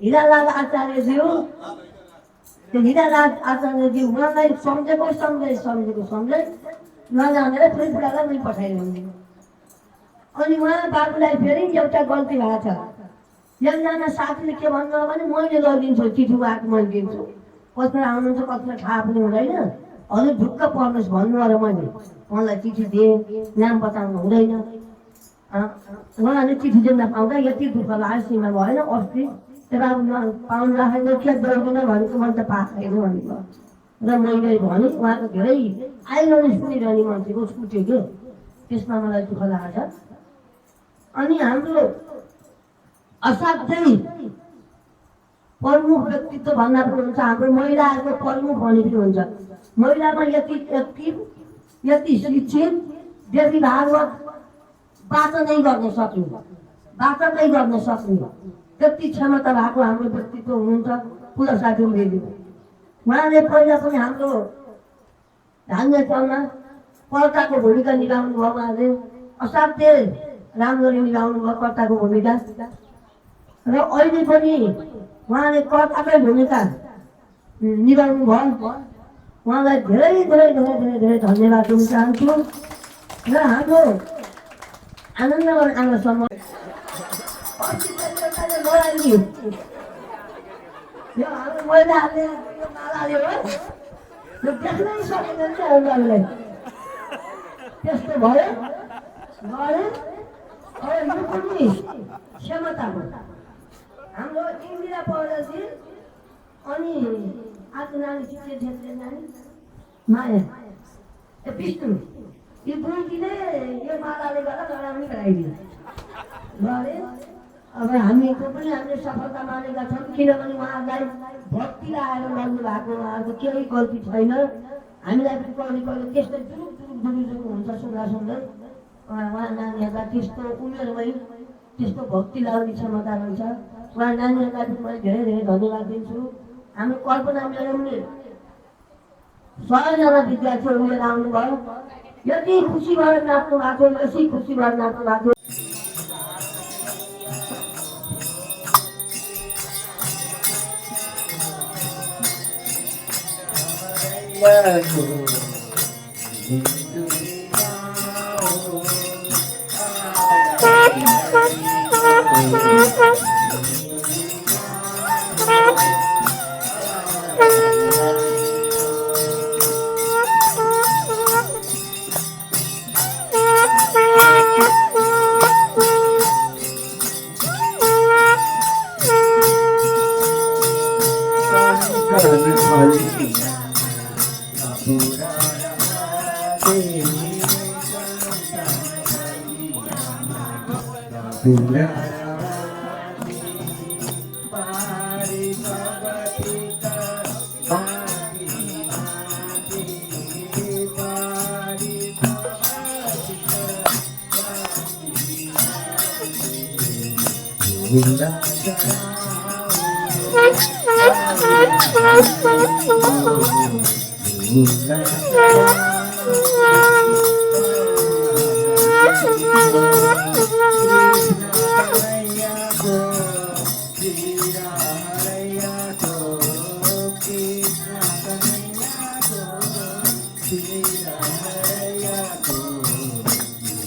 हिरालाल आचार्यज्यू, त्यो हिरालाल आचार्यज्यू उहाँलाई सम्झेको नजानेर फेरि बुढालाई मैले पठाइदिनु। अनि उहाँ बाबुलाई फेरि एउटा गल्ती भएको छ। एकजना साथीले के भन्नु भने मैले गरिदिन्छु, चिठी आएको मैले दिन्छु। कतिखेर आउनुहुन्छ कतिखेर थाहा पनि हुँदैन। हजुर ढुक्क पर्नुहोस् भन्नु अरे मैले उहाँलाई चिठी दिएँ, नाम बताउनु हुँदैन। उहाँले चिठी दिन नपाउँदा यति दुःख लाग्यो सीमा भएन। अस्ति बाबु पाउनु राखेको के गर्दैन भनेको मैले त पाएको भनेको र मैले भने उहाँको धेरै आइरहने सुनिरहने मान्छेको छुट्यो कि त्यसमा मलाई दुःख लागेको छ। अनि हाम्रो असाध्यै प्रमुख व्यक्तित्व भन्दा पनि हुन्छ, हाम्रो महिलाहरूको प्रमुख भने पनि हुन्छ। महिलामा यति शिक्षित देवी भागवत वाचनै गर्न सक्ने त्यति क्षमता भएको हाम्रो व्यक्तित्व हुनुहुन्छ पुलसाथी उम्रेली। उहाँले पहिला पनि हाम्रो धान्य चलमा कर्ताको भूमिका निभाउनु भयो। उहाँले असाध्यै राम्ररी निभाउनु भयो कर्ताको भूमिका र अहिले पनि उहाँले कर्ताकै भूमिका निभाउनु भयो। उहाँलाई धेरै धेरै धेरै धेरै धेरै धन्यवाद दिन चाहन्छु। र हाम्रो आनन्दवन आमासम्म यो हाम्रो महिलाहरूले यो मालाले हो यो देख्नै सकिँदैन क्या उनीहरूले त्यस्तो भयो गरे। अब यो पनि क्षमता हो हाम्रो इन्दिरा पौडेलजी अनि आज नानी चित्र नानी माया विष्णु यो दुईले यो मालाले गर्दा लडाउने गराइदियो गरे। अब हामीको पनि हामीले सफलता मानेका छौँ किनभने उहाँहरूलाई भक्ति लगाएर गर्नु भएको उहाँहरूको केही गल्ती छैन। हामीलाई पनि कहिले कहिले त्यस्तै जुरुक हुन्छ सुन्दा उहाँ नानीहरूलाई त्यस्तो उमेरमै त्यस्तो भक्ति लगाउने क्षमता रहन्छ। उहाँ नानीहरूलाई पनि मैले धेरै धेरै धन्यवाद दिन्छु। हाम्रो कल्पना मेडमले 100जना विद्यार्थीहरू लिएर आउनुभयो। यति खुसी भएर नाच्नु भएको छ, यति खुसी भएर नाच्नु भएको छ।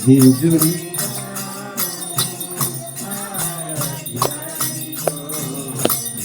Hijuri